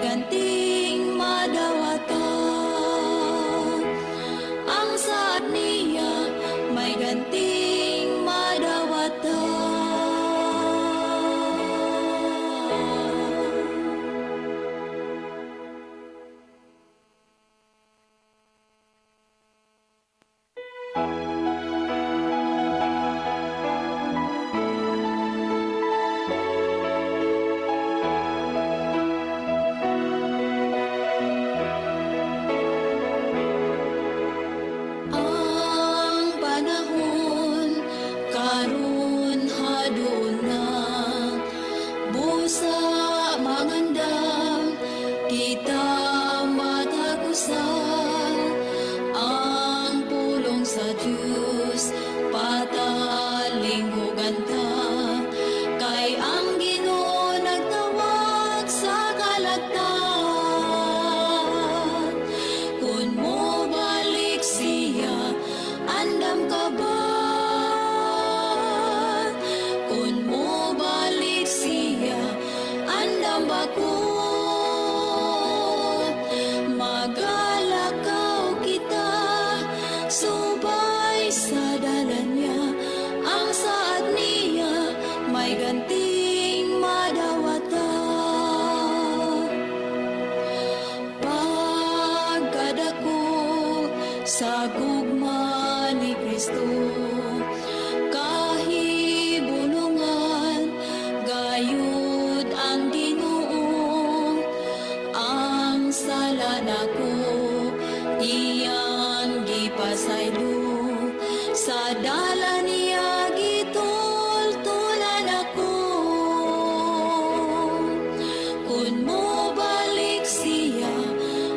Ganting madawata. Ang saad niya may ganting madawata. Ang panahon karon haduna na, busa mangandam kita matagusan ang pulong sa Dios, patalinghugan ta kay ang Ginoo nagtawag sa kalagtan. Kung mobalik siya, andam ka ba? Kung mobalik siya, andam ba ko? Magalakaw kita subay sa dalan niya. Ang saad niya may ganting madawata. Pagkadako sa gugma ni Kristo, kahibulungan gayud ang Ginoo. Ang sala nako iyang gipasaylo, sa dala niya gitultulan ako. Kung mobalik siya,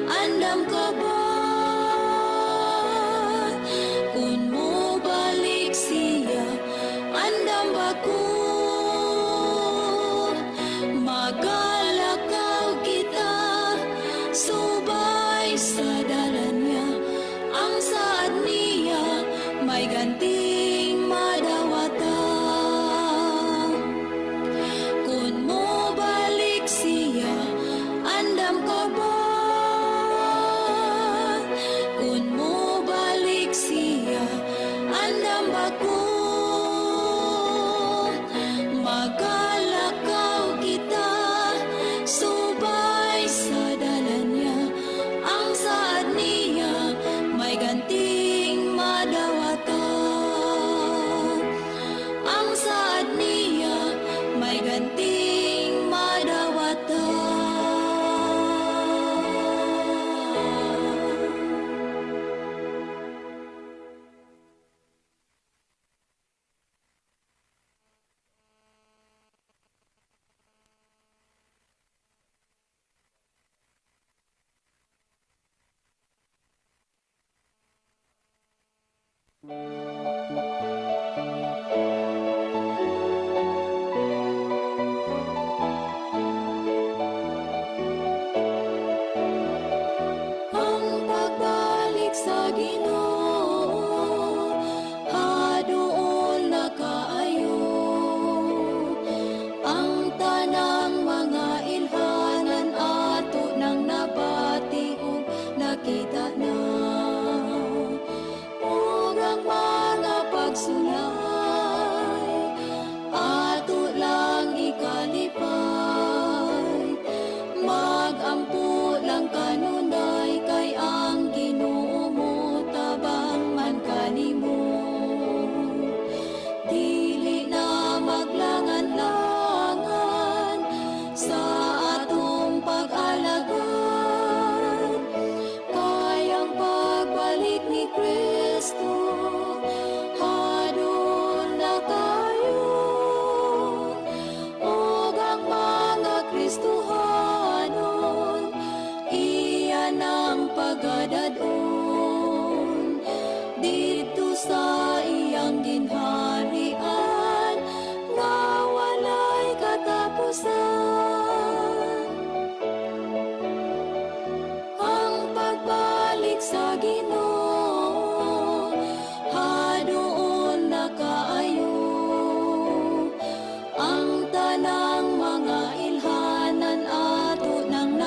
andam ka ba? Kung mobalik siya, andam ba ko? Magalakaw kita subay sa dalan niya. Ang saad niya may ganting madawata. Kung mobalik siya, andam ka ba? Kung mobalik siya, andam ba ko? Magalakaw kita subay sa dalan niya. Ang saad niya may ganting madawata. Ang saad niya may ganting madawata. Ang pagbalik sa Ginoo haduol na kaayo. Ang tanang mga ilhanan ato nang nabati ug nakita na. Ug ang mga pagsulay ato lang ikalipay. Magampo lang kanunay kay ang Ginoo mo tabang man kanimo. Dili na maglangan-langan sa atong pag-alagad, kay ang pagbalik ni Kristo hadol na kayo. Ug ang mga Kristohanon iya nang pagadadon didto sa iyang ginharian nga walay katapusan. Ang pagbalik sa Ginoo haduol na kaayo. Ang tanang mga ilhanan ato nang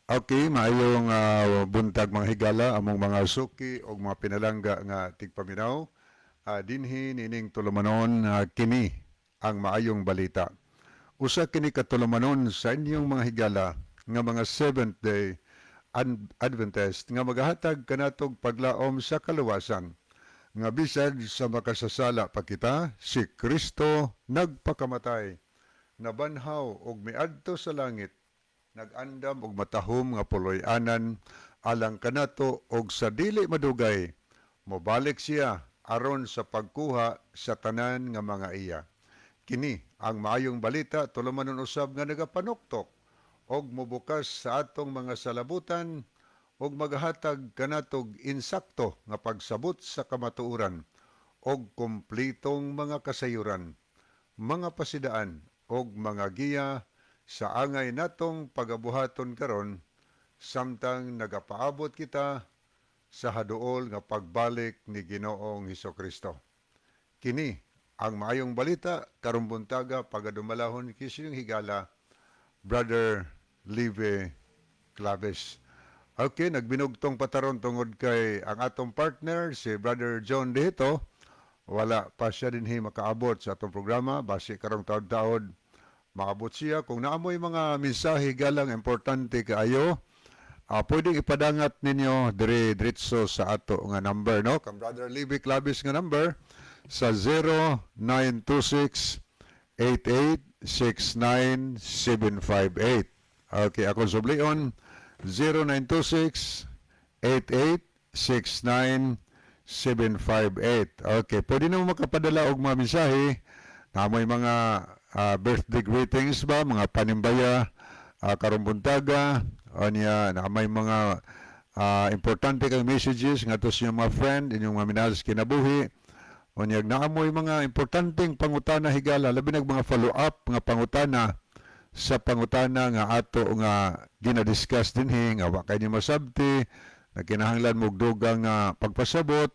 Okay, maayong buntag, mga higala, among mga suki og mga pinalangga nga tigpaminaw. Dinhi nining tulumanon, kini ang maayong balita. Usa kini ka tulumanon sa inyong mga higala nga mga Seventh Day Adventist nga magahatag kanatog paglaom sa kaluwasan nga bisag sa makasasala pa kita, si Kristo nagpakamatay, nabanhaw og miadto sa langit, nag-andam og matahom nga puloy-anan alang kanato, og sa dili madugay mobalik siya aron sa pagkuha sa tanan nga mga iya. Kini ang maayong balita, tulumanon usab nga nagapanuktok og mobukas sa atong mga salabutan og magahatag kanatog insakto nga pagsabot sa kamatuoran og kumplitong mga kasayuran, mga pasidaan og mga giya sa angay natong pagabuhaton karon samtang nagapaabot kita sa haduol nga pagbalik ni Ginoong Kristo. Kini ang maayong balita karong buntaga, pagadumalahon kinyong higala, Brother Live Claves. Okay, nagbinugtong pa ta ron tungod kay ang atong partner, si Brother John Dito, wala pa siya dinhi makaabot sa atong programa. Basi karong taod-taod maabot siya. Kung naa moy mga mensahe galang importante kaayo, pwedeng ipadangat ninyo dire diretso sa ato nga number, no? Kang Brother Libby Clavis nga number sa 0926 8869758. Okay, ako sublion, 0926 8869758. Okay, pwede na mo makapadala og mga mensahe na may mga birthday greetings ba, mga panimbaya karong buntaga, unya na may mga importante kang messages ngadto sa inyong mga friend, inyong mga minahal sa kinabuhi. Unya naa moy mga importanteng pangutana, higala, labi nag mga follow-up nga pangutana sa pangutana nga ato nga ginadiscuss dinhi nga wa kay ni masabti, na kinahanglan mo dugang nga pagpasabot.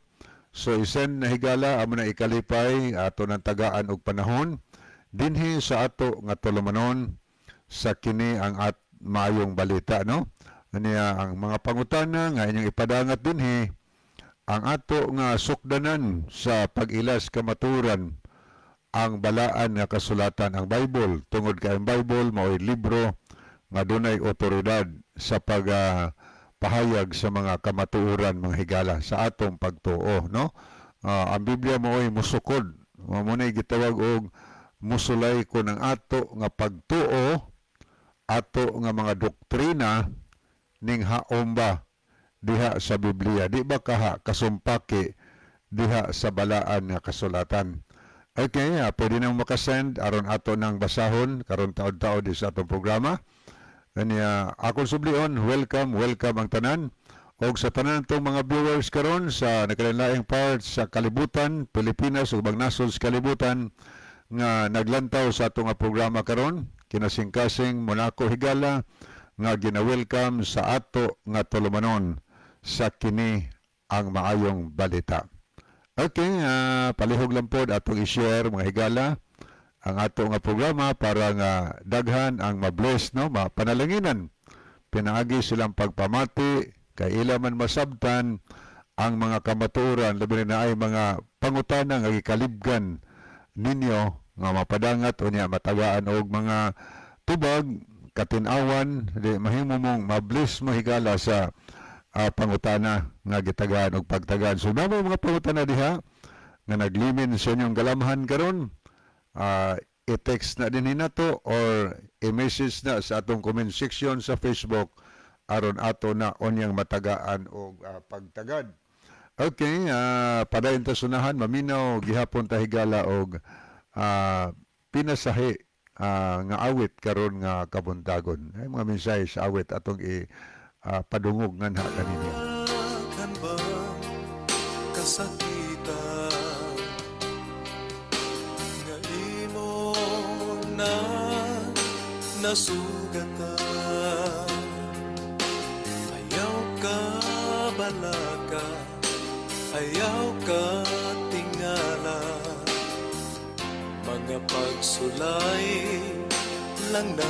So isend na, higala, amo na ikalipay ato ng tagaan og panahon dinhi sa ato nga tulumanon sa kini ang at maayong balita, no? Aniya ang mga pangutana nga inyong ipadangat dinhi, ang ato nga sukdanan sa pag-ilas kamaturan ang balaan nga kasulatan, ang Bible, tungod kay ang Bible mao'y libro nga dunay otoridad sa pag pahayag sa mga kamatuoran, mga higala, sa atong pagtuo, no? Ang Biblia mao'y musukod, mao nay gitawag og musulay ko ng ato nga pagtuo, ato nga mga doktrina ning haom ba diha sa Biblia, di ba kaha kasumpaki diha sa balaan nga kasulatan. Okay, pwede nang makasend aron ato nang basahon karon taod-taod di sa atong programa. Kanya akong sublion, welcome, welcome ang tanan. Og sa tanan tong mga viewers karon sa nagkalainlaing parts sa kalibutan, Pilipinas ug ubang nasod sa kalibutan nga naglantaw sa atong nga programa karon, kinasingkasing Monaco, higala, nga gina-welcome sa ato nga tulumanon sa kini ang maayong balita. Okay, palihog lang pod atong i-share, mga higala, ang ato nga programa para nga daghan ang mabless, no, mapanalanginan pinaagi silang pagpamati kay ila man masabtan ang mga kamatuoran, labi na ay mga pangutana nga gikalibgan ninyo nga mapadangat, unya matagaan og mga tubag katin-awan, di mahimo mong mabless mo, higala, sa pangutana nga gitagaan og pagtagaan. So naa mga pangutana diha nga naglimin sa inyong galamhan karon, i-text na din nato or i-message na sa atong comment section sa Facebook aron ato na unyang matagaan og pagtagad. Okay, padayon ta sunahan, maminaw gihapon ta, higala, og pinasahi nga awit karon nga kabuntagon. Ay mga mensahe sa awit atong i padungog nganha kaninyo. Kan ba kasakitan nga imo na nasugatan? Ayaw ka balaka, ayaw ka tingala. Mga pagsulay lang na.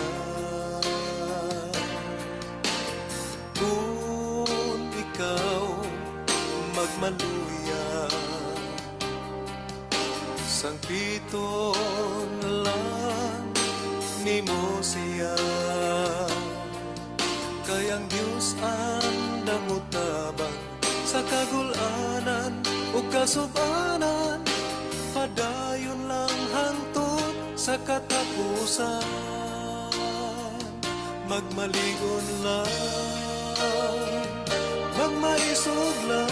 Kay ang Diyos andam motabang sa kagulanan ug kasubanan. Padayon lang hangtod sa katapusan. Magmaligon lang, magmaisog lang,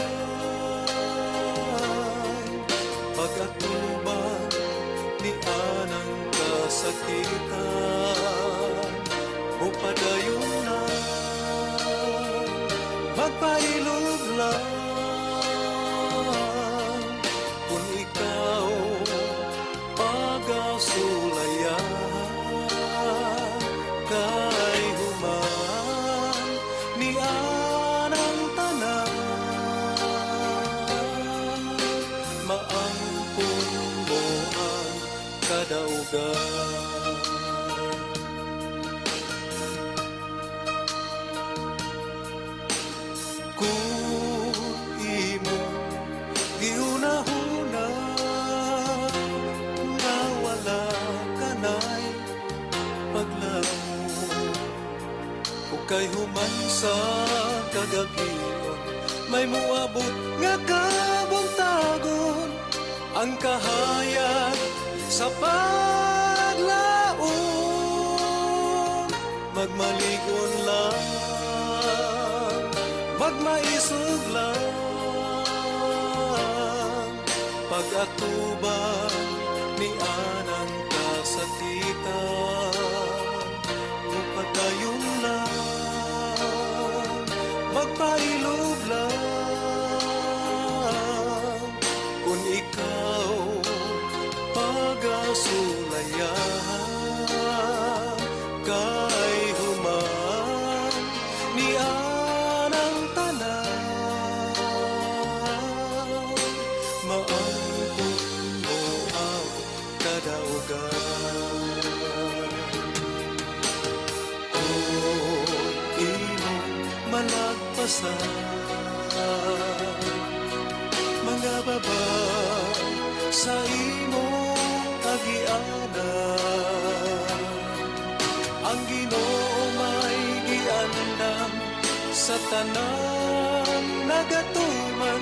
pag-atubang ni anang kasakitan, mupadayon na, magpailob lang, kung ikaw pagasulayan, kay human ni anang tanan, maangkon mo ang kadaugan. Kung imo gihuna-huna nga wala ka na'y paglaom, o kay human sa kagabion may muabot nga kabuntagon, ang kahayag sa paglaom. Magmaligon lang, magmaisog lang, pag-atubang ni anang kasakitan, mupadayon lang, magpailob lang, kung ikaw pagasulayan, kay human ni anang tanan, maangkon mo ang kadaugan. Kung imong malagpasan mga baba sa imong agianan, ang Ginoo may giandam sa tanan nagatuman,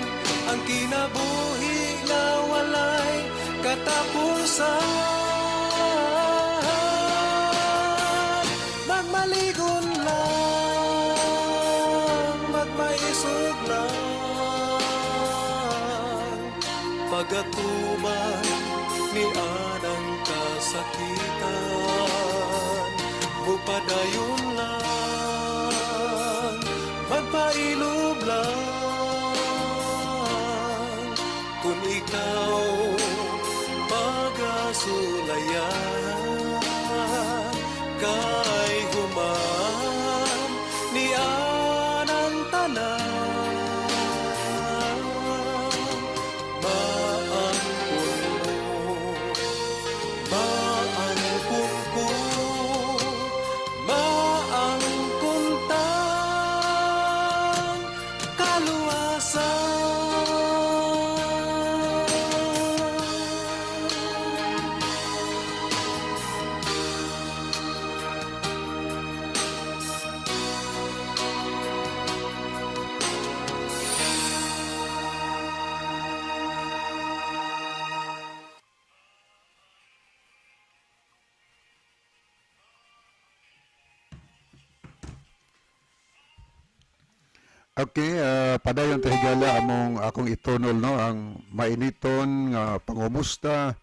ang kinabuhi nga walay katapusan. Magmaligon lang, magmaisog lang, pag-atubang ni anang kasakitan, mupadayon lang, magpailob lang, kung ikaw pagasulayan, kay human ni anang tanan, maangkon mo, maangkon ko, maangkon tang kaluwasan. Okay, padayon ta, higala, among akong itunol, no, ang mainiton nga pangumusta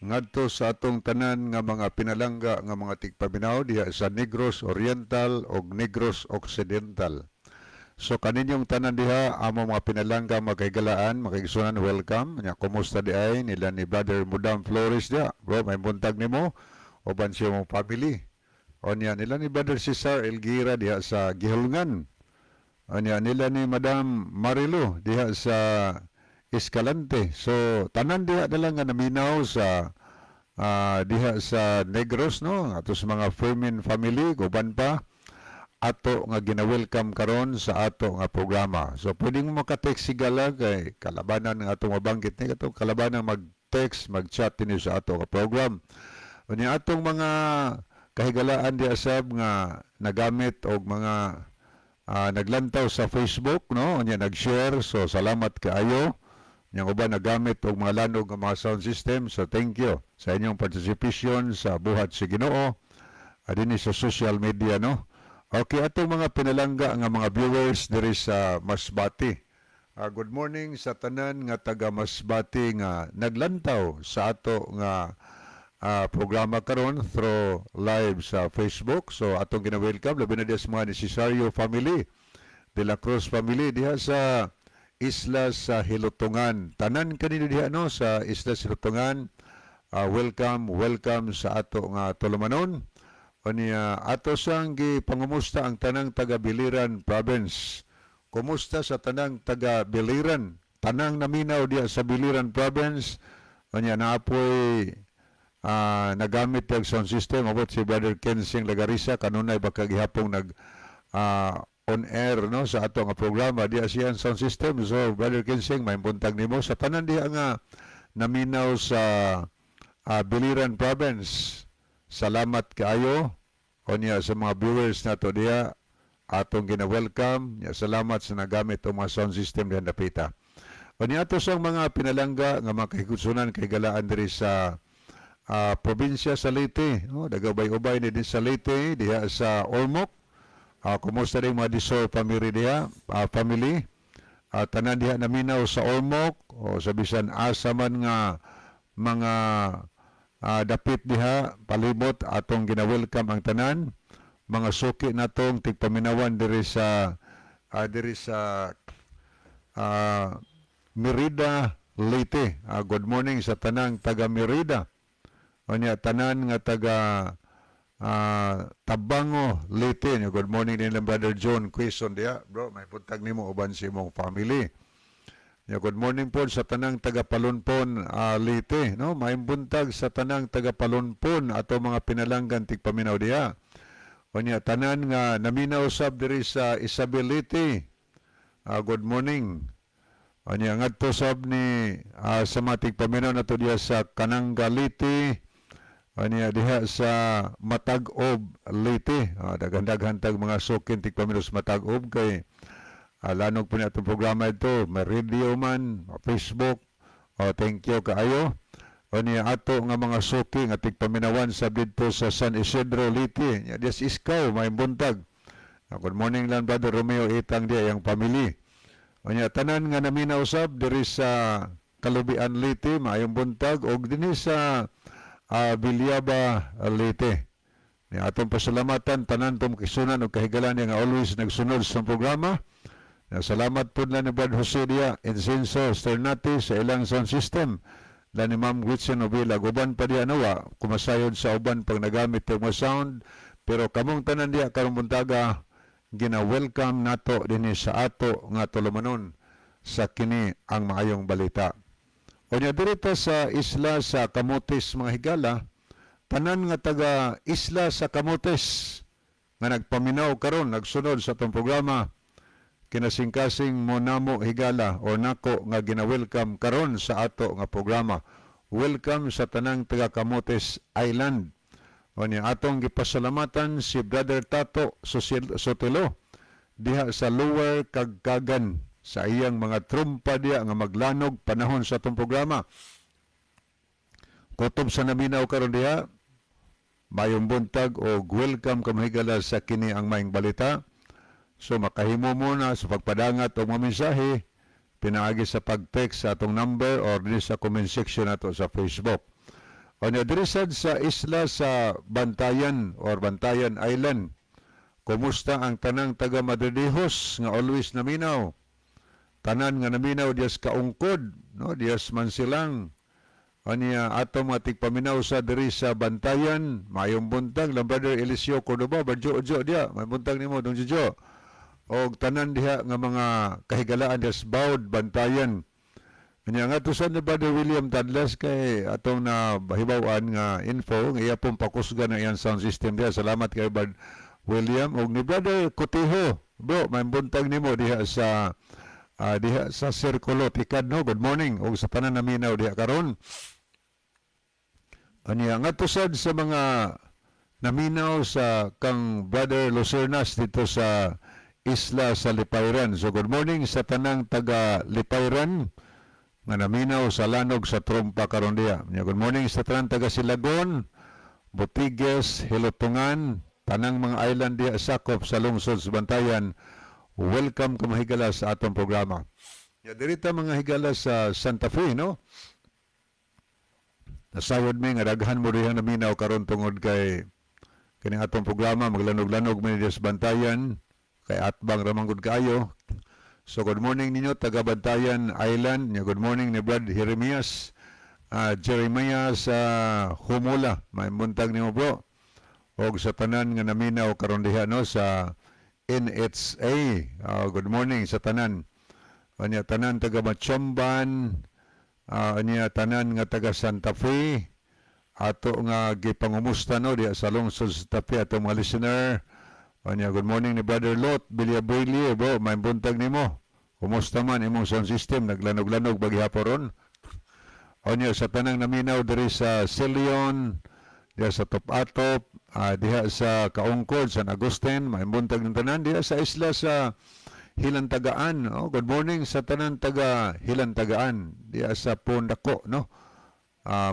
ngadto sa atong tanan nga mga pinalangga nga mga tigpaminaw diha sa Negros Oriental ug Negros Occidental. So kaninyong tanan diha, among mga pinalangga, mga kahigalaan, mga kaigsunan, welcome. Nya kumusta di ay nila ni Brother Mudam Flores diha. Bro, may buntag nimo uban siya mong family. O niya nila ni Brother Cesar Elgira diha sa Gihulngan. Anya nila ni Madam Marilo diha sa Escalante. So tanan diha na lang nga naminaw sa diha sa Negros, no, ato sa mga Fermin family, uban pa, ato nga gina-welcome karon sa ato nga programa. So pwede mo maka-text, higala, kay kalabanan nga atong mabanggit ni katong kalabanan mag-text, mag-chat dinhi sa ato nga program. Unya atong mga kahigalaan diha sab nga nagamit og mga Naglantaw sa Facebook, no, unya nag-share, so salamat kaayo. Nya uban nagamit og mga lanog nga mga sound system, so thank you sa inyong participation sa buhat sa Ginoo dinhi sa social media, no. Okay, atong mga pinalangga nga mga viewers diri sa Masbate. Good morning sa tanan nga taga Masbate nga naglantaw sa ato nga programa karon through live sa Facebook. So atong gina-welcome labi na diha sa mga Necesario family, De La Cruz family diha sa Isla sa Hilutungan. Tanan kanino diha, no, sa Isla sa Hilutungan. Welcome, welcome sa ato nga tulumanon. Unya ato sang gipangumusta ang tanang taga Biliran Province. Kumusta sa tanang taga Biliran? Tanang naminaw diha sa Biliran Province. Unya naapoy nagamit yung sound system abot si Brother Kensing Lagarisa kanunay baka gihapong nag on air, no, sa ato nga programa diha siya ang sound system. So Brother Kensing, may buntag nimo sa tanan diha nga naminaw sa Biliran Province. Salamat kaayo. Unya sa mga viewers nato diha, atong gina-welcome. Nya salamat sa nagamit og mga sound system diha dapita. Unya ato sa mga pinalangga nga mga kahigutsunan kay galaan diri sa probinsya sa Leyte, no, nagubay-ubay ni din sa Leyte diha sa Ormoc. Kumusta rin mga Disor family diha, family? Tanan diha naminaw sa Ormoc o sa bisan asa man nga mga dapit diha palibot, atong gina-welcome ang tanan mga suki natong tigpaminawan diri sa Merida, Leyte. Good morning sa tanang taga Merida. Unya tanan nga taga Tabango, Leyte. Good morning din lang, Brother John Quezon diha. Bro, may buntag nimo uban sa imong family. Ya, good morning po sa tanang taga Palunpon, Leyte, no? Maayong buntag sa tanang taga Palunpon ato mga pinalanggan tigpaminaw diha. Unya tanan nga naminaw sab diri sa Isabel, Leyte. Good morning. Unya ngadto sab ni sa mga tigpaminaw nato diha sa Kananga, Leyte. Unya diha sa Matag-ob, Leyte. Daghan-daghan tag mga sukin tigpaminaw sa Matag-ob kay lanog po ni atong programa ito, may radio man, Facebook. Oh, thank you kaayo. Unya ato nga mga suki nga tigpaminawan sa didto sa San Isidro, Leyte. Nya diya sa Iskaw, may buntag. Good morning lang, Brother Romeo Itang diya yang family. Unya tanan nga naminaw sab diri sa Kalubian, Leyte, maayong buntag og dinhi sa Villaba, Leyte. Ni atong pasalamatan tanan tong kisunan og kahigalan nga always nagsunod sa programa. Ya, salamat po na ni Brad Jose diya, Insenso, Sternati sa ilang sound system. La ni Ma'am Gretchen Ovila, guban pa diya nawa, kumasayod sa uban pag nagamit yung mga sound. Pero kamong tanan diya karong buntaga, gina-welcome nato dinhi sa ato nga tulumanon sa kini ang maayong balita. Unya dirita sa isla sa Camotes, mga higala, tanan nga taga isla sa Camotes nga nagpaminaw karon, nagsunod sa atong programa, kinasingkasing mo namo, higala, o nako nga gina-welcome karon sa ato nga programa. Welcome sa tanang taga Camotes Island. Unya atong gipasalamatan si Brother Tato Sotelo diha sa Lower Kagkagan sa iyang mga trumpa diha nga maglanog panahon sa atong programa. Kutob sa naminaw karon diha, mayong buntag o welcome kamahigala sa kini ang maayong balita. So makahimo mo na sa pagpadangat o mga mensahe pinaagi sa pag-text sa atong number or dinhi sa comment section nato sa Facebook. O diri sad sa isla sa Bantayan or Bantayan Island. Kumusta ang tanang taga Madridejos nga always naminaw? Tanan nga naminaw dias Kaungkod, no, dias Mansilang. Ania ato mga tigpaminaw sa diri sa Bantayan, maayong buntag lang, Brother Eliseo Cordoba, Barjo Ojo dia, may buntag nimo dong Jojo. Og tanan diha nga mga kahigalaan dias Baud, Bantayan. Anya nga to sa ni Brother William Tadlas kay atong na bahibaw-an nga info nga iya pong pakusgan ang iyang sound system diha. Salamat kay Brad William og ni Brother Cotejo. Bro, may buntag nimo diha sa Circulo Tikad, no. Good morning og sa tanan naminaw diha karon. Anya nga to sad sa mga naminaw sa kang Brother Lucernas dito sa Isla sa Lipayran. So good morning sa tanang taga Lipayran nga naminaw sa Lanog sa Trompa karon diha. Nya good morning sa tanang taga Silagon, Botigues, Hilutungan, tanang mga island diha sakop sa lungsod sa Bantayan. Welcome ka, mga higala, sa atong programa. Ya dirita, mga higala, sa Santa Fe, no? Nasayod mi nga daghan mo diha naminaw karon tungod kay kining atong programa maglanog-lanog mi diha sa Bantayan kay atbang ra man gud kaayo. So good morning ninyo taga Bantayan Island. Nya good morning ni Brad Jeremias. Jeremiah sa Humula. May buntag nimo, bro. Og sa tanan nga naminaw karon diha, no, sa NHA. Good morning sa tanan. Anya tanan taga Machomban, anya tanan nga taga Santa Fe, ato nga gipangumusta, no, diha sa lungsod sa Santa Fe atong mga listener. Anya good morning ni Brother Lot Villabrille, bro, may buntag nimo. Kumusta man imong sound system, naglanog-lanog ba gihapon ron? Anya sa tanang naminaw diri sa Silion, diha sa Top-Atop, diha sa Kaungkod, San Agustin, may buntag ng tanan diha sa isla sa Hilantagaan. Oh, good morning sa tanan taga Hilantagaan diha sa Pondako, no?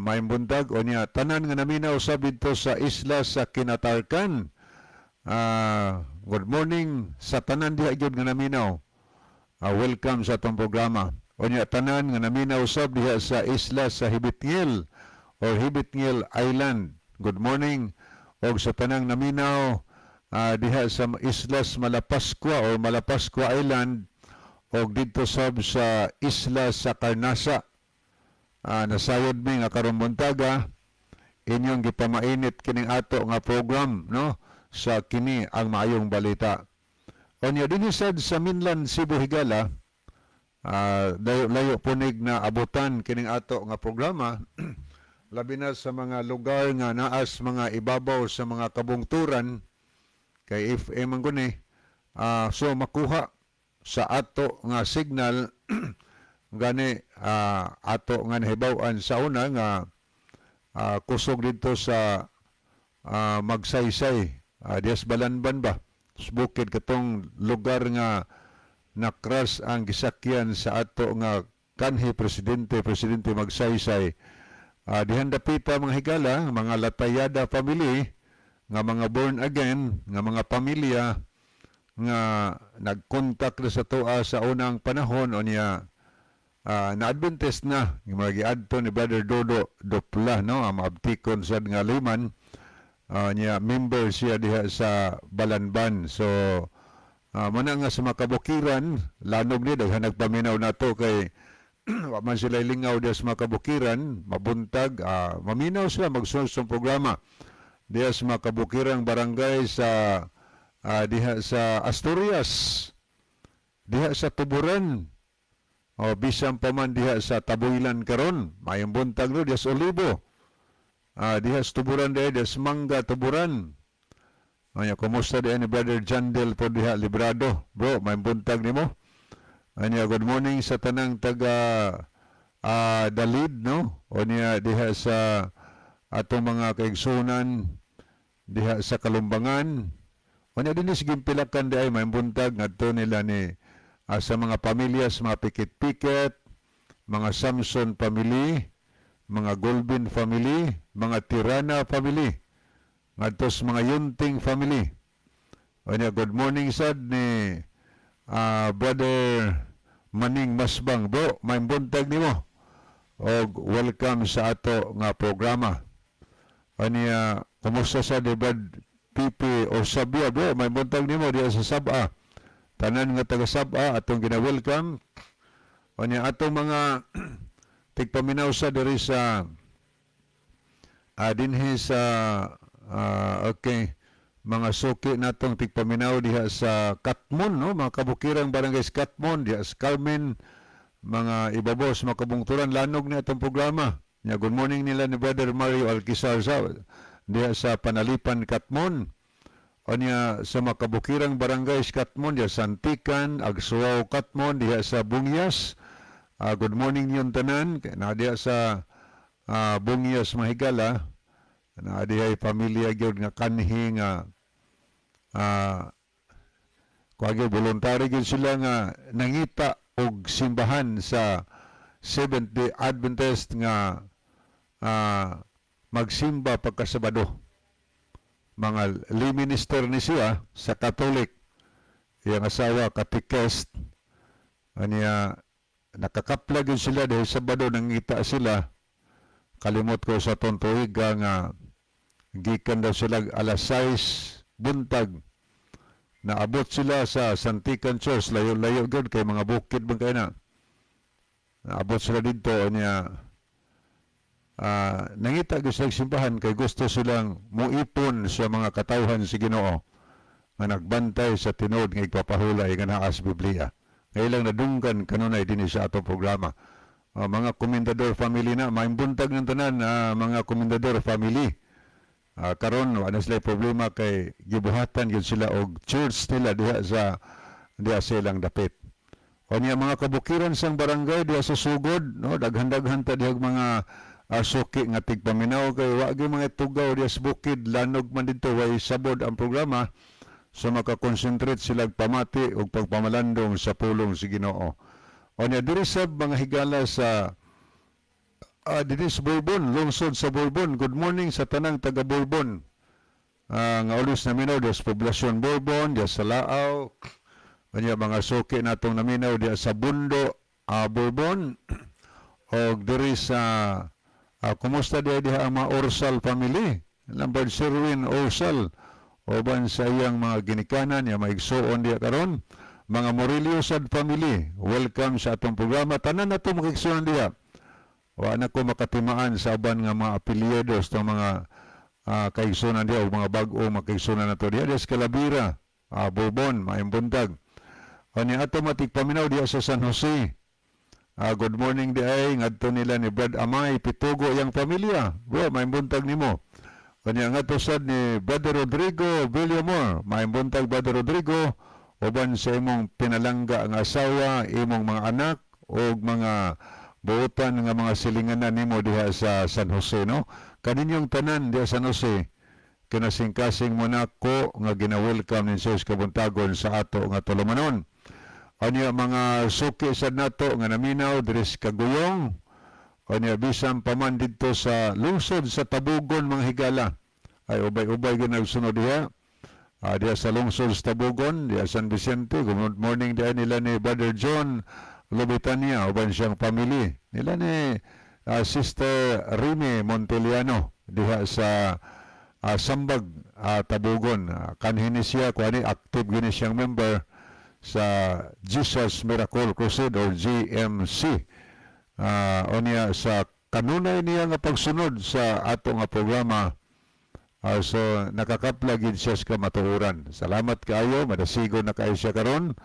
May buntag o niya tanan nga naminaw sa didto sa isla sa Kinatarkan. Good morning sa tanan diha gyud nga naminaw. Welcome sa atong programa. O niya tanan nga naminaw sab diha sa isla sa Hibitngil or Hibitngil Island. Good morning. Og sa tanang naminaw diha sa Islas Malapascua or Malapascua Island og didto sab sa isla sa Carnasa. Nasayod mi nga karon buntaga inyong gipamainit kining ato nga program, no, sa Kini ang Maayong Balita. Unya dinhi sad sa mainland Cebu, higala, layo, layo punig na abutan kining ato nga programa, labi na sa mga lugar nga naas mga ibabaw sa mga kabungturan kay FM ang guni, so makuha sa ato nga signal. Gani ato nga nahibaw-an sa una nga kusog dito sa Magsaysay, dias Balanban ba sa bukid, katong lugar nga nakras ang gisakyan sa ato nga kanhi presidente, Presidente Magsaysay. Dihan dapita, mga higala, mga Latayada family nga mga born again nga mga pamilya nga nagkontak na sa atoa sa unang panahon, o niya na Adventist na yung mga giadto ni Brother Dodo Dopla, no, ang maabtikon sad nga liman niya, member siya diha sa Balanban. So muna nga sa makabukiran, lanog ni daghan nagpaminaw nato kay wa man sila lingaw diha sa makabukiran, mabuntag maminaw sila, magsunod sa programa diha sa makabukirang barangay sa diha sa Asturias, diha sa Tuburan o bisan pa man diha sa Tabuilan karon. Mayong buntag, no, diha sa Olibo, diha sa Tuburan diha, diha sa Mangga Tuburan. Anya kumusta diha ni Brother Jandel po diha Librado, bro, mayong buntag nimo. Anya good morning sa tanang taga Dalid, no, o niya diha sa atong mga kaigsunan diha sa Kalumbangan. O niya dinhi sa Gimpilakan diay, mayong buntag ngadto nila ni sa mga pamilya sa mga Pikit-Pikit, mga Samson family, mga Golbin family, mga Tirana family, ngadto sa mga Yunting family. O niya good morning sad ni Brother Maning Masbang, bro, may buntag nimo og welcome sa ato nga programa. Aniya kumusta sa di Brad Pipi o Sabia, bro, may buntag nimo diha sa Saba. Tanan nga taga Saba atong gina-welcome. Anya atong mga tigpaminaw sa diri sa dinhi sa okay, mga suki natong tigpaminaw diha sa Katmon, no, mga kabukirang barangay sa Katmon diha sa Carmen, mga ibabaw sa mga kabungturan, lanog ni atong programa. Nya good morning nila ni Brother Mario Alquizar sa diha sa Panalipan, Katmon. Anya sa mga kabukirang barangay sa Katmon diha Santikan, Agsuaw, Katmon, diha sa Bungyas. Good morning ninyong tanan na diha sa Bungyas, mahigala, na diha pamilya gyud nga kanhi nga Kuagi voluntary gyud sila nga nangita og simbahan sa Seventh Day Adventist nga magsimba pagkasabado. Mga lay minister ni siya sa Catholic. Iyang asawa catechist. Anya nakakapla gyud sila dahil Sabado nangita sila. Kalimot ko sa atong tuig nga gikan daw sila alas 6 buntag, naabot sila sa Santikan Church. Layo-layo gyud kay mga bukid man kay na. Naabot sila didto niya, nangita gyud sila simbahan kay gusto silang muipon sa mga katawhan si Ginoo nga nagbantay sa tinuod nga igpapahulay nga naa sa Biblia. Ngayon lang nadunggan kanunay dinhi sa atong programa. Mga Komendador family na, maayong buntag ng tanan, mga Komendador family. Karon wa na sila problema kay gibuhatan gyud sila og church nila diha sa ilang dapit. O niya, mga kabukiran sang barangay diha sa sugod, no, daghan-daghan ta diha mga suki nga tigpaminaw kay wa gyud mga tugaw diha sa bukid, lanog man didto, way sabod ang programa, so makakonsentrate sila pamati og pagpamalandong sa pulong si Ginoo. O niya, diri sa mga higala sa dinhi sa Bourbon, lungsod sa Bourbon. Good morning sa tanang taga Bourbon. Nga always naminaw diha sa poblasyon Bourbon, diha sa Laaw. Kanya mga suki natong naminaw diha sa Bundo, Bourbon. Og diri sa kumusta diha diha ang mga Orsal family. Lambard Sirwin Orsal uban sa iyang mga ginikanan ya maigsuon diha karon. Mga Morillo sad family, welcome sa atong programa. Tanan nato makigsuon diha. Wa na ko makatimaan sa uban nga mga apelyidos ng mga kaigsunan diha o mga bag-o makaigsunan nato diha diha sa Calabira, Bourbon, maayong buntag. O ni ato matigpaminaw diha sa San Jose. Good morning di ay ngadto nila ni Brad Amay Pitugo yang pamilya. Bro, maayong buntag nimo. Kanya ngadto sad ni Brother Rodrigo Villamor. Maayong buntag, Brother Rodrigo, uban sa imong pinalangga ang asawa, imong mga anak ug mga buotan nga mga silinganan nimo diha sa San Jose, no? Kaninyong tanan diha sa San Jose, kinasingkasing mo nako nga gina-welcome nin sa kabuntagon sa ato nga tulumanon. Anya mga suki sad nato nga naminaw diri sa Kaguyong. Anya bisan pa man didto sa lungsod sa Tabugon, mga higala. Ay ubay-ubay gyud nagsunod diha. Diha sa lungsod sa Tabugon, diha San Vicente. Good morning diha nila ni Brother John Lobitania uban siyang family. Nila ni Sister Rime Monteliano diha sa Sambag, Tabugon. Kanhi ni siya kuani active gini siyang member sa Jesus Miracle Crusade or GMC. Unya sa kanunay niya nga pagsunod sa ato nga programa, so nakakapla gid siya sa kamatuoran. Salamat kaayo, madasigo na kaayo siya karon.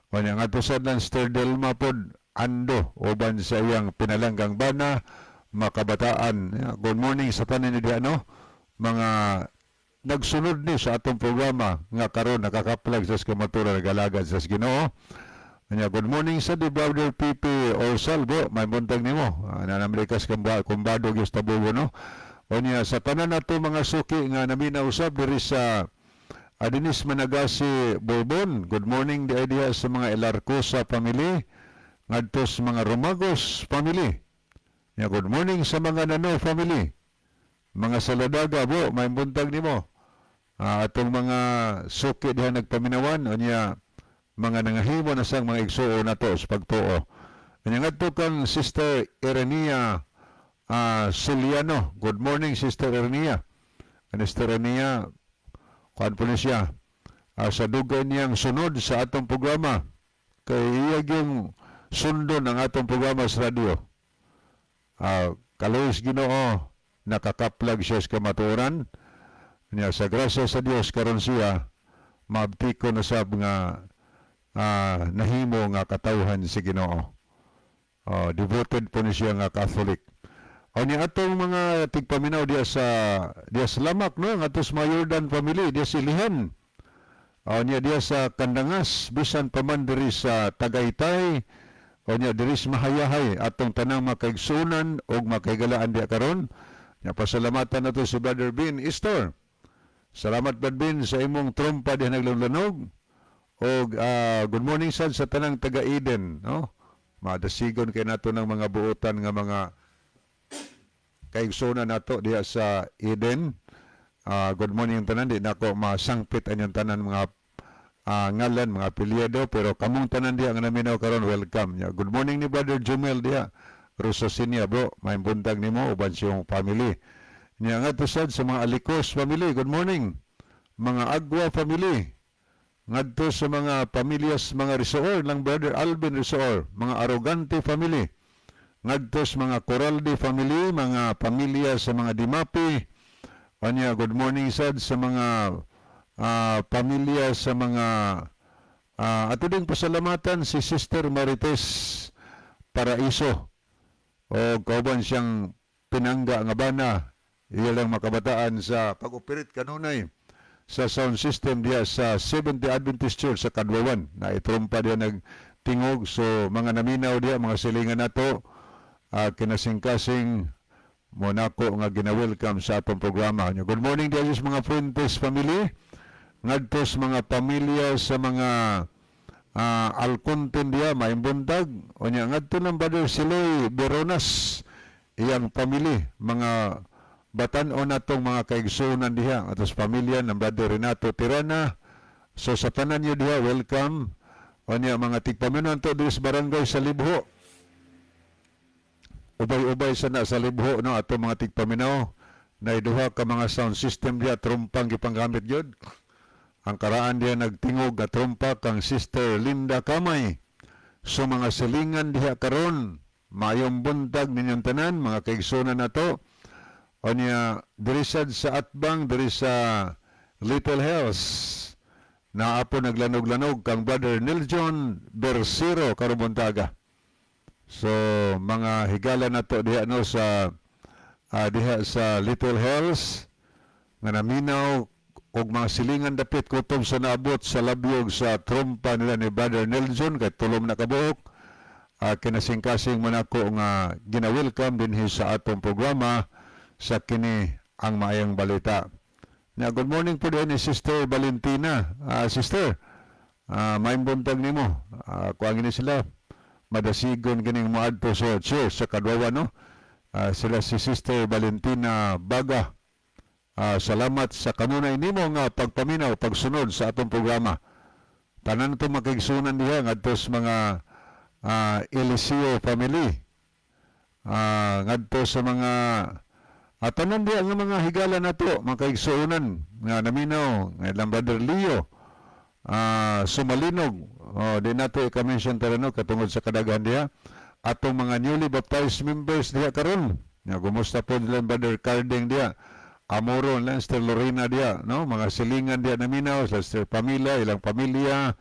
Unya ngadto sad lang Sister Delma pod Ando uban sa iyang pinalanggang bana makabataan. Yeah, good morning sa tanan ni diha, no? Mga nagsunod ni sa atong programa nga karon nakakaplag sa kamatuoran, nagalagad sa Ginoo. Anya good morning sa di Brother PP Orsal, bro, maayong buntag nimo. Nanamrikas kamba kumbado gyud sa Tabugo, no. Unya sa tanan nato mga suki nga naminaw usab diri sa Adinis Managasi Bourbon. Good morning di diha sa mga Elarcosa family ngadto sa mga Romagos family. Ya, good morning sa mga Nano family. Mga Saladaga, bro, maayong buntag nimo. Atong mga suki diha nagpaminawan unya mga nangahimo na sang mga igsuon nato sa pagtuo. Unya ngadto kang Sister Irenia Soliano. Good morning, Sister Irenia. Ang Sister Irenia, kuan po ni siya. Sa dugay niyang sunod sa atong programa. Kay iya yung sundon ang atong programa sa radyo. Kaluoy Ginoo, nakakaplag siya sa kamatuoran. Niya sa grasya sa Dios karon siya maabtiko na sab nga nahimo nga katawhan si Ginoo. Oh, devoted po ni siya nga Catholic. O niya atong mga tigpaminaw diha sa Lamak, no, ngadto sa Mayordan family diha sa Ilihan. O niya diha sa Kandangas, bisan pa man diri sa Tagaytay, o niya diri sa Mahayahay, atong tanang makaigsunan ug makaigalaan diha karon. Nya pasalamatan nato si Brother Bin Istor. Salamat, Brother Bin, sa imong trompa diha naglanlanog. Og good morning sad sa tanang taga Eden, no? Madasigon kay nato ng mga buotan nga mga kaigsoona nato diha sa Eden. Good morning tanan, di nako masangpit anyong tanan mga ngalan, mga apelyido, pero kamong tanan diha nga naminaw karon, welcome. Ya, good morning ni Brother Jumel diha. Rosasinia, bro, maayong buntag nimo uban siyong family. Nya ngadto sad sa mga Alicos family, good morning. Mga Agua family, ngadto sa mga pamilyas mga Risoor lang Brother Alvin Risoor, mga Arrogante family, ngadto sa mga Coraldi family, mga pamilya sa mga Dimapi. Anya, good morning sad sa mga pamilya sa mga ato ding pasalamatan si Sister Marites Paraiso o kauban siyang pinangga nga bana, iya lang makabataan sa pag-operate kanunay sa sound system diya sa Seventh-day Adventist Church sa Kadwawan na itrumpa diya nagtingog. So mga naminaw diya, mga silingan nato, kinasing-kasing mo nako nga gina-welcome sa atong programa. Good morning diya sa mga Fuentes family, ngadto sa mga pamilya sa mga Alconten diya, maayong buntag. Unya ngadto ng Brother Siloy Beronas, iyang family, mga batan-on natong mga kaigsuonan diha atos pamilya ng Brother Renato Tirana. So sa tanan niyo diha, welcome. Unya mga tigpaminaw to diri sa barangay sa Libho, ubay-ubay sa na sa Libho, no, ato mga tigpaminaw na duha ka mga sound system diha, trumpang gipanggamit gyud. Ang karaan diha nagtingog nga trumpa kang Sister Linda Kamay. So mga silingan diha karon, maayong buntag ninyong tanan, mga kaigsuonan nato. Unya diri sad sa Atbang, diri sa Little Hills, naapo naglanog-lanog kang Brother Niljon Bersiro karong buntaga. So mga higala nato diha, no, sa diha sa Little Hills nga naminaw og mga silingan dapit kutob sa naabot sa labyog sa trumpa nila ni Brother Nelson kay tulom na kabuok, kinasing-kasing man ako nga gina-welcome dinhi sa atong programa sa Kini ang Maayong Balita. Na good morning po din ni Sister Valentina. Sister, maayong buntag nimo. Kuha ni sila madasigon kining moadto sa church sa Kadwawa, no? Sila si Sister Valentina Baga. Salamat sa kanunay nimo nga pagpaminaw, pagsunod sa atong programa. Tanan to makigsunan diha ngadto sa mga Eliseo family. Ngadto sa mga tanan diha nga mga higala nato, mga kaigsuonan nga naminaw, nga ilang Brother Leo Sumalinog. Oh, di nato i-mention tarano katungod sa kadaghan diha. Atong mga newly baptized members diha karon. Nga gumusta po nila Brother Carding diha. Amoro lang Sister Lorena diha, no? Mga silingan diha naminaw, sila Sister Pamela, ilang pamilya.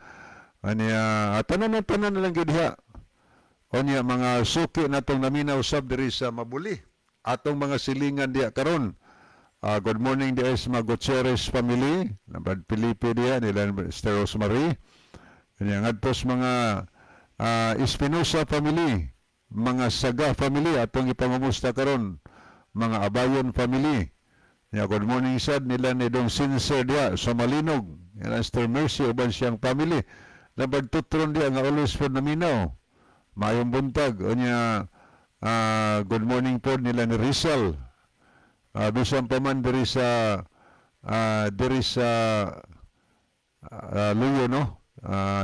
Anya, tanan na tanan na lang gyud diha. Onya mga suki natong naminaw sab diri sa Mabuli. Atong mga silingan diha karon. Good morning diha sa mga Gutierrez family, Brad Felipe diha, nila Sister Rosemary. Anya ngadto sa mga Espinosa family, mga Saga family atong ipangumusta karon, mga Abayon family. Ya, good morning sad nila ni Dong Sincere diha sa Malinog. Yan ang Sister Mercy uban siyang family. Labad tutron diha nga always po naminaw. Maayong buntag. Unya good morning po nila ni Rizal. Bisan pa man diri sa Luyo, no?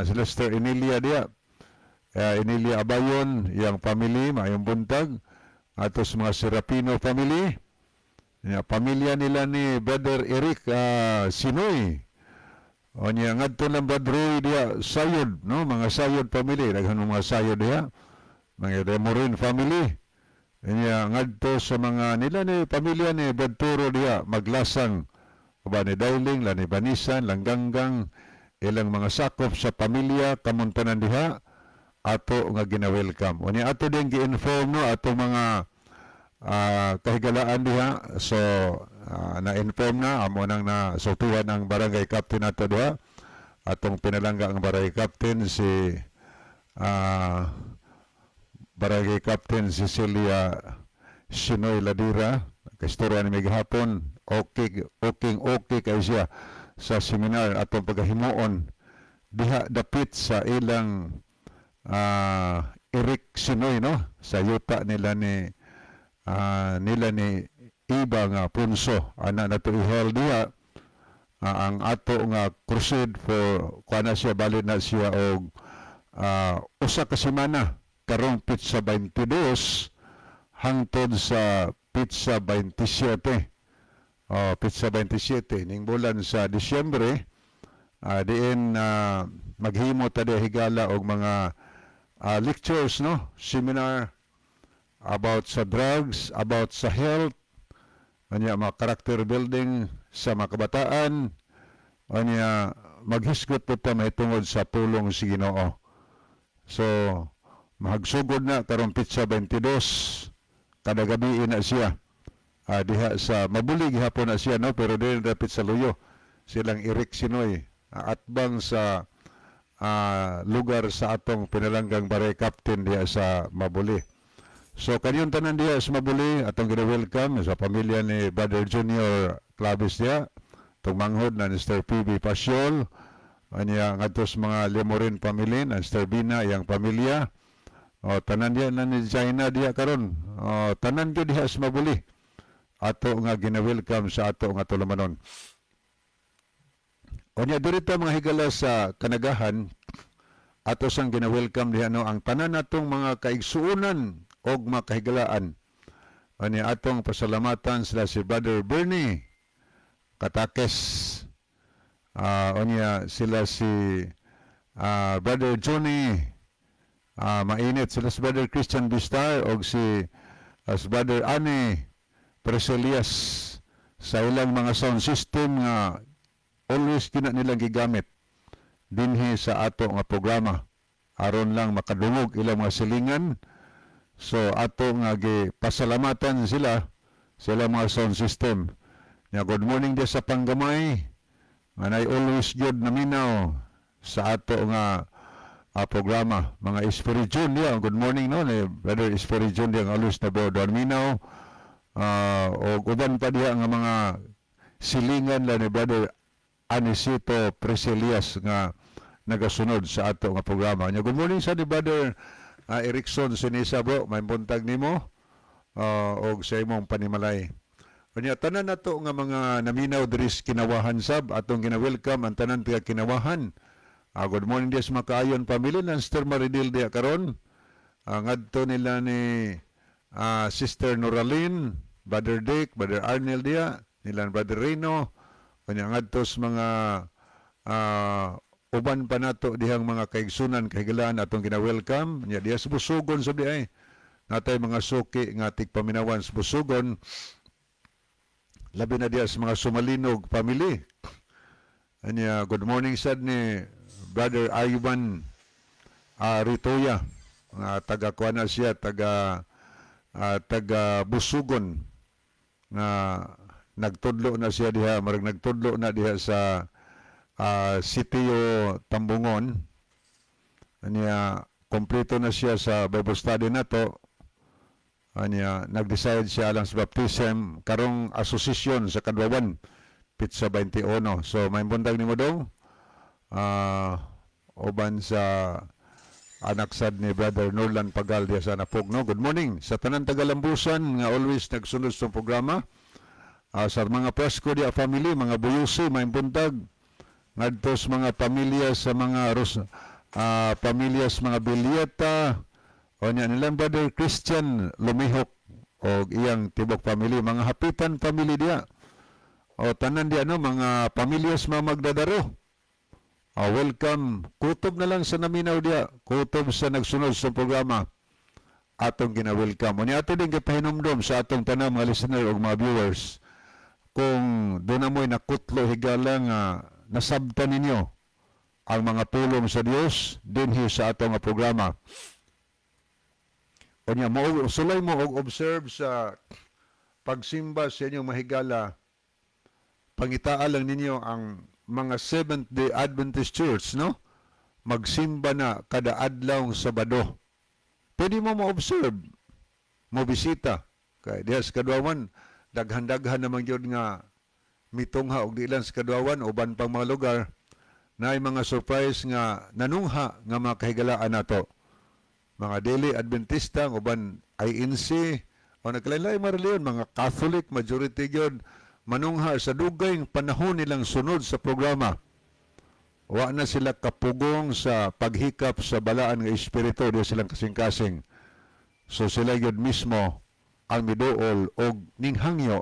Sila Sister Emilia diha. Emilia Abayon, iyang family, maayong buntag. Atos mga Serapino family. Ya, pamilya nila ni Brother Eric Sinoy. O niya ngadto lang Brother Roy diha Sayod, no? Mga Sayod family, daghan mga Sayod diha. Mga Remorin family. Niya ngadto sa mga nila ni pamilya ni Brad Turo diha Maglasang. Uban ni Dailing, la ni Banisan, Langganggang, ilang mga sakop sa pamilya kamuntanan diha ato nga gina-welcome. O niya ato din gi-inform, no, ato mga kahigalaan diha. So na-inform na amo nang na sultihan ang barangay captain nato diha, atong pinalangga ang barangay captain, si Barangay Captain Cecilia Sinoy Ladira. Kaistorya ni gahapon, okay okay kay siya sa seminar atong pagahimuon. Diha dapit sa ilang Eric Sinoy, no, sa yuta nila ni Iba nga Punso ana nato i-held diha ang ato nga crusade for kuan na siya, bali na siya og 1 ka semana karong petsa 22 hangtod sa petsa 27. Oh, petsa 27 ning bulan sa Disyembre, diin maghimo ta diha higala og mga lectures, no, seminar about sa drugs, about sa health, anya mga character building sa mga kabataan, anya maghisgot po ta mahitungod sa pulong sa Ginoo. So mahagsugod na karong petsa 22, kada gabi na siya diha sa Mabuli gihapon na siya, no, pero dili dapit sa Luyo silang Eric Sinoy, atbang sa lugar sa atong pinalanggang barangay captain diha sa Mabuli. So kaniyong tanan diha sa Mabuli atong gina-welcome sa pamilya ni Brother Junior Clavis diha, tong manghod na ni Mr. PB Pasiol, anya ngadto sa mga Lemorin family na Mr. Bina iyang pamilya. O tanan diha na ni China diha karon. O tanan gyud diha sa Mabuli ato nga gina-welcome sa ato nga tulumanon. Unya diri ta, mga higala, sa Kanagahan, ato sang gina-welcome diha, no, ang tanan natong mga kaigsuonan og mga kahigalaan. Ani atong pasalamatan sila si Brother Bernie Katakes. Unya sila si Brother Johnny Mainit, sila si Brother Christian Bistar og si Brother Annie Preselias sa ilang mga sound system nga always kina nilang gigamit dinhi sa ato nga programa aron lang makadungog ilang mga silingan. So ato nga gipasalamatan sila sa ilang mga sound system. Nya good morning di sa Panggamay nga nay always gyud naminaw sa ato nga programa, mga Espiridion diya. Good morning, no, ni Brother Espiridion diya nga always na bodo minaw, og uban pa diha nga mga silingan la ni Brother Anisito Preselias nga nagasunod sa ato nga programa. Nya good morning sa ni Brother Erickson Sinisa, bro, may buntag nimo og sa imong panimalay. Unya tanan nato nga mga naminaw diri sa Kinawahan sab atong gina-welcome ang tanan taga Kinawahan. Good morning diya sa Makaayon family ng Sister Maridil diya karon. Ngadto nila ni Sister Noralyn, Brother Dick, Brother Arnel diya, nila Brother Reno, unya ngadto sa mga uban pa nato dihang mga kaigsunan, kahigalaan atong gina-welcome. Nya diya sa Busugon sa diay. Natay mga suki nga tigpaminawan sa Busugon, labi na diya sa mga Sumalinog family. Anya, good morning sad ni Brother Ivan Ritoya nga taga kuan na siya, taga Busugon nga nagtudlo na siya diha, marag nagtudlo na diha sa Sitio Tambungon. Anya kompleto na siya sa Bible study nato. Anya nag-decide siya lang sa baptism karong asosasyon sa Kadwawan petsa 21. So may buntag nimo dong, uban sa anak sad ni Brother Norlan Pagal diya sa Napog, no. Good morning sa tanan tagalambusan nga always nagsunod sa programa. Sa mga Presko diya family, mga Buyusi, may buntag ngadto sa mga pamilya sa mga Ros, pamilya sa mga Bilyeta, o niya nilang Brother Christian Lumihok og iyang tibok family, mga Hapitan family diya. O tanan diya, no, mga pamilya sa mga Magdadaro. Welcome. Kutob na lang sa naminaw diya. Kutob sa nagsunod sa programa. Atong gina-welcome. Unya ato din gipahinumdom sa atong tanang mga listener o mga viewers. Kung doon na mo'y nakutlo higala nga nasabtan ninyo ang mga pulong sa Dios dinhi sa atong nga programa. Unya mo sulay mo og observe sa pagsimba sa inyong mahigala, pangitaa lang ninyo ang mga Seventh Day Adventist Church, no? Magsimba na kada adlaw Sabado. Pwede mo ma-observe, mo bisita. Kay diha sa Kadwawan, daghan-daghan naman gyud nga mitungha og di lang sa Kadwawan, uban pang mga lugar. Naay mga surprise nga nanungha nga mga kahigalaan nato. Mga dili Adventista, ang uban INC, o nagkalain-lain mga reliyon, mga Catholic, majority gyud manungha sa dugay panahon nilang sunod sa programa. Wa na sila kapugong sa paghikap sa balaan nga espiritu di silang kasing-kasing. So sila gyud mismo ang miduol og ninghangyo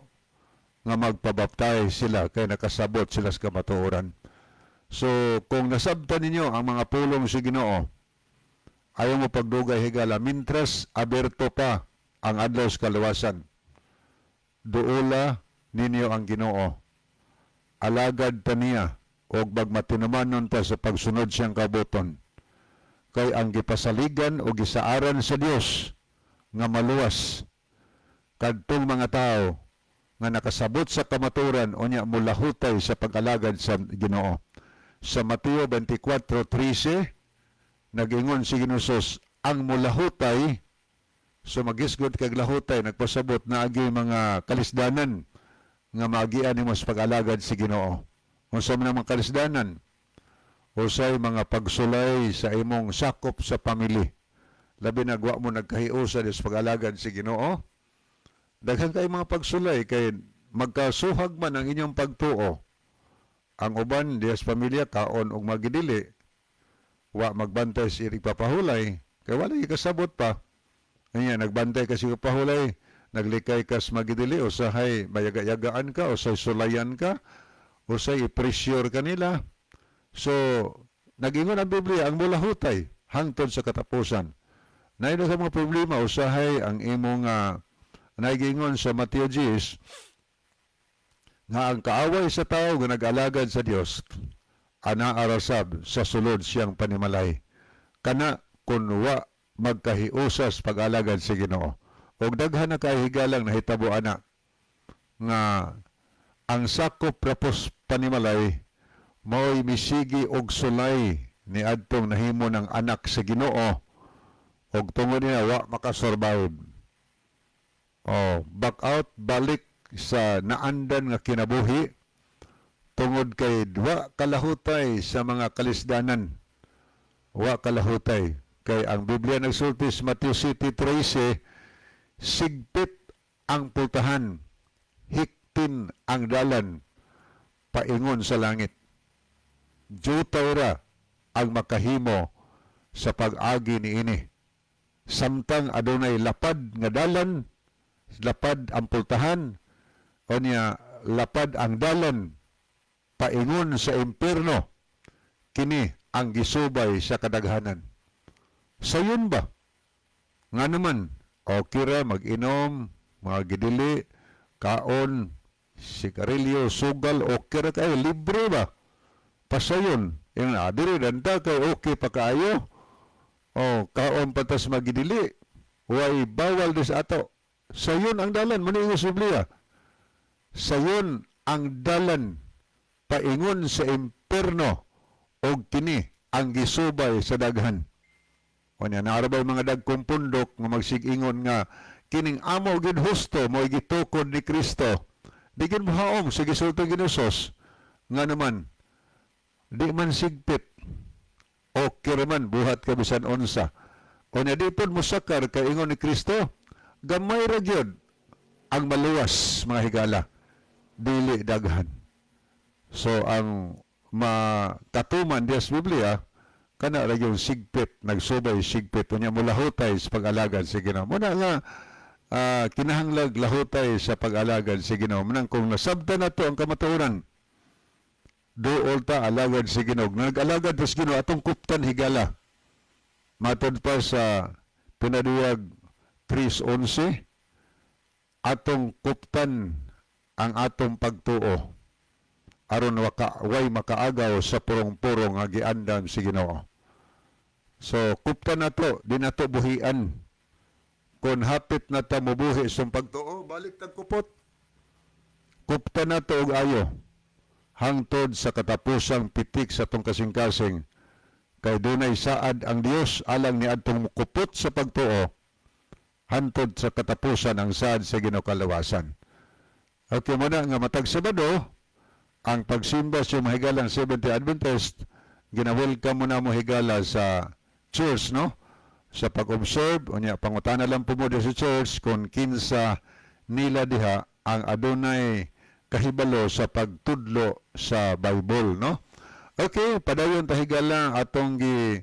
nga magpabaptize sila kay nakasabot sila sa kamatuoran. So kung nasabtan ninyo ang mga pulong sa Ginoo, ayaw mo pagdugay, higala, mintras aberto pa ang adlaw sa kaluwasan. Duola ninyo ang Ginoo. Alagad ta niya og magmatinumanon ta sa pagsunod siyang kabubut-on. Kay ang gipasaligan o gisaaran sa Dios nga maluwas kadtong mga tao nga nakasabot sa kamaturan unya mulahutay sa pag-alagad sa Ginoo. Sa Mateo 24:13 nag-ingon si Ginoo Jesus, ang mulahutay. So magisgot kag lahutay, nagpasabot na agi mga kalisdanan nga maagian nimo sa pag-alagad si Ginoo. Unsa man ang mga kalisdanan? Usay mga pagsulay sa imong sakop sa pamilya. Labi na wa mo nagkahiusa sa pag-alagad si Ginoo. Daghan kay mga pagsulay kay magkasuhag man ang inyong pagtuo. Ang uban diya sa pamilya kaon og magidili. Wa magbantay sa ilig papahulay kay wala gyud kasabot pa. Anya nagbantay ka sa pahulay, naglikay ka sa magidili, usahay mayaga-yagaan ka, usay sulayan ka, usay i-pressure ka nila. So, nag-ingon ang Biblia, ang mulahutay hangtod sa katapusan. Naino sa mga problema, usahay ang imong naigingon sa Mateo 10 nga ang kaaway sa tao nga nag-alagad sa Dios ana arasab sa sulod siyang panimalay. Kana kun wa magkahiusas pag-alagad sa Ginoo. Og daghan na kahigalang nahitabo ana nga ang sakop rapos panimalay mao'y misigi og sulay ni adtong nahimo ng anak sa Ginoo og tungod niya wa makasurvive. Oh, back out, balik sa naandan nga kinabuhi tungod kay wa kalahutay sa mga kalisdanan. Wa kalahutay kay ang Biblia nagsulti sa Mateo 7:13, sigpit ang pultahan, hiktin ang dalan paingon sa langit. Jutay ra ang makahimo sa pag-agi niini. Samtang adunay lapad nga dalan, lapad ang pultahan, o niya lapad ang dalan paingon sa impierno, kini ang gisubay sa kadaghanan. Sayon ba? Nga naman, okay ra mag-inom, mga gidili, kaon, sigarilyo, sugal, okay ra kayo, libre ba? Pasayon. Yung diri danta kay okay pa kaayo. O, kaon patas magidili. Way bawal dis ato. Sayon ang dalan, muna sa Biblia. Sayon ang dalan paingon sa imperno og kini ang gisubay sa daghan. O niya, naarabay mga dagkong pundok nga magsigingon nga kining amo gid husto mo gitukod ni Kristo. Di gid mohaom sa gisulti ni Jesus. Nga naman, di man sigpit. Okay raman buhat ka bisan unsa. O niya, di pod mosakar kay ingon ni Kristo, gamay ra gyud ang maluwas, mga higala, dili daghan. So ang makatuman diya sa Biblia kana ra yung sigpit, nagsubay sigpit unya mulahutay sa pag-alagad sa Ginoo. Muna nga kinahanglag lahutay sa pag-alagad sa Ginoo. Manang kung nasabtan nato ang kamatuoran, duol ta alagad sa Ginoo. Nag-alagad ta sa Ginoo, atong kuptan, higala. Matod pa sa Pinaduyag 3:11, atong kuptan ang atong pagtuo aron waka, way makaagaw sa purong-purong nga giandam si Ginoo. So kuptan nato, di nato buhian. Kung hapit na ta mobuhi sa pagtuo, balik tag kupot. Kuptan nato og ayo hangtod sa katapusang pitik sa atong kasing-kasing kay dunay saad ang Dios alang ni adtong mukupot sa pagtuo hantod sa katapusan, ang saad sa Ginoo kalawasan. Okay, muna nga matag Sabado ang pagsimba sa mahigalang Seventh Adventist. Gina-welcome mo na mo, higala, sa church, no? Sa pag-observe, unya pangutana lang po mo sa church kung kinsa nila diha ang adunay kahibalo sa pagtudlo sa Bible, no? Okay, padayon ta, higala, atong gi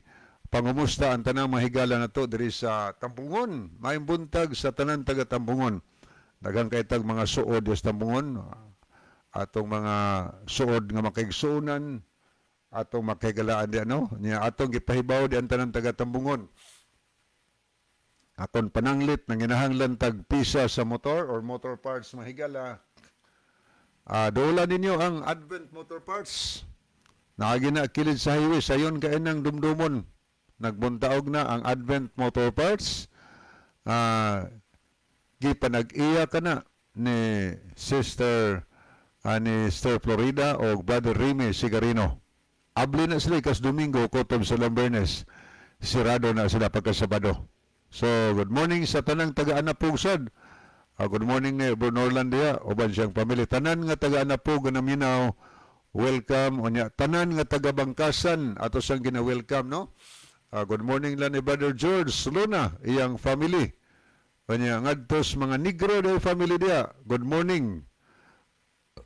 pangumusta ang tanang mga higala nato diri sa Tambungon. Maayong buntag sa tanan taga Tambungon. Daghan kay tag mga suod sa Tambungon. Atong mga suod nga makaigsuonan, atong makahigalaan di ano, nya atong gipahibaw di ang tanan taga Tambungon. Akon pananglit, nanginahanglan tag pisa sa motor or motor parts, mahigala. Dola ninyo ang Advent Motor Parts. Naagi na kilid sa highway, sayon kay nang dumdumon. Nagbuntaog na ang Advent Motor Parts. Gipanag-iya ka na ni Sister ni Sister Florida o Brother Remy Sigarino. Abli na sila kas Domingo, kutob sa Lambernes. Sirado na sila pagka Sabado. So, good morning sa tanang taga-Anapug sad. Good morning ni Bro Norland diha uban siyang pamilya. Tanan nga taga-Anapug nga naminaw, welcome. Unya tanan nga taga Bangkasan ato siyang gina-welcome, no? Good morning lang ni Brother George Luna, iyang family. Unya ngadtos mga Negro day family diha. Good morning.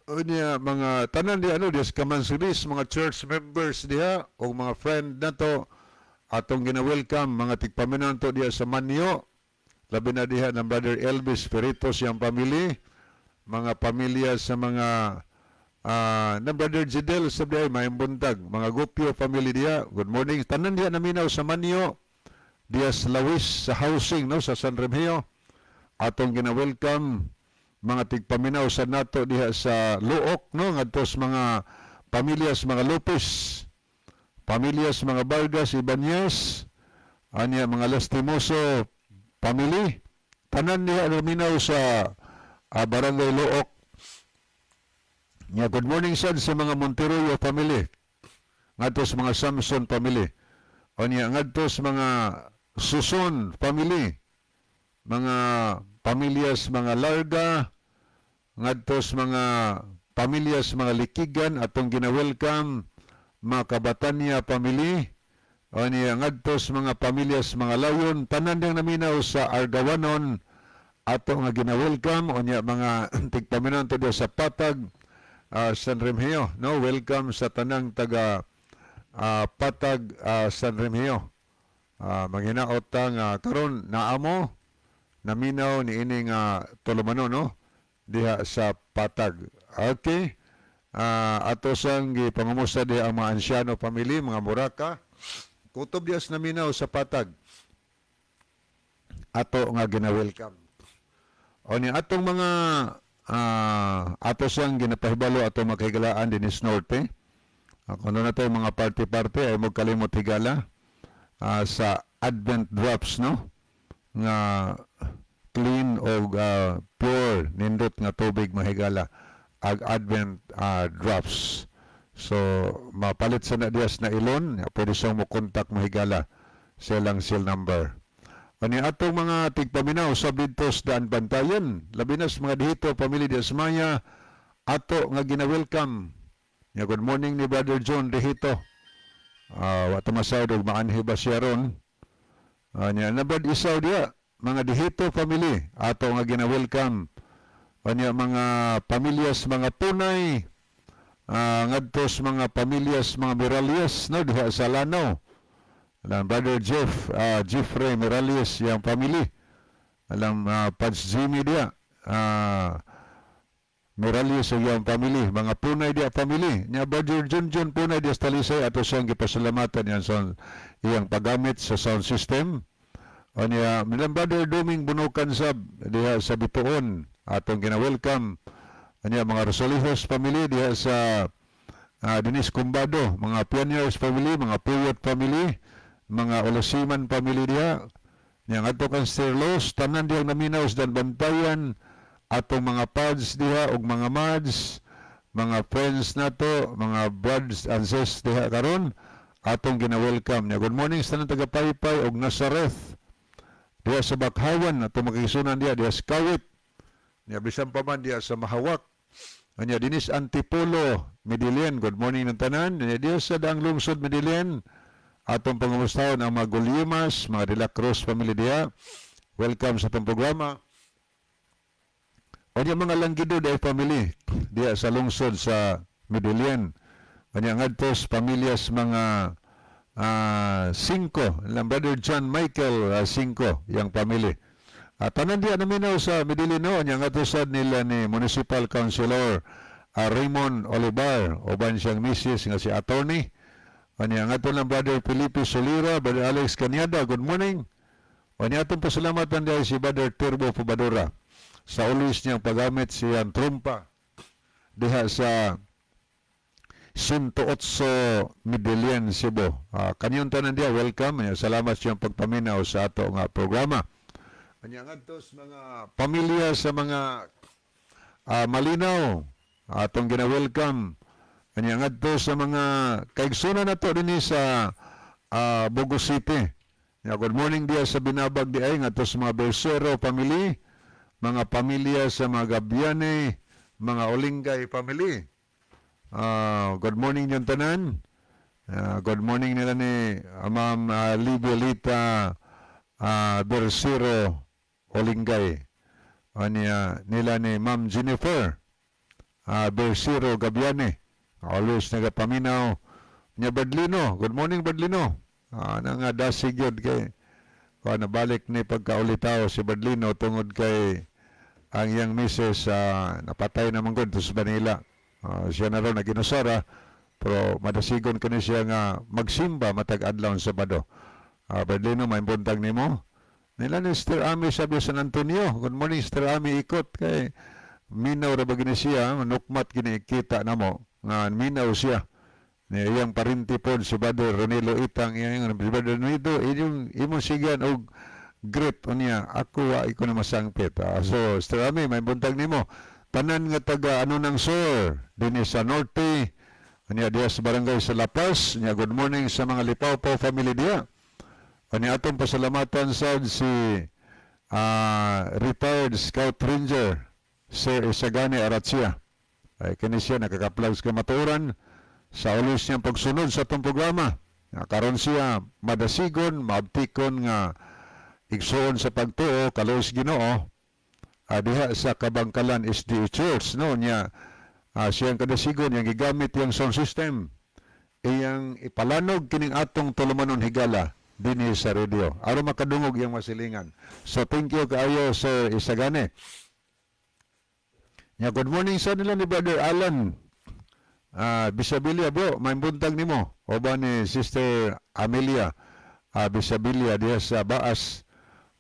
Unya mga tanan di ano diha sa Kamansilis, mga church members diha o mga friend nato atong gina-welcome, mga tigpaminaw to diha sa Manyo. Labi na diha ng Brother Elvis Peritos, iyang family, mga pamilya sa mga ng Brother Jidel sa diha, maayong buntag, mga Gupio family diha. Good morning. Tanan diha naminaw sa Manyo, diha sa Lawis sa housing, no, sa San Remigio. Atong gina-welcome mga tigpaminaw sa nato diha sa Luok, no, ngadtos mga pamilyas mga Lopez, pamilyas mga Vargas Ibanez, anya mga Lastimoso family, tanan diha naminaw sa Barangay Luok. Nya good morning sad sa mga Monteroyo family, ngadtos mga Samson family. Unya ngadtos mga Suson family, mga pamilyas mga Larga, ngadtos mga pamilyas mga Likigan atong gina-welcome, mga Kabatanya family, unya ngadtos mga pamilyas mga Layon, tanan diyang naminaw sa Argawanon ato nga gina-welcome. Unya mga tigpaminaw to diha sa Patag, San Remigio, no? Welcome sa tanang taga Patag, San Remigio. Manghinaot ta nga karon naamo naminaw ni ining tulumanon, no, diha sa Patag. Okay. Ato sang gipangumusta diha ang mga Ansyano family, mga Muraka. Kutob diha sa naminaw sa Patag. Ato nga gina-welcome. O ni atong mga ato siyang ginapahibalo ato makahigalaan dinis Norte. Kuno na to mga party-party ay magkalimot, higala, sa Advent Drops, no, nga clean o pure nindot nga tubig, mahigala, ag Advent Drops. So mapalit sa na diyas na ilon, pwede siyang mo contact, mahigala, sa ilang cell number. Ani atong mga tigpaminaw sa didto sa Daanbantayan, labi na sa mga dihito pamilya di Asmaya, ato nga gina-welcome. Ya, good morning ni Brother John Dihito. Wa ta masawd og maanhi ba siya ron. Nya na Brad Isaw diya, mga Dihito family, ato nga gina-welcome. Anya mga pamilyas mga Punay, ngadtos mga pamilyas mga Miralles, no, diha sa Lanao. Alam Brother Jeff, Jeffrey Miralles, yang family. Alam Pads Jimmy diya. Miralles ug iyang family, mga Punay diya family. Nya Brother Junjun Punay diya sa Talisay, ato siyang gipasalamatan yan sa iyang paggamit sa sound system. Anya milang Brother Duming Bunukan sab diha sa Bituon, atong gina-welcome. Anya mga Rosalijos family diha sa Dinis Cumbado, mga Pioneers family, mga Puyot family, mga Olosiman family diha. Nya ngadto kang Sterlos, tanan diyang naminaw sa Bantayan, atong mga pads diha ug mga mads, mga friends nato, mga brothers and sisters diha karon atong gina-welcome. Nya good morning sa tanan taga Paypay ug Nazareth. Diha sa Bakhawan atong makigsunan diha diha sa Kawit. Nya bisan pa man diha sa Mahawak. Anya Dinis Antipolo, Medellin, good morning ng tanan. Anya diya sa Daang Lungsod, Medellin. Atong pangumustahon ang mga Gulyimas, mga De La Cruz family diha. Welcome sa atong programa. Anya mga Langgido diay family diha sa lungsod sa Medellin. Anya ngadtos pamilyas mga Cinco, lang Brother John Michael Cinco, yang family. At tanan diya naminaw sa Medellin, no, anya ngadto sad nila ni Municipal Councilor Raymond Olivar uban siyang misis nga si attorney. Anya ngadto lang Brother Felipe Solira, Brother Alex Canyada, good morning. Anya atong pasalamatan diay si Brother Turbo Pubadora sa ulis niyang paggamit siyang trumpa diha sa 108 Medellin, Cebu. Kaniyong tanan diha, welcome. Anya, salamat siyang pagpaminaw sa ato nga programa. Anya ngadtos mga pamilya sa mga Malinaw atong gina-welcome. Anya ngadto sa mga kaigsunan nato dinhi sa Bogo City. Nya, good morning diya sa Binabag di ay ngadto sa mga Bersero family, mga pamilya sa mga Gabyane, mga Olingay family. Good morning yung tanan. Good morning nila ni Ma'am Libiolita Bersero Olingay. Anya nila ni Ma'am Jennifer Bersero Gabyane. Always nagapaminaw. Nya Badlino. Good morning, Badlino. Na nga dasig yun kay kuan nabalik ni pagkaulitaw si Badlino tungod kay ang iyang misis napatay na man gud sa Manila. Siya na raw naginusara pero madasigon kani siya nga magsimba matag adlaw sa Sabado. Badlino, may buntag nimo. Nila ni Sister Ami sabi San Antonio. Good morning, Sister Ami Ikot, kay minaw ra ba gini siya, nukmat gini kita namo nga minaw siya. Ni iyang parinti pod si Brother Ronilo Itang, iyang si Brother Ronilo inyong imong sigyan og greet unya ako wa iko na masangpit. So Sister Ami, may buntag nimo. Tanan nga taga ano ng Sur dinhi sa Norte, unya diha sa barangay sa La Paz, nya good morning sa mga Lipawpaw family diha. Unya atong pasalamatan sad si retired Scout Ranger Sir Isagani Aratsia. Ay kini siya nakaka-plug sa kamatuoran sa ulos niyang pagsunod sa atong programa. Nga karon siya madasigon, maabtikon nga igsuon sa pagtuo kaluos Ginoo diha sa Kabangkalan SDA Church, no, niya siyang kadasigon yang gigamit yang sound system iyang ipalanog kining atong tulumanon higala dinhi sa radio aron makadungog iyang masilingan. So thank you kaayo, Sir Isagane. Nya good morning sa nila ni Brother Alan Bisabilia, bro, may buntag nimo. Uban ni Sister Amelia Bisabilia diha sa Baas.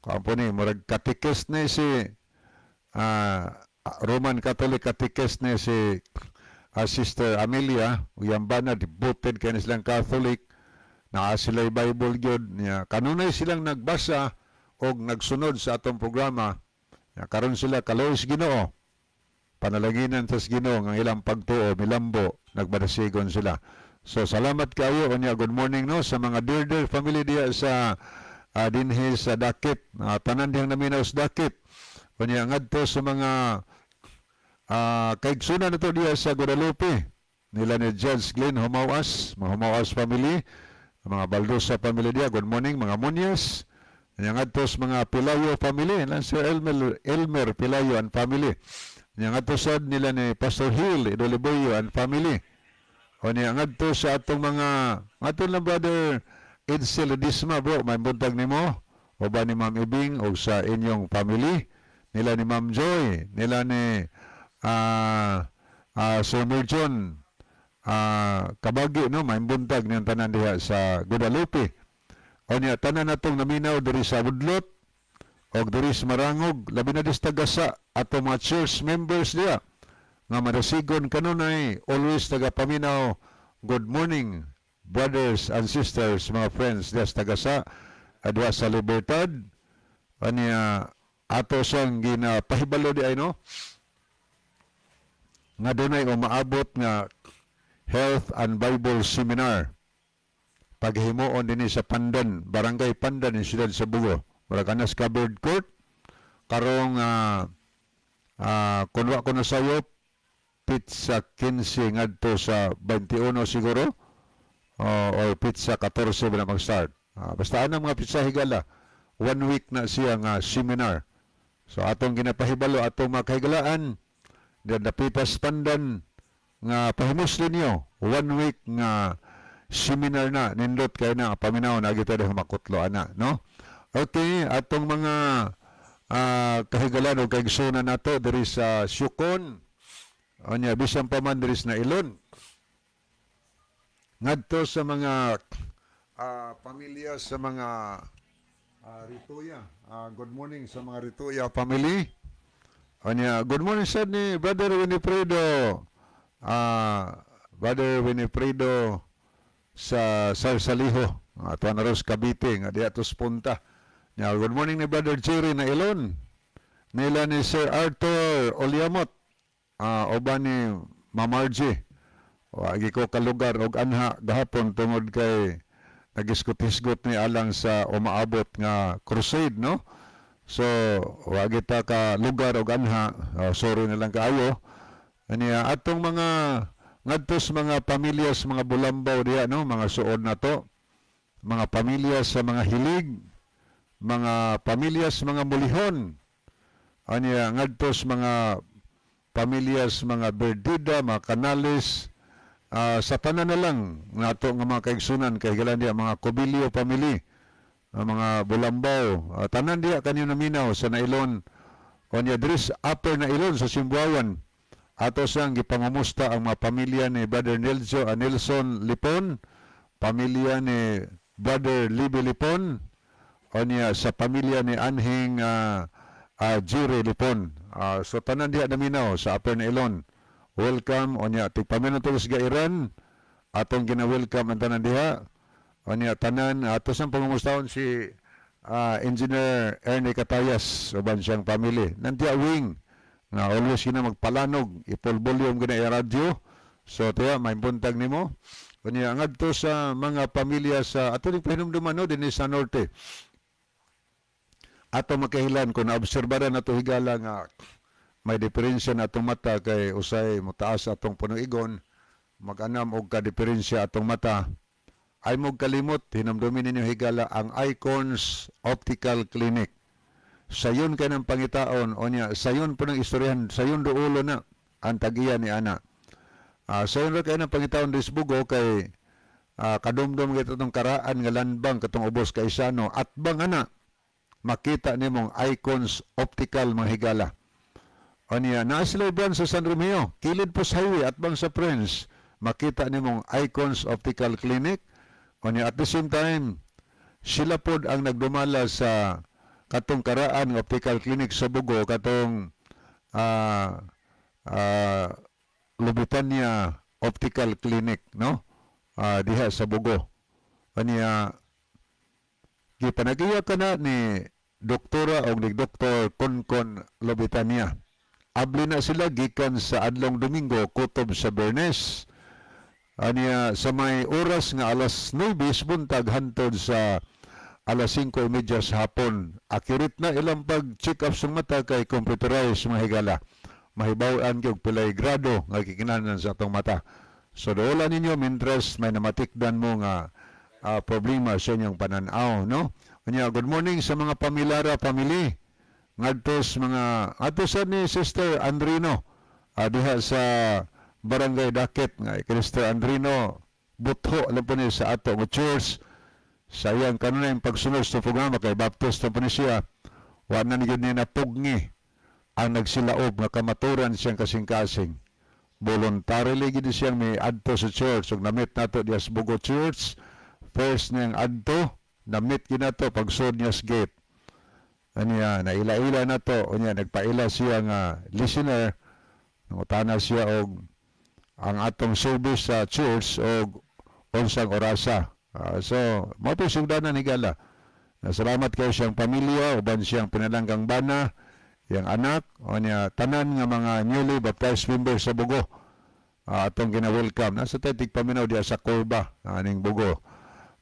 Kampo ni murag katikes ni si Roman Catholic katikes ni si Sister Amelia, iyang bana devoted kay ni silang Catholic. Naa sila Bible gyud niya. Kanunay silang nagbasa og nagsunod sa atong programa. Nya karon sila kaluoy Ginoo, panalanginan sa Ginoo ang ilang pagtuo milambo, nagmadasigon sila. So salamat kayo. Unya good morning, no, sa mga dear family diha sa dinhi sa Dakit, tanan dihang naminaw sa Dakit. Unya ngadto sa mga kaigsunan nato diha sa Guadalupe nila ni Judge Glenn Humawas, mga Humawas family, mga Baldosa family diha, good morning, mga Munyas. Unya ngadto sa mga Pilayo family, lan Sir Elmer, Elmer Pilayo and family. Unya ngadto sad nila ni Pastor Hill Idoliboyo and family. O niya ngadto sa atong mga ngadto lang Brother Edsel Ledesma, bro, may buntag nimo uban ni Ma'am Ibing og sa inyong family nila ni Ma'am Joy, nila ni Sir Merjon Kabagi, no, may buntag niyang tanan diha sa Guadalupe. O niya tanan natong naminaw diri sa Budlot og diri sa Marangog, labi na dis tagasa atong mga church members diha nga madasigon kanunay always nagapaminaw. Good morning, brothers and sisters, mga friends diha sa Tagasa, diha sa Libertad. Anya ato siyang ginapahibalo di ay, no, nga dunay umaabot nga Health and Bible Seminar paghimuon dinhi sa Pandan, Barangay Pandan in siyudad sa Bogo. Murag anas covered court karong kun wa ko nasayop. Petsa 15 ngadto sa 21 siguro or petsa 14 ba na mag-start. Basta anang mga petsa, higala, one week na siya nga seminar. So atong ginapahibalo atong mga kahigalaan diyan dapitas Pandan nga pahimusli ninyo, one week nga seminar na. Nindot kay na paminaw na kita dahil makutlo ana, no? Okay, atong mga kahigalaan o kaigsunan nato diri sa Siocon, unya bisan pa man diri sa Nailon, ngadto sa mga pamilya sa mga Rituya. Good morning sa mga Rituya family. Unya, good morning sad ni Brother Winifredo. Brother Winifredo sa Sarsaliho, ato na ros Cavite nga diha tos punta. Nya, good morning ni Brother Jerry na Ilon. Nila ni Sir Arthur Oliamot. Uban ni Mamargie. Wagi ko kalugar og anha gahapon tungod kay nagisgot-hisgot ni alang sa umaabot nga crusade, no? So, wagi ta ka lugar og anha, sorry na lang kaayo. Aniya atong mga ngadto sa mga pamilya sa mga Bulambaw diha, no, mga suod nato, mga pamilya sa mga Hilig, mga pamilya sa mga Mulihon. Aniya ngadto sa mga pamilya sa mga Berdida, mga Canales, sa tanan na lang nato nga mga kaigsunan kay higalan diha, mga Cobillo family, ang mga Bulambaw, tanan diha kanyo naminaw sa Nailon, onya diri sa Upper Nailon sa Simbuawan. Ato siyang gipangumusta ang mga pamilya ni Brother Nelson Lipon, pamilya ni Brother Libby Lipon, onya sa pamilya ni Anhing Jire Lipon. So tanan diha naminaw sa Upper Nailon. Welcome. Onya tigpaminaw to sa Gairan, atong gina-welcome ang tanan diha. Onya tanan ato sang pangumustahon si Engineer Ernie Catayas uban siyang family. Nandiya wing nga always gina magpalanog, i-full volume gina i-radyo. So tiya may buntag nimo. Unya ngadto sa mga pamilya sa ato ning pahinumduman, no, dinhi sa Norte. Ato makahilan kung naobserbaran nato, higala, nga may diferensya na atong mata kay usay motaas atong punuigon, mag-anam og ka-diferensya atong mata. Ay mo kalimot, hinumdumin ninyo, higala, ang Icons Optical Clinic. Sayon kay ng pangitaon, onya sayon po ng istoryahan, sayon duulo na ang tagiya ni ana. Sayon ra kay ng pangitaon disbugo kay kadumdum kay itong karaan nga landbang katong ubos kay Isano at bang ana makita nimong Icons Optical, mga higala. Onya naa sila branch sa San Romeo, kilid po sa highway at bang sa Prince, makita nimong Icons Optical Clinic. Onya at the same time, sila pod ang nagdumala sa katong karaan nga optical clinic sa Bugo, katong Lubitania Optical Clinic, no, diha sa Bugo. Kaniya gipanagiya kana ni Doktora o ni Dr. Konkon Lobitania. Abli na sila gikan sa adlong Domingo kutob sa Bernes. Aniya sa may oras nga alas 9 sa buntag hantod sa alas 5:30 sa hapon. Accurate na ilang pag-check up sa mata kay computerized, mga higala. Mahibaw-an gyud pilay grado nga gikinahanglan sa atong mata. So dola ninyo mientras may namatikdan mo nga problema sa inyong pananaw, no? Unya, good morning sa mga Pamilara family. Ngadto sa mga ato sa ni Sister Andrino diha sa Barangay Dakit nga Sister Andrino butho alam po ni sa ato nga church sa iyang kanunay pagsunod sa programa kay Baptist na po ni siya. Wa na ni gyud niya napugni ang nagsilaob nga kamaturan siyang kasing-kasing. Voluntarily gid siyang may adto sa church ug na-meet nato diha sa Bugo Church. First niyang adto, na-meet gyud nato pagsud niya sa gate. Aniya naila-ila nato, unya nagpaila siya nga listener. Nangutana siya og ang atong service sa church og unsang orasa. So mao to sugdanan, higala. Salamat kayo siyang pamilya uban siyang pinalanggang bana, iyang anak, unya tanan nga mga newly baptized members sa Bugo. Atong gina-welcome. Nasa tayo paminaw diya sa Corba, aning Bugo.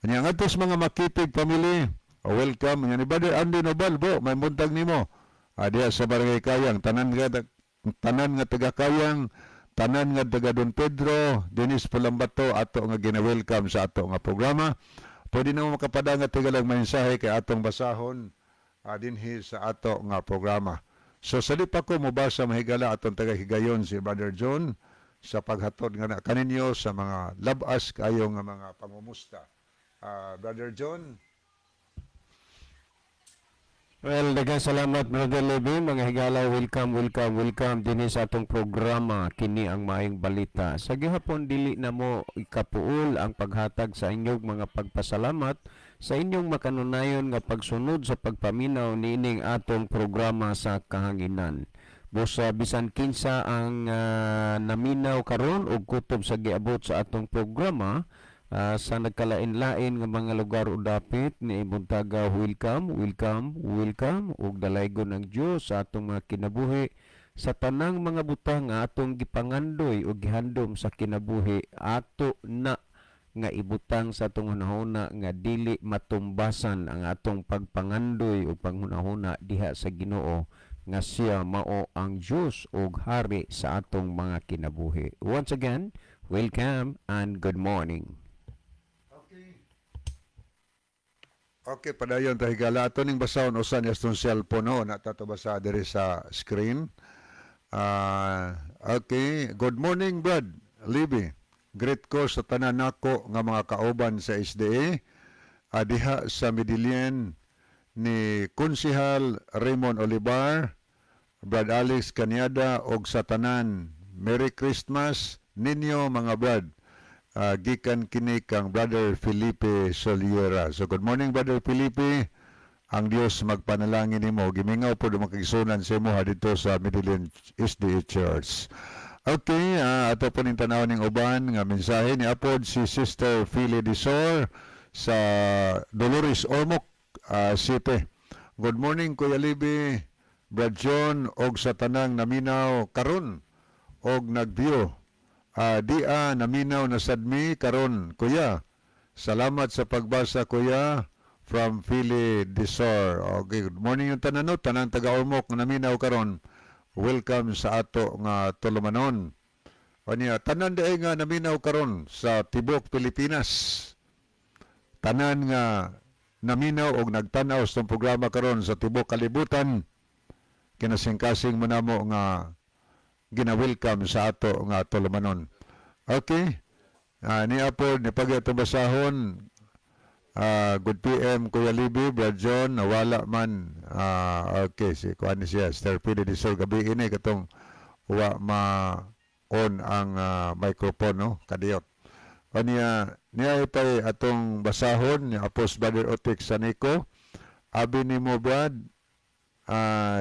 Unya ngadto sa mga Makipig family, oh, welcome. Unya ni Brother Andy Nobal, bo, may buntag nimo. Diya sa Barangay Kayang, tanan nga taga Kayang, Tanan nga taga Don Pedro, Dennis Pulambato, ato nga gina-welcome sa ato nga programa. Pwede na mo makapadanga tigalang mensahe kay atong basahon dinhi sa ato nga programa. So sa di pa ko mobasa, mahigala, atong taga-higayon si Brother John sa paghatod nga na kaninyo sa mga labas kayo nga mga pangumusta. Brother John. Well, daghang salamat, Brother Levy. Mga higala, welcome, welcome, welcome dinhi sa atong programa kini ang maayong balita. Sa gihapon dili na mo ikapuol ang paghatag sa inyong mga pagpasalamat sa inyong makanunayon nga pagsunod sa pagpaminaw niining atong programa sa kahanginan. Busa bisan kinsa ang naminaw karon og kutob sa giabot sa atong programa sa nagkalain-lain nga mga lugar o dapit ni buntaga, welcome, welcome, welcome ug dalaygon ang Dios sa atong mga kinabuhi. Sa tanang mga butang nga atong gipangandoy o gihandom sa kinabuhi, ato na nga ibutang sa atong hunahuna nga dili matumbasan ang atong pagpangandoy o panghunahuna diha sa Ginoo nga siya mao ang Dios ug hari sa atong mga kinabuhi. Once again, welcome and good morning. Okay, padayon ta, higala. Ato ning basahon usa ni atong cellphone, no, na ta basa diri sa screen. Okay, good morning, Brad Libby. Greet ko sa tanan nako nga mga kauban sa SDA diha sa Medellin ni Konsihal Raymond Olivar, Brad Alex Caniada og sa tanan. Merry Christmas ninyo, mga Brad. Gikan kini kang Brother Felipe Soliera. So good morning, Brother Felipe. Ang Dios magpanalangin nimo. Gimingaw po makigsunan sa imo dito sa Medellin SDA Church. Okay, ato po ning tanaw ning uban nga mensahe ni apod si Sister Philly Disor sa Dolores Ormoc City. Good morning, Kuya Libby, Brad John og sa tanang naminaw karon og nag-view. Dia naminaw na sad mi karon, kuya. Salamat sa pagbasa, kuya, from Philly Disor. Okay, good morning yung tanan, no, tanang taga Ormoc nga naminaw karon. Welcome sa ato nga tulumanon. Anya tanan diay nga naminaw karon sa tibuok Pilipinas. Tanan nga naminaw og nagtanaw sa programa karon sa tibuok kalibutan, kinasingkasing mo namo nga gina-welcome sa ato nga tulumanon. Okay. Ni Apod, ni pag itong basahon, good PM, Kuya Libby, Brad John, nawala man. Okay, si kuan ni siya, Sir Pidi Disor, gabi ini katong wa ma on ang microphone, no, kadiyot. Aniya, niya itay atong basahon ni Apos Brother Otik Saniko. Abi ni mo, Brad,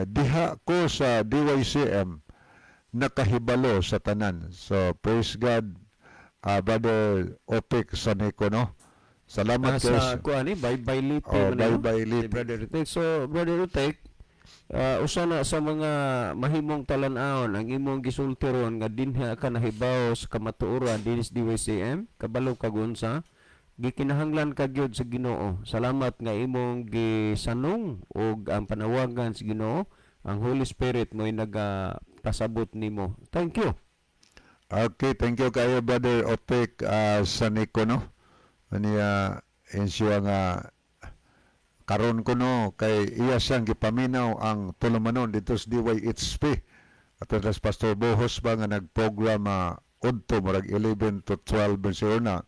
diha ko sa DYCM nakahibalo sa tanan. So praise God, Brother Otik Saniko, no. Salamat kay Sa kuan ni Bye Bye Liti Oh, man ni, no? Bye Bye Liti. Si Brother Utek. So Brother Utek, usa na sa mga mahimong talan-awon ang imong gisulti ron nga dinha ka nahibaw sa kamatuoran dinis DYCM, kabalo kag unsa gikinahanglan ka gyud sa Ginoo. Salamat nga imong gisanong og ang panawagan sa Ginoo, ang Holy Spirit mo'y nagapasabot nimo. Thank you. Okay, thank you kayo, Brother Otek Saniko, no. Aniya insyo nga karon ko, no, kay iya siyang gipaminaw ang tulumanon dito sa DYHP. Ato sa Pastor Bohos ba nga nagprogram udto murag 11 to 12 ba siguro na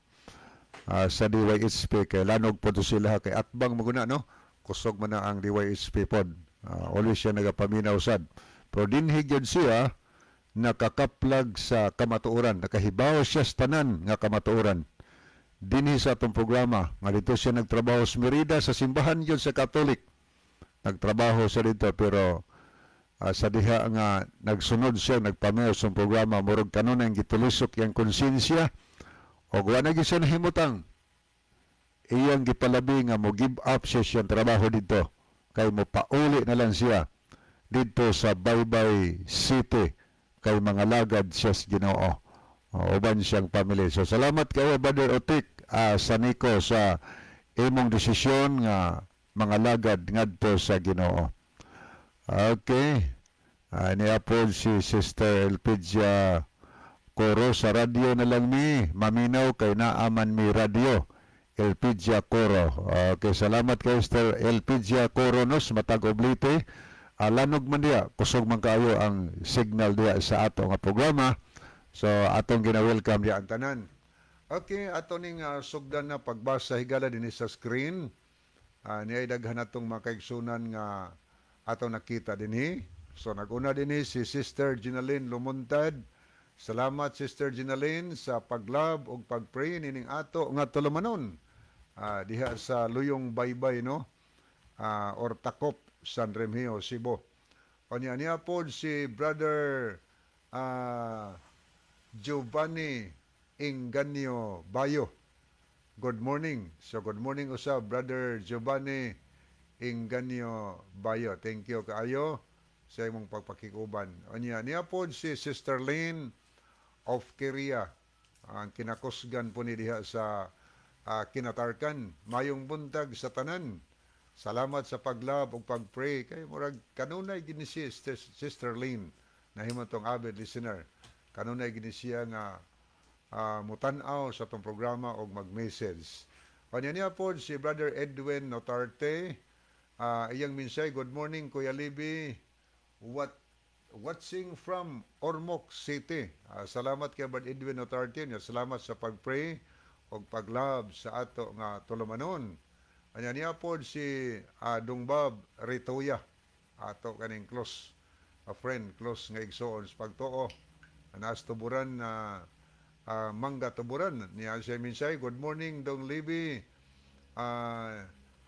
sa DYHP kay lanog po to sila kay atbang maguna, no, kusog man na ang DYHP pod. Always siya nagapaminaw sad, pero dinhi gyud siya nakakaplag sa kamatuoran, nakahibaw siya sa tanan nga kamatuoran dinhi sa atong programa nga dito siya nagtrabaho sa Merida sa simbahan yun sa Catholic. Nagtrabaho siya dito, pero sa diha nga nagsunod siya nagpaminaw sa programa, murag kanunay gitulisok yang konsensya og wa na gyud siya nahimutang. Iyang gipalabi nga mo give up siya siyang trabaho dito kay mo pauli na lang siya dito sa Baybay City kay mga lagad siya sa Ginoo. O, uban siyang family. So salamat kayo, Brother Otik Saniko, sa imong desisyon nga mga lagad ngadto sa Ginoo. Okay. Niapod si Sister Elpidia. Koro sa radyo na lang mi, maminaw kay naaman mi radyo. Elpidia Coro. Okay, salamat kay Sister Elpidia Coro nos matag oblite. Lanog man diya, kusog man kaayo ang signal diya sa ato nga programa. So atong gina-welcome diya ang tanan. Okay, ato ning sugdan na pagbasa, higala, dinhi sa screen. Niay daghan atong mga kaigsunan nga atong nakita dinhi. So naguna dinhi si Sister Ginaline Lumuntad. Salamat, Sister Ginaline, sa paglove ug pagpray nining ato nga tulumanon diha sa Luyong Baybay, no? Or Takop, San Remigio, Cebu. Unya niya pod si Brother Giovanni Inganyo Bayo. Good morning. So good morning usab, Brother Giovanni Inganyo Bayo. Thank you kaayo sa imong pagpakikuban. Unya niya pod si Sister Lynn of Korea. Ang kinakusgan po ni diha sa Kinatarkan. Mayong buntag sa tanan. Salamat sa paglove ug pagpray kay murag kanunay gini si Sister Lynn nahimo tong avid listener. Kanunay gini siya nga mutan-aw sa atong programa og mag-message. Unya niya po si Brother Edwin Notarte. Iyang mensahe, "Good morning, Kuya Libby. What watching from Ormoc City." Salamat kay Brother Edwin Notarte. Nya, salamat sa pag-pray og paglove sa ato nga tulumanon. Unya niya po si Dong Bob Ritoya. Ato kaning close a friend, close nga igsoon sa pagtuo. Naas Tuburan na Mangga Tuburan. Niya siya mensahe, "Good morning, Dong Libby.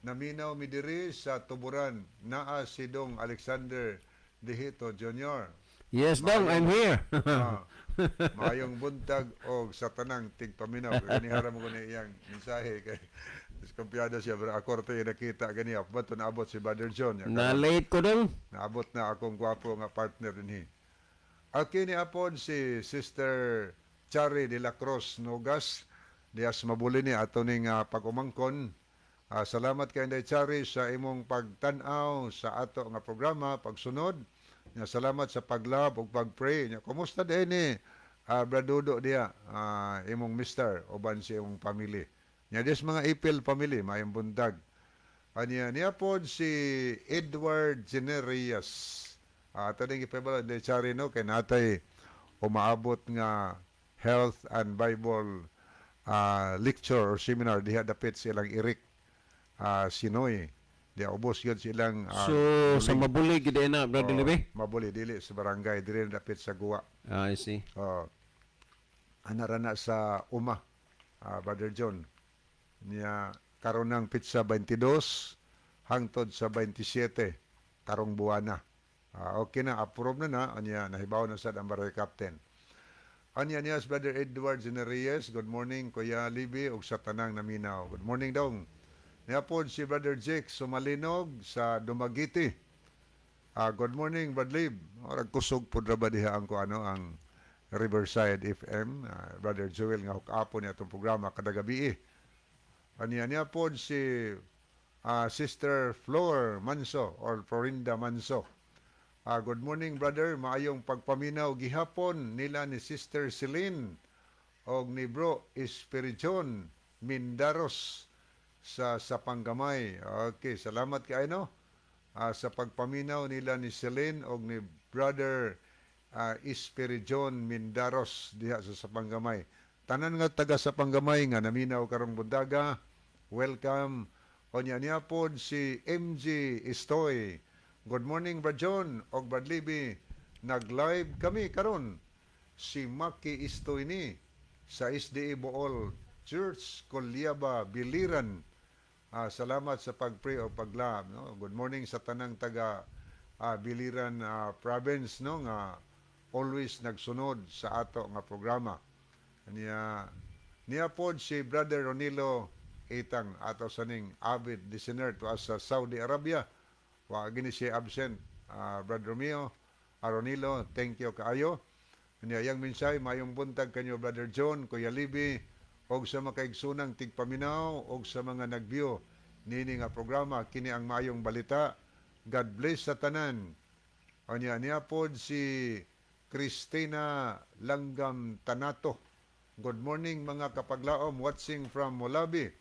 Naminaw mi diri sa Tuburan. Naa si Dong Alexander Dihito Jr." Yes, Dong, I'm here. Maayong buntag og sa tanang tigpaminaw. Ganihara mo ko na iyang mensahe kay diskumpiyado siya pero ako ito yung nakita ganiya. Bato naabot si Brother John. Ya, Na late ko, Dong. naabot na akong gwapo nga partner dinhi. Okay ni apod si Sister Chari de la Cruz Nogas dias mabuli ni ato ning pag-umangkon. Salamat kay Inday Chari sa imong pagtan-aw sa ato nga programa pagsunod. Nya salamat sa paglove ug pagpray. Nya kumusta din ni Bradudo diya, imong mister uban si imong family. Nya des mga Ipil family, maayong buntag. Anya niya pod si Edward Generias. Ato ning ipabalo ni Chari, no, kay natay umaabot nga health and Bible lecture or seminar diha dapit silang Eric Sinoy. Diha ubos yun silang So, sa Mabuli gid na, Brother oh, Libby? Mabuli, dili sa barangay, dili na dapit sa guwa. Ah, I see. Oh. Ana na sa Uma, Brother John. Niya karon ng petsa 22 hangtod sa 27 karong buwana. Okay na, approve na na, anya nahibaw na sad ang barangay captain. Anya niya si Brother Edward Generiyes, "Good morning, Kuya Libby ug sa tanang naminaw." Good morning dong. Niya pod si Brother Jake Sumalinog sa Dumaguete. "Good morning, Brad Lib." Murag kusog pod ra ba diha ang kuano, ang Riverside FM. Brother Joel nga hook ni atong programa kada gabi. Aniya niya pod si Sister Flor Manso or Florinda Manso. "Good morning, brother, maayong pagpaminaw gihapon nila ni Sister Celine og ni Bro Espiridion Mindaros sa Sapanggamay." Okay, salamat kay no sa pagpaminaw nila ni Celine og ni Brother Espiridion Mindaros diha sa Sapanggamay. Tanan nga taga Sapanggamay nga naminaw karong buntaga, welcome. Onya niya pod si MG Istoy. "Good morning, Brad John og Brad Libby. Nag-live kami karon. Si Maki Istoy ni sa SDA Bool Church, Colyaba, Biliran. Salamat sa pag-pray o paglove." No? Good morning sa tanang taga Biliran province, no, nga always nagsunod sa ato nga programa. Niya niya pod si Brother Ronilo Itang, ato sa ning avid listener to us sa Saudi Arabia. Wa gini siya absent. Brother Romeo, Aronilo, thank you kaayo. Niya yang mensahe, "Mayong buntag kanyo, Brother John, Kuya Libby, og sa makaigsunang tigpaminaw og sa mga nagview nini nga programa, kini ang Maayong Balita. God bless sa tanan." Anya niya pod si Christina Langgam Tanato. "Good morning, mga kapaglaom, watching from Molabi,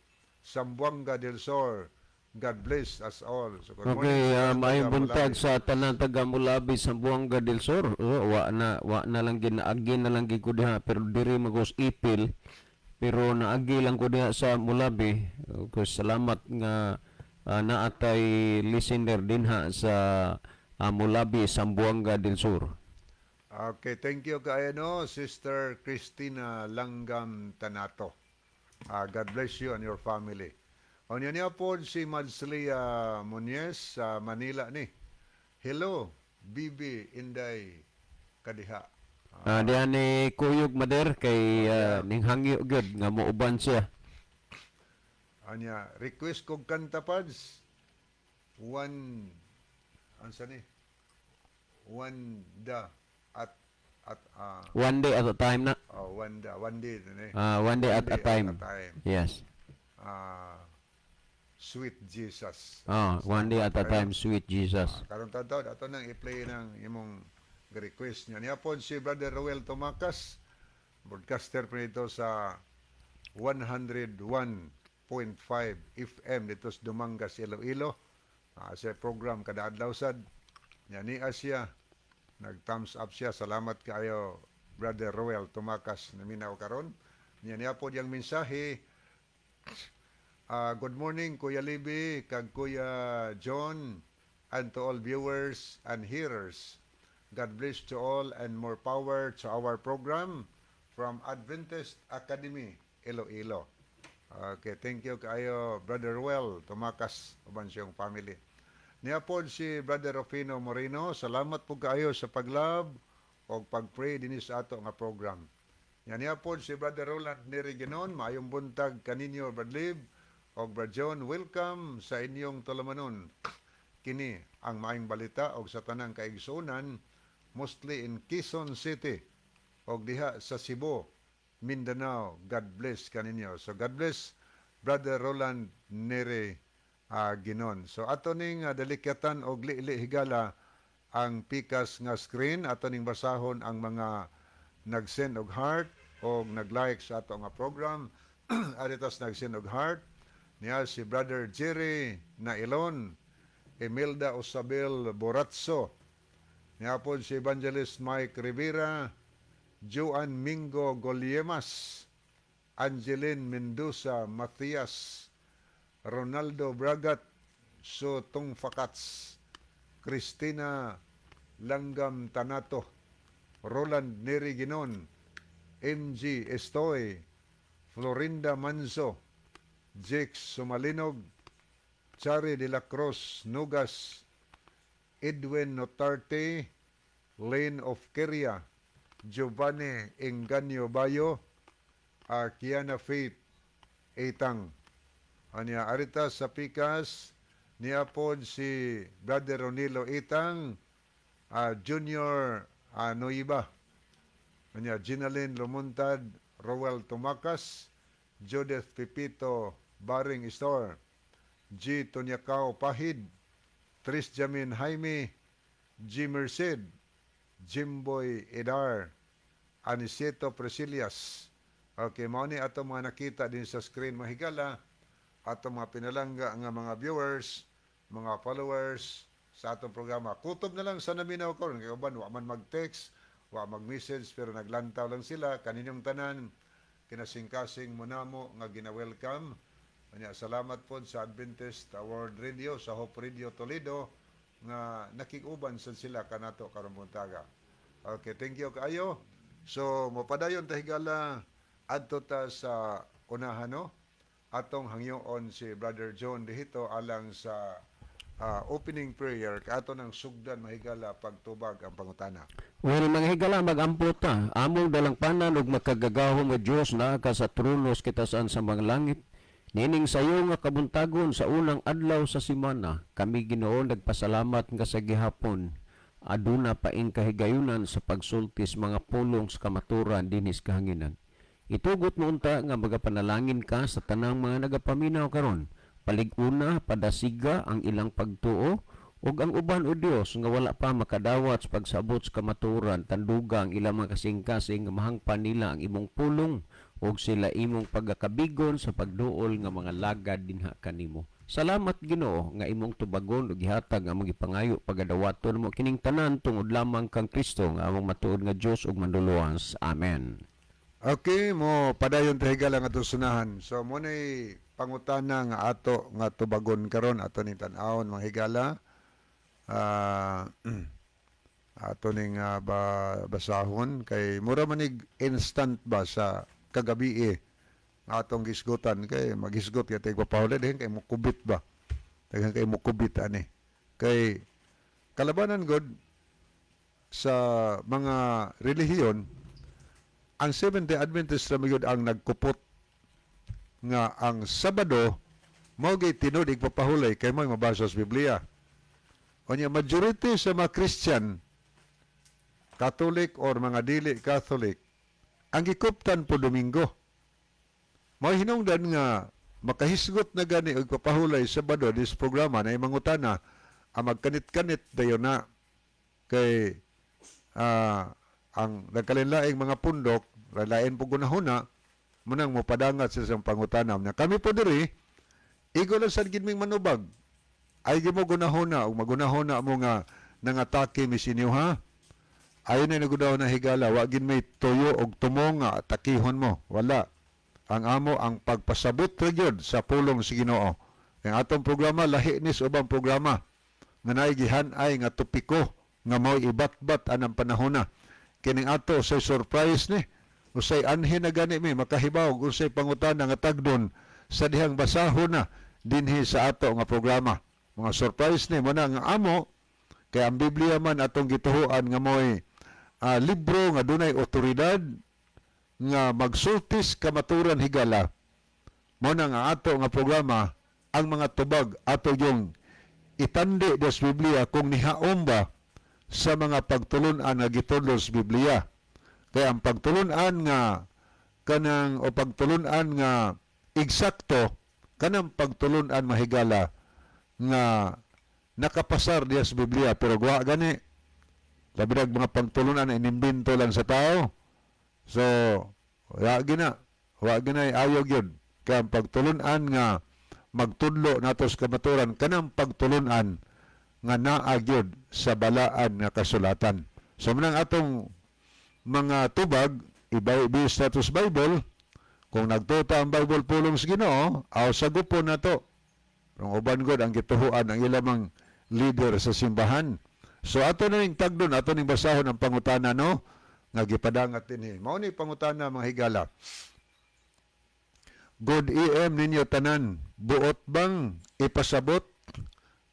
Zamboanga del Sur. God bless us all." So good morning Okay, sa taga maayong buntag Molabi. Sa tanan taga Molabi, Zamboanga del Sur. Oh, wa na lang ginaagi na lang gid ko diha, pero diri magos ipil, pero naagi lang ko diha sa Molabi. Okay, salamat nga naatay listener dinha sa Molabi, Zamboanga del Sur. Okay, thank you kaayo, no, Sister Christina Langgam Tanato. God bless you and your family. O niya niya po si Madslia Muñez sa Manila ni. "Hello, Bibi Inday Kadiha." Diha ni Kuyog Mader kay ning hangyo gyud nga muuban siya. Anya, request kog kanta pads. One, ansa ni? One da at "One Day at a Time" na. Oh, one da, one day ni. "One Day at a Time." At a Time. Yes. "Sweet Jesus." Oh, "One Day at a Time, Sweet Jesus." Karon taon ato nang i-play ng imong request niya. Niya po si Brother Roel Tomakas, broadcaster po nito sa 101.5 FM dito sa Dumangas, Iloilo. Sa program kada adlaw sad. Nya niya siya nag thumbs up siya. Salamat kaayo, Brother Roel Tomakas, naminaw karon. Niya niya po diyang mensahe. "Good morning, Kuya Libby, kag Kuya John, and to all viewers and hearers. God bless to all and more power to our program from Adventist Academy, Iloilo." Okay, thank you kaayo, Brother Ruel Tumakas, uban siyang family. Niya po si Brother Rufino Moreno, "Salamat po kaayo sa pag-love o pag-pray dinhi sa ato nga program." Yan niya po si Brother Roland Neri Ginon, "Maayong buntag kaninyo, Brad Lib og Brad John, welcome sa inyong tulumanon. Kini ang Maayong Balita og sa tanang kaigsuonan, mostly in Quezon City og diha sa Cebu, Mindanao. God bless kaninyo." So God bless, Brother Roland Nere Ginon. So ato ning dalikyatan og li higala ang pikas nga screen, ato ning basahon ang mga nag-send og heart og nag-like sa ato nga program. Aritas nag-send og heart niya si Brother Jerry Nailon, Imelda Osabel Boratso, niya po si Evangelist Mike Rivera, Joan Mingo Goliemas, Angeline Mendoza Matias, Ronaldo Bragat, Sotong Fakats, Christina Langgam Tanato, Roland Neri Ginon, MG Estoy, Florinda Manzo, Jake Sumalinog, Chari de la Cruz Nugas, Edwin Notarte, Lane of Keria, Giovanni Enganyo Bayo, Kiana Faith Etang. Anya arita sa pikas niya pod si Brother Ronilo Itang, Junior Noiba. Anya Ginalyn Lumuntad, Roel Tumakas, Judith Pipito Baring Store, G. Tonyakaw Pahid, Tris Jamin Jaime, G. Merced, Jimboy Edar, Aniceto Presilias. Okay, mao ni ato mga nakita din sa screen, mahigala, ato mga pinalangga nga mga viewers, mga followers sa atong programa. Kutob na lang sa naminaw ko, kay uban wa man mag-text, wa mag-message, pero naglantaw lang sila. Kaninyong tanan kinasingkasing mo namo nga gina-welcome. Anya salamat pod sa Adventist World Radio, sa Hope Radio Toledo nga nakig-uban sad sila kanato karong buntaga. Okay, thank you kaayo. So mopadayon ta, higala, adto ta sa unahan, no? Atong hangyoon si Brother John dihito alang sa opening prayer ato nang sugdan, mahigala, pagtubag ang pangutana. Well, mga higala, magampo ta. Among dalangpanan ug makagagahom nga Dios, naa ka sa trono sa kitasan sa mga langit. Nining sayo nga kabuntagon sa unang adlaw sa semana, kami Ginoo nagpasalamat nga sa gihapon aduna pa ing kahigayunan sa pagsultis mga pulong sa kamaturan dinhi sa kahanginan. Itugot mo unta nga magapanalangin ka sa tanang mga nagapaminaw karon. Palig-una, padasiga ang ilang pagtuo. Ug ang uban, o Dios, nga wala pa makadawat sa pagsabot sa kamatuoran, tanduga ang ilang mga kasing-kasing nga mahangpan nila ang imong pulong ug sila imong pagakabigon sa pagduol nga mga lagad dinha kanimo. Salamat, Ginoo, nga imong tubagon ug gihatag ang among gipangayo. Pagadawaton mo kining tanan tungod lamang kang Kristo nga among matuod nga Dios ug Manluluwas. Amen. Okay, mo padayon ta, higala, nga atong sunahan. So mo nay pangutana nga ato nga tubagon karon, ato ning tan-awon, mga higala. Ato ning basahon kay mura manig instant ba sa kagabi eh nga atong gisgutan kay maghisgot kay tay papahuli din kay mukubit ba. Daghan kay mukubit ani. Kay kalabanan god sa mga relihiyon, ang Seventh-day Adventist ra gyud ang nagkupot nga ang Sabado mao gyud tinuod igpapahulay kay mo'y mabasa sa Biblia. Unya majority sa mga Christian, Catholic or mga dili Catholic, ang gikuptan po Domingo. Mao hinungdan nga makahisgot na gani og papahulay Sabado this programa na mangutana ang magkanit-kanit dayon na kay ang nagkalinlaing mga pundok lain po gunahuna munang mopadangat sa isang pangutana na kami po diri igo lang sad gid ming manubag ay gi mo gunahuna ug magunahuna mo nga nangatake mi sinyo ha. Ayon na nagudaw na, higala, wa gid may tuyo og tumo nga atakihon mo, wala. Ang amo ang pagpasabot ra gyud sa pulong sa Ginoo. Ang atong programa lahi ni sa ubang programa nga naay gihan-ay nga topiko nga mao ibatbat anang panahona. Kining ato say surprise ni usay anhin na gani mi makahibaw unsay pangutana nga tagdon sa dihang basahon na dinhi sa ato nga programa. Mga surprise ni mo na nga amo kay ang Biblia man atong gituhuan nga mo'y libro nga dunay otoridad nga magsultis kamaturan, higala. Mo na nga ato nga programa, ang mga tubag ato yung itandi des Biblia kung nihaom ba sa mga pagtulunan nga gitudlo sa Biblia. Kaya ang pagtulunan nga kanang o pagtulunan nga eksakto kanang pagtulunan, mahigala, nga nakapasar diya sa Biblia, pero guwa gani labi nag mga pagtulunan na inimbento lang sa tao. So wa gina wa gina ayaw gyud kay ang pagtulunan nga magtudlo nato sa kamaturan kanang pagtulunan nga naa gyud sa balaan nga kasulatan. So manang atong mga tubag ibay status Bible kung nagtuta ang Bible pulong sa Ginoo aw sagupon nato. Ang uban god ang gituhuan ang ilamang leader sa simbahan. So ato na ning tagdon, ato ning basahon ang pangutana, no, nga gipadangat dinhi. Mao ni pangutana, mga higala. Good AM ninyo tanan. Buot bang ipasabot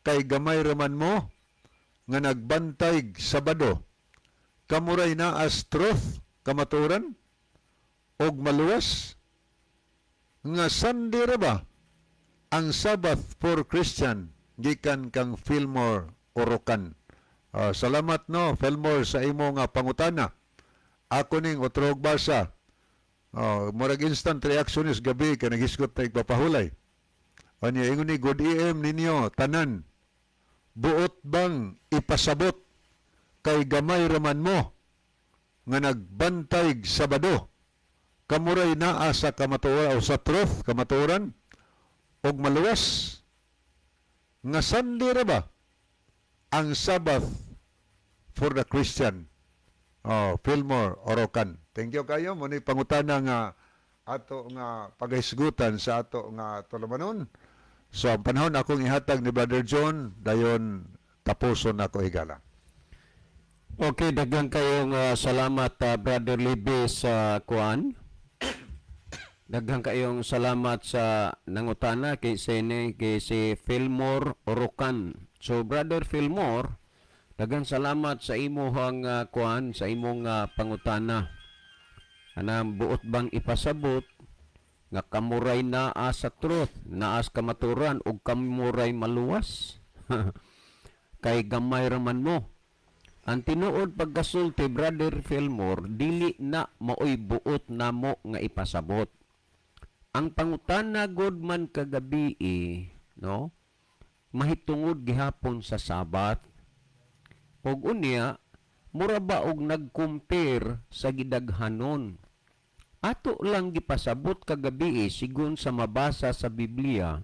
kay gamay raman mo nga nagbantay Sabado? Kamuray na as truth, kamaturan og maluwas nga Sunday ra ba ang Sabbath for Christian? Gikan kang Fillmore Orocan. Ah, salamat no, Fillmore, sa imo nga pangutana. Ako ning utrog basa. Oh, murag instant reaction is gabi kay naghisgot na igpapahulay. Anya ingon ni, good AM ninyo tanan. Buot bang ipasabot kay gamay raman mo nga nagbantay Sabado? Kamuray naa sa kamatuoran o sa truth, kamatuoran og maluwas nga Sunday ra ba ang Sabbath for the Christian? Oh, Fillmore Orocan. Thank you kayo mo ni pangutana nga ato nga paghisgutan sa ato nga tulumanon. So ang panahon akong ihatag ni Brother John, dayon tapuson ako, higala. Okay, daghan kayong salamat, Brother Libby, sa kuan. Daghan kayong salamat sa nangutana kay sene kay si Fillmore Orocan. So Brother Fillmore, daghan salamat sa imuhang kuan, sa imong pangutana. Anang buot bang ipasabot nga kamuray naa sa truth, naa sa kamaturan ug kamuray maluwas? Kay gamay raman mo. Ang tinuod pagkasulti, Brother Fillmore, dili na maoy buot namo nga ipasabot. Ang pangutana god man kagabi, no? Mahitungod gihapon sa Sabat. Og unya, mura ba og nag-compare sa gidaghanon? Ato lang gipasabot kagabi, sigon sa mabasa sa Biblia,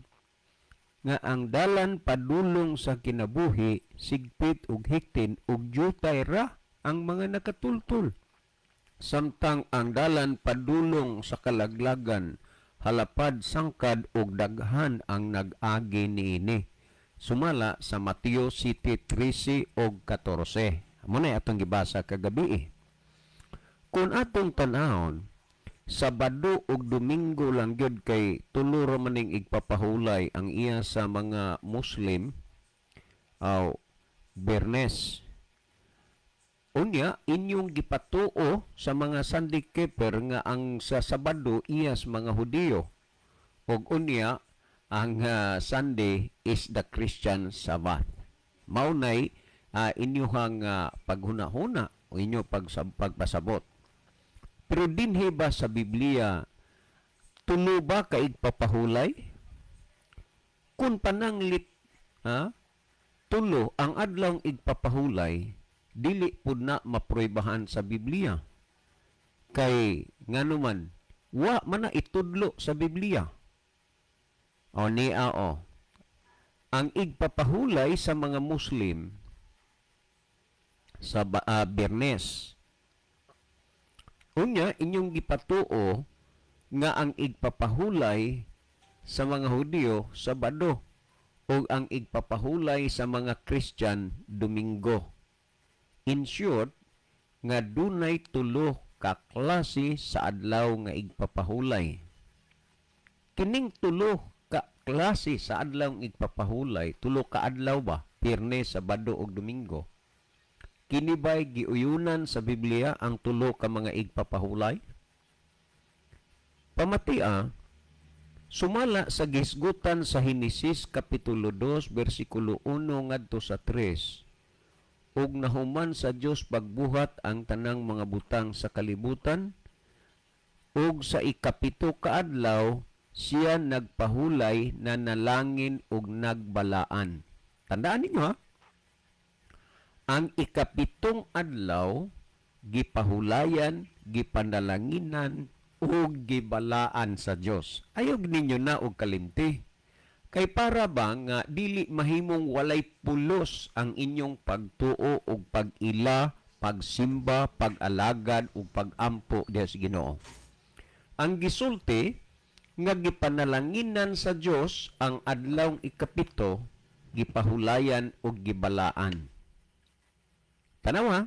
nga ang dalan padulong sa kinabuhi sigpit ug hiktin ug jutay ra ang mga nakatultol. Samtang ang dalan padulong sa kalaglagan halapad sangkad ug daghan ang nag-agi niini. Sumala sa Mateo 7:13 ug 14. Mao na atong gibasa kagabi. Kung atong tan-awon, Sabado ug Domingo lang gyud, kay tulo ra maning igpapahulay ang iya sa mga Muslim aw Bernes. Unya, inyong gipatuo sa mga Sunday keeper nga ang sa Sabado iyas mga Hudiyo. Ug unya, ang Sunday is the Christian Sabbath. Mao nay inyuhang paghuna-huna o inyo pagpasabot. Pero dinhi ba sa Biblia, tulo ba ka igpapahulay? Kung pananglit, ha, tulo ang adlawng igpapahulay, dili pud na mapruebahan sa Biblia. Kay nganuman, wa man na itudlo sa Biblia. O niya o. Ang igpapahulay sa mga Muslim sa Bernes. Unya, inyong gipatuo nga ang igpapahulay sa mga Hudiyo Sabado ug ang igpapahulay sa mga Christian Domingo. In short, nga dunay tulo ka klase sa adlaw nga igpapahulay. Kining tulo ka klase sa adlaw nga igpapahulay, tulo ka adlaw ba? Biyernes, Sabado ug Domingo. Kini ba'y giuyunan sa Biblia ang tulo ka mga igpapahulay? Pamatia, sumala sa gisgutan sa Henesis kapitulo 2 bersikulo 1 ngadto sa 3, ug nahuman sa Dios pagbuhat ang tanang mga butang sa kalibutan, ug sa 7 ka adlaw siya nagpahulay, nanalangin ug nagbalaan. Tandaan ninyo ha. Ang 7 adlaw gipahulayan, gipanalanginan ug gibalaan sa Dios. Ayaw ninyo na og kalimti. Kay para ba nga dili mahimong walay pulos ang inyong pagtuo ug pag-ila, pagsimba, pag-alagad ug pag-ampo diha sa Ginoo. Ang gisulti nga gipanalanginan sa Dios ang adlawng 7, gipahulayan ug gibalaan. Tanawa,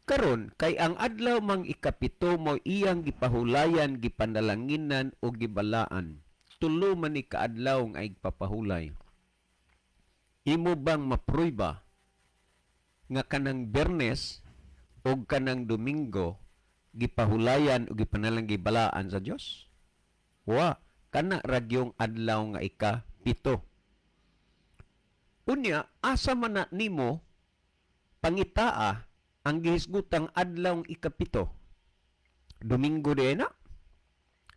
karon kay ang adlaw mang 7 mo iyang gipahulayan, gipanalanginan o gibalaan. Tulo man ni kaadlaw nga igpapahulay. Imo bang maprueba nga kanang Bernes o kanang Domingo gipahulayan o gipanalang gibalaan sa Dios? Wa, kana ragyong adlaw nga 7. Unya, asa man na nimo pangitaa ang gihisgutang adlawng 7? Domingo di na?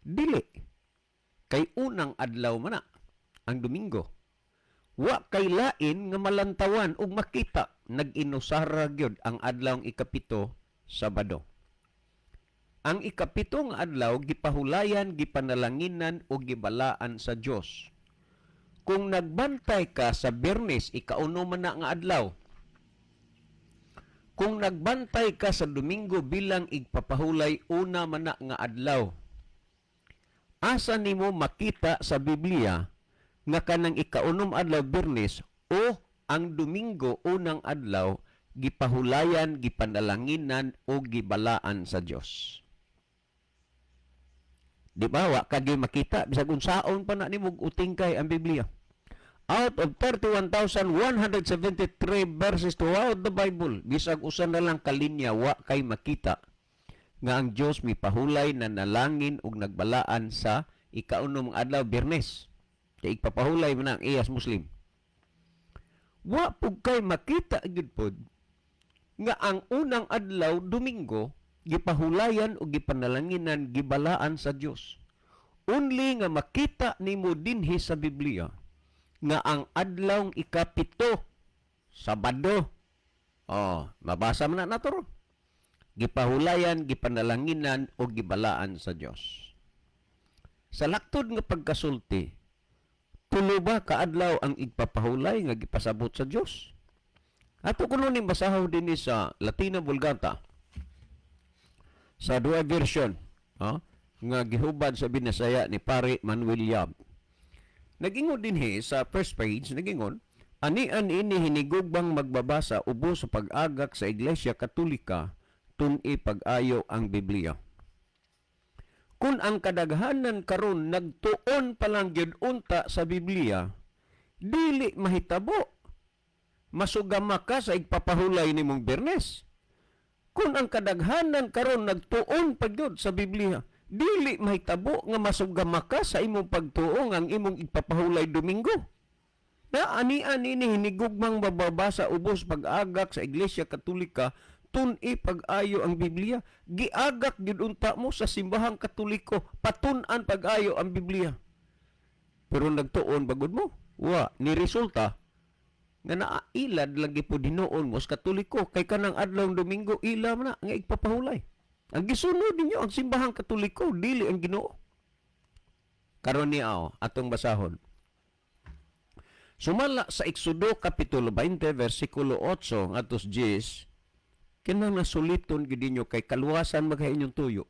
Dili. Kay unang adlaw man na ang Domingo. Wa kay lain nga malantawan ug makita, nag-inusara gyud ang adlawng 7, Sabado. Ang 7 nga adlaw gipahulayan, gipanalanginan ug gibalaan sa Dios. Kung nagbantay ka sa Biyernes, 1 man na nga adlaw. Kung nagbantay ka sa Domingo bilang igpapahulay, una man na nga adlaw. Asa nimo makita sa Biblia nga kanang 6 adlaw Biyernes o ang Domingo unang adlaw gipahulayan, gipanalanginan o gibalaan sa Dios? Di ba wa ka gyud makita bisag unsaon pa na nimo utingkay ang Biblia? Out of 31,173 verses throughout the Bible, bisag usa na lang kalinya wa kay makita nga ang Dios mipahulay, nanalangin ug nagbalaan sa 6 adlaw Biyernes. Kay igpapahulay man ang iyas Muslim. Wa pud kay makita gyud pod nga ang unang adlaw Domingo gipahulayan o gipanalanginan, gibalaan sa Dios. Only nga makita nimo dinhi sa Biblia Nga ang adlawng ikapito, Sabado. Oh, mabasa man na nato ron. Gipahulayan, gipanalanginan o gibalaan sa Dios. Sa laktod nga pagkasulti, tulo ba kaadlaw ang igpapahulay nga gipasabot sa Dios? Ato kuno ning basahon dinhi sa Latina Vulgata sa duha version, ha, nga gihubad sa Binasaya ni Pare Manuel Yab. Nagingon dinhi sa first page, nagingon, anian ini hinigugmang magbabasa ubos sa pag-agak sa Iglesia Katolika tun-i pag-ayo ang Biblia. Kung ang kadaghanan karon nagtuon pa lang gyud unta sa Biblia, dili mahitabo. Masugama ka sa igpapahulay nimong Biyernes. Kung ang kadaghanan karon nagtuon pa gyud sa Biblia, dili mahitabo nga masugama ka sa imong pagtuo ang imong igpapahulay Domingo. Na anian ini hinigugmang mababasa ubos pag-agak sa Iglesia Katolika tun-i pag-ayo ang Biblia. Giagak gyud unta mo sa simbahang Katoliko, patun-an pag-ayo ang Biblia. Pero nagtuon bagud mo? Wa, ni resulta nga naailad lagi po hinuon mo sa Katoliko kay kanang adlaw Domingo ila man na nga igpapahulay. Ang gisunod ninyo ang simbahang Katoliko, dili ang Ginoo. Karon ni aw atong basahon. Sumala sa Exodo kapitulo 20 versikulo 8 ngadto sa 10, kinahanglan suliton gid ninyo kay kaluwasan maghay inyong tuyo.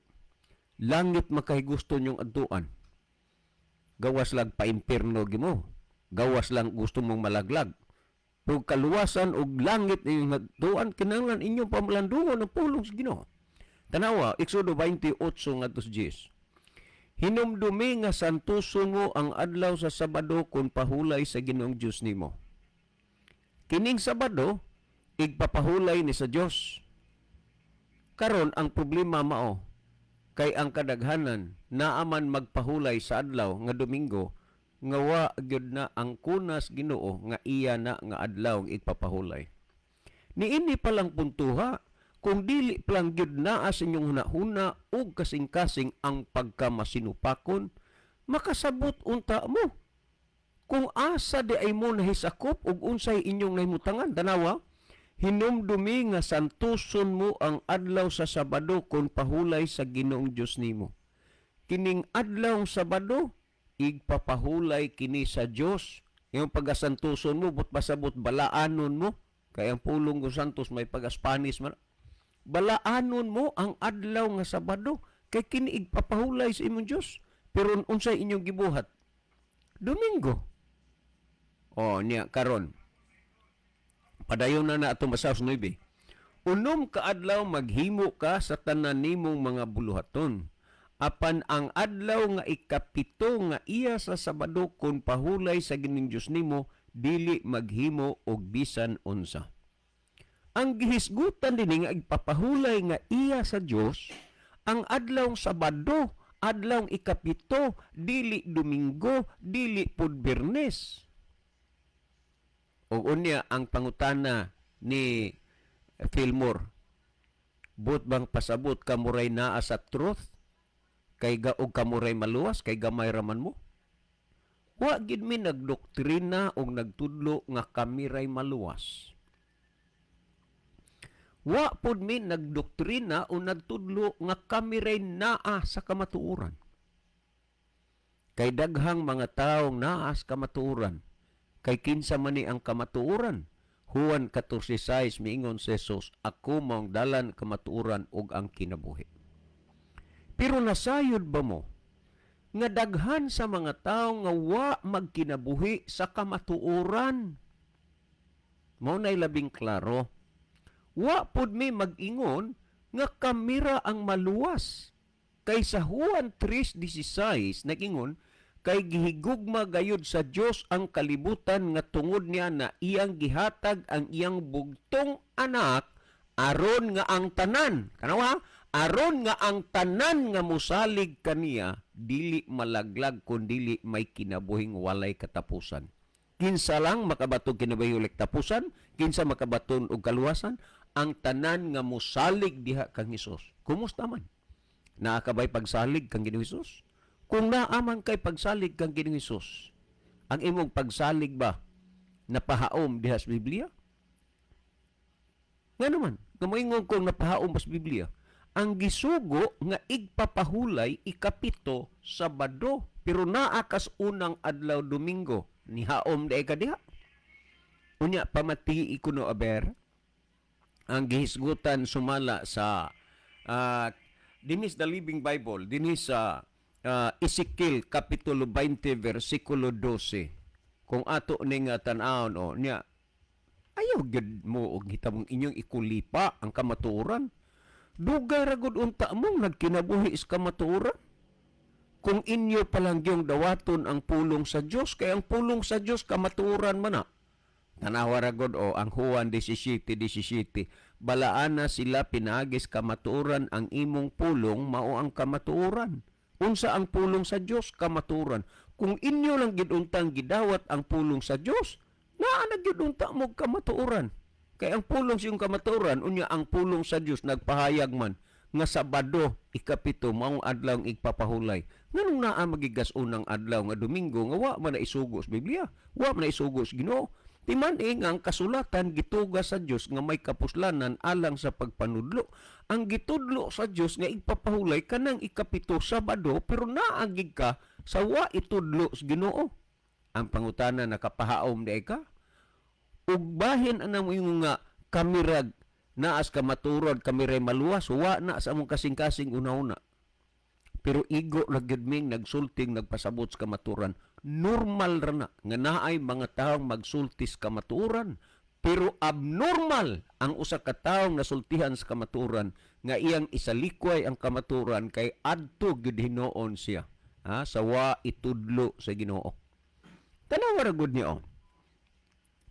Langit makahigusto inyong adtuan. Gawas lang pa-impierno gimo. Gawas lang gusto mong malaglag. Pero kaluwasan og langit inyong adtuan, kinahanglan inyong pamalandungon ang pulong sa Ginoo. Tanawa, Exodo 28 ngadto sa 10. Hinumdumi nga santuson mo ang adlaw sa Sabado kung pahulay sa Ginoong Dios nimo. Kining Sabado, igpapahulay ni sa Dios. Karon ang problema mao kay ang kadaghanan naaman magpahulay sa adlaw nga Domingo nga wa gyud na ang kunas Ginoo nga iya na nga adlaw ang igpapahulay. Niini pa lang puntuha, kung dili pa lang gyud naa sa inyong hunahuna ug kasing-kasing ang pagkamasinupakon, makasabot unta mo. Kung asa di ay mo nahisakop ug unsay inyong nahimutangan, tanawa, hinumdumi nga santuson mo ang adlaw sa Sabado kung pahulay sa Ginoong Dios nimo. Kining adlaw Sabado, igpapahulay kini sa Dios. Yung pagasantuson mo, but pasabot balaanon mo. Kaya ang pulong ko santos may pag-Spanish man. Balaanon mo ang adlaw nga Sabado kay kini igpapahulay sa imong Dios. Pero unsay inyong gibuhat? Domingo. O niya karon. Padayon na na atong basa sa 9. Unom ka adlaw maghimo ka sa tanan nimong mga buluhaton. Apan ang adlaw nga ikapito nga iya sa Sabado kun pahulay sa Ginoong Dios nimo, dili maghimo og bisan unsa. Ang gihisgutan dinhi nga igpapahulay nga iya sa Dios ang adlaw Sabado, adlaw ikapito, dili Domingo, dili pud Biyernes. Og unya ang pangutana ni Fillmore, but bang pasabot kamuray naa sa truth kay ga og kamuray maluwas kay gamay raman mo? Wa gid mi nagdoktrina og nagtudlo nga kami ray maluwas. Wa pud mi nagdoktrina o nagtudlo nga kami ray naa sa kamatuoran. Kay daghang mga taong naa sa kamatuoran. Kay kinsa man ni ang kamatuoran? Juan 14:6 miingon si Jesus, "Ako maong dalan, kamatuoran ug ang kinabuhi." Pero nasayod ba mo nga daghan sa mga tao nga wa magkinabuhi sa kamatuoran? Mao na'y labing klaro. Wa pud mi mag-ingon nga kamira ang maluwas. Kay sa Juan 3:16 nag-ingon, kay gihigugma gayud sa Dios ang kalibutan nga tungod niya na iyang gihatag ang iyang bugtong anak aron nga ang tanan, kanawa, aron nga ang tanan nga musalig kaniya dili malaglag kun dili may kinabuhing walay katapusan. Kinsa lang makabaton kinabuhi walay katapusan? Kinsa makabaton og kaluwasan? Ang tanan nga musalig diha kang Hesus. Kumusta man? Naa ka bay pagsalig kang Ginoong Hesus? Kung naa man kay pagsalig kang Ginoong Hesus, Ang imong pagsalig ba napahaom diha sa Biblia? Nga naman, nga moingon kong napahaom sa Biblia, ang gisugo nga igpapahulay 7, Sabado, pero naa kas unang adlaw, Domingo. Nihaom diay ka diha. Unya pamati kuno aber ang gihisgutan sumala sa dinis the Living Bible, dinis sa Ezekiel kapitulo 20 versikulo 12. Kung ato ning tan-awon o niya, ayaw gyud mo og hitamong inyong ikulipa ang kamatuoran. Dugay ra gud unta mong nagkinabuhi sa kamatuoran. Kung inyo palang yung dawaton ang pulong sa Dios, kay ang pulong sa Dios kamatuoran man na. Tanawa ra gud o ang Juan 17:17. Balaana sila pinaagis kamatuoran, ang imong pulong mao ang kamatuoran. Unsa ang pulong sa Dios? Kamatuoran. Kung inyo lang gid untang gidawat ang pulong sa Dios, naa na gyud unta mo kamatuoran. Kay ang pulong sa iyong kamatuoran, unya ang pulong sa Dios nagpahayag man nga Sabado 7 maong adlaw ang igpapahulay. Nganong naa magigas unang adlaw nga Domingo nga wa man na isugo sa Biblia, wa man na isugo sa Ginoo? Timan eh nga ang kasulatan gituga sa Dios nga may kapuslanan alang sa pagpanudlo. Ang gitudlo sa Dios nga igpapahulay kanang 7, Sabado, pero naagig ka sa wa itudlo sa Ginoo. Ang pangutana, nakapahaom di ka? Ug bahin anang moingon nga kamirag naas kamaturod, kami ray maluwas, wa na sa among kasing-kasing una-una. Pero igo ra gyud ming nagsulting, nagpasabot sa kamaturan. Normal ra na nga naay mga taong magsulti sa kamaturan. Pero abnormal ang usa ka taong nasultihan sa kamaturan nga iyang isalikway ang kamaturan kay adto gyud hinuon siya, ha, sa wa itudlo sa Ginoo. Tanawa ra gud niyo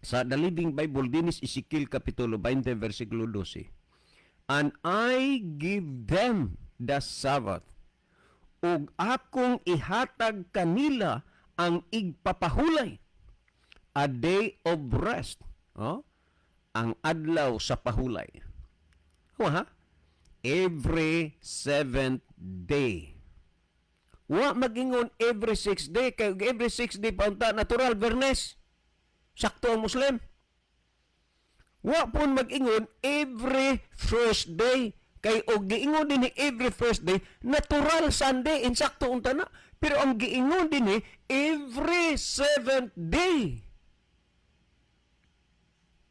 sa The Living Bible, dinis Ezekiel kapitulo 20 versikulo 12. "And I give them the Sabbath." Ug akong ihatag kanila ang igpapahulay. A day of rest. Oh? Ang adlaw sa pahulay. Wa ha? Every seventh day. Wa magingon every sixth day, kay every sixth day pa unta natural Bernes. Sakto ang Muslim. Wa pon mag-ingon every first day, kay og giingon din ni every first day, natural Sunday, insakto unta na. Pero ang giingon din ni every seventh day.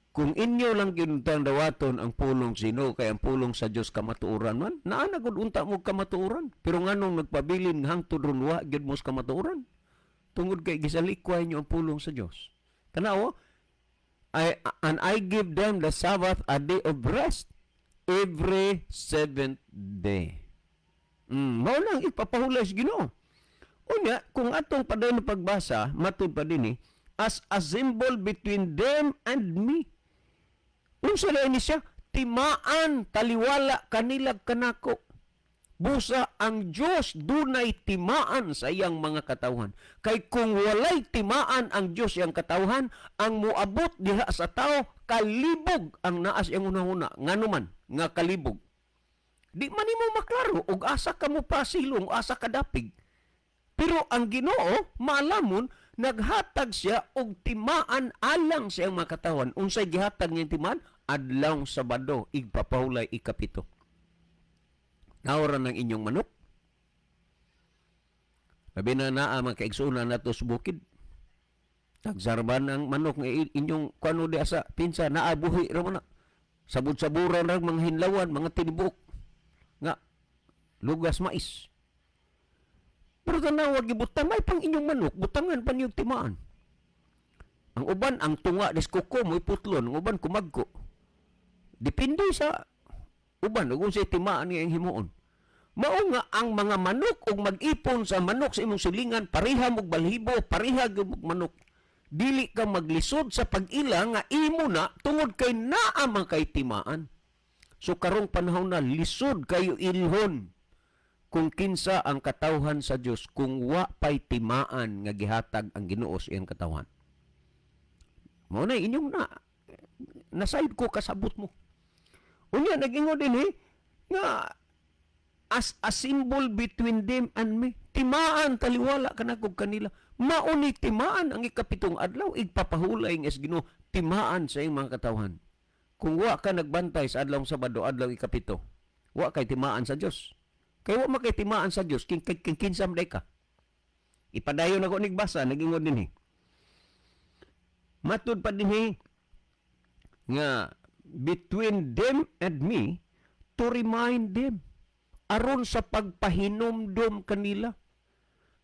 Kung inyo lang ginuntang dawaton ang pulong sino, kay ang pulong sa Dios kamatuoran man, naa na gud unta mo kamatuoran. Pero nganong nagpabilin hangtod ron wa gyud mo sa kamatuoran? Tungod kay gisalikway nyo ang pulong sa Dios. Tanaw, "And I give them the Sabbath, a day of rest, every seventh day." Mao lang ipapahulay sa Ginoo. Unya, kung atong padayon na pagbasa, matud pa din eh, "as a symbol between them and me." Unsa na ni siya? Timaan, taliwala kanila kanako. Busa ang Diyos dunay timaan sa iyang mga katawhan. Kay kung walay timaan ang Diyos iyang katawhan, ang moabot diha sa tao, kalibog ang naas iyang hunahuna. Ngano man nga kalibog? Di man nimo maklaro og asa ka mo pasilong, asa ka dapig. Pero ang Ginoo, maalamon, naghatag siya og timaan alang sa iyang mga katawhan. Unsay gihatag niyang timaan? Adlawng Sabado, igpapahulay 7. Naura ng inyong manok. Labi na naa mga kaigsunan nato sa bukid. Tagsarban ang manok nga inyong kuano di asa pinsa, naabuhi ra man na. Sabud-saburan ra mga hinlawan, mga tinibok nga lugas mais. Pero tanawa gibutang may pang inyong manok, butangan pa niyong timaan. Ang uban ang tunga des kuko mo'y putlon, ang uban kumagko. Depende sa uban ug unsay timaan nga iyang himuon. Mao nga ang mga manok ug mag-ipon sa manok sa imong silingan, pareha mog balhibo, pareha gyud mog manok. Dili ka maglisod sa pag-ila nga imo na tungod kay naa man kay timaan. So karong panahon na, lisod kayo ilhon kung kinsa ang katawhan sa Dios kung wa pay timaan nga gihatag ang Ginoo sa iyang katawhan. Mao na inyong na nasayod ko kasabot mo. Unya nag-ingon din eh nga "as a symbol between them and me." Timaan taliwala kanako kanila. Mao ni timaan ang ikapitong adlaw, igpapahulay nga sa Ginoo, timaan sa iyang mga katawhan. Kung wa ka nagbantay sa adlaw Sabado, adlaw ikapito, wa kay timaan sa Dios. Kay wa makay timaan sa Dios kin kinsa man ka. Ipadayon ako nigbasa, nagingon dinhi. Matud pa dinhi nga between them and me to remind them, aron sa pagpahinumdom kanila.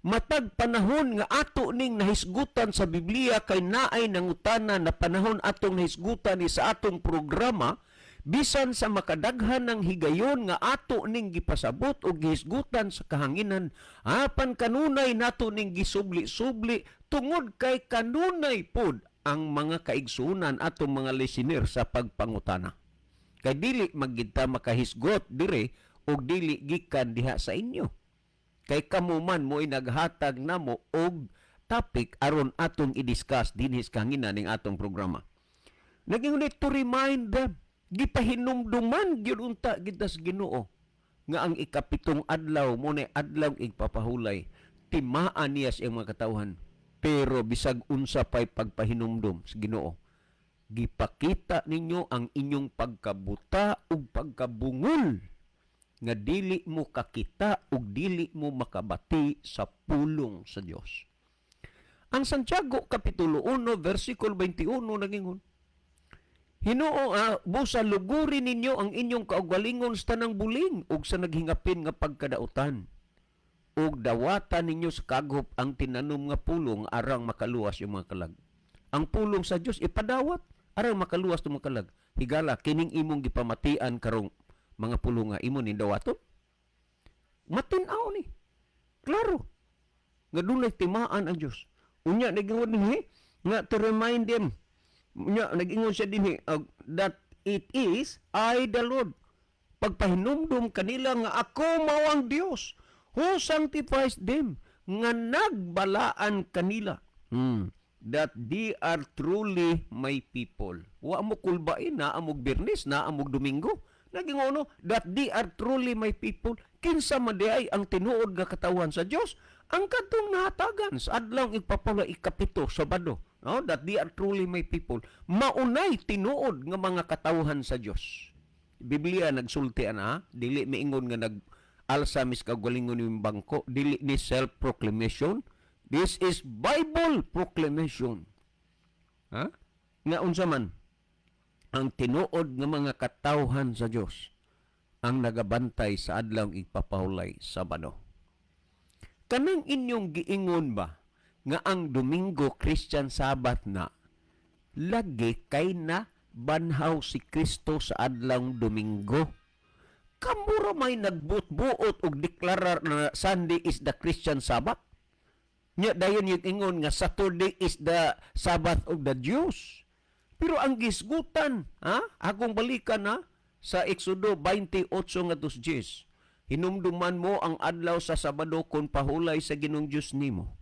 Matag panahon nga ato ning nahisgutan sa Biblia, kay naay nangutana na panahon atong nahisgutan ni sa atong programa, bisan sa makadaghan ng higayon nga ato ning gipasabot o gihisgutan sa kahanginan, apan kanunay nato ning gisubli-subli tungod kay kanunay pod ang mga kaigsunan atong mga listener sa pagpangutana. Kay dili magita makahisgot dire og dili gikan diha sa inyo. Kay kamo man mo'y naghatag namo og topic aron atong i-discuss dinhi sa kahanginan ning atong programa. Naging ulit to remind them, gipahinumduman gyud unta kita sa Ginoo nga ang ikapitong adlaw mo na adlaw igpapahulay, timaan niya sa iyang mga katawhan. Pero bisag unsa pay pagpahinumdum sa Ginoo, gipakita ninyo ang inyong pagkabuta ug pagkabungol nga dili mo kakita ug dili mo makabati sa pulong sa Dios. Ang Santiago kapitulo 1 versikulo 21 nagingon, "Hinoo busa luguri ninyo ang inyong kaugalingon sa tanang buling ug sa naghingapin nga pagkadautan. Ug dawatan ninyo sa kaghop ang tinanom nga pulong arang makaluwas yung mga kalag." Ang pulong sa Dios ipadawat arang makaluwas ng mga kalag. Higala, kining imong gipamatian karong mga pulong nga imo ning dawaton. Matin-aw ni. Klaro nga dunay timaan ang Dios. Unya nagingon dinhi nga to remind them. Unya nag-ingon siya dinhi that it is I the Lord. Pagpahinumdum kanila nga ako mao ang Dios who sanctifies them, nga nagbalaan kanila. That they are truly my people. Wa mo kulbain na amog Biyernes na amog Domingo. Nagingono that they are truly my people. Kinsa man di ay ang tinuod nga katawhan sa Dios? Ang kadtong nahatagan sa adlaw igpapala ikapito, Sabado. No, that they are truly my people. Maunay tinuod nga mga katawhan sa Dios. Biblia nagsulti ana, dili miingon nga nag alsa mis kagalingon yung bangko, dili ni self proclamation. This is Bible proclamation. Ha? Nga unsa man ang tinuod nga mga katawhan sa Dios? Ang nagabantay sa adlaw igpapahulay, Sabado. Kanang inyong giingon ba nga ang Domingo Christian Sabbath na, lagi kay na banhaw si Kristo sa adlaw Domingo. Kamo ra may nagbuot-buot og deklarar na Sunday is the Christian Sabbath. Nya dayon yung ingon nga Saturday is the Sabbath of the Jews. Pero ang gisgutan, ha? Akong balikan ha, sa Exodo 28 ngadto 10. "Hinumduman mo ang adlaw sa Sabado kon pahulay sa Ginoong Dios nimo.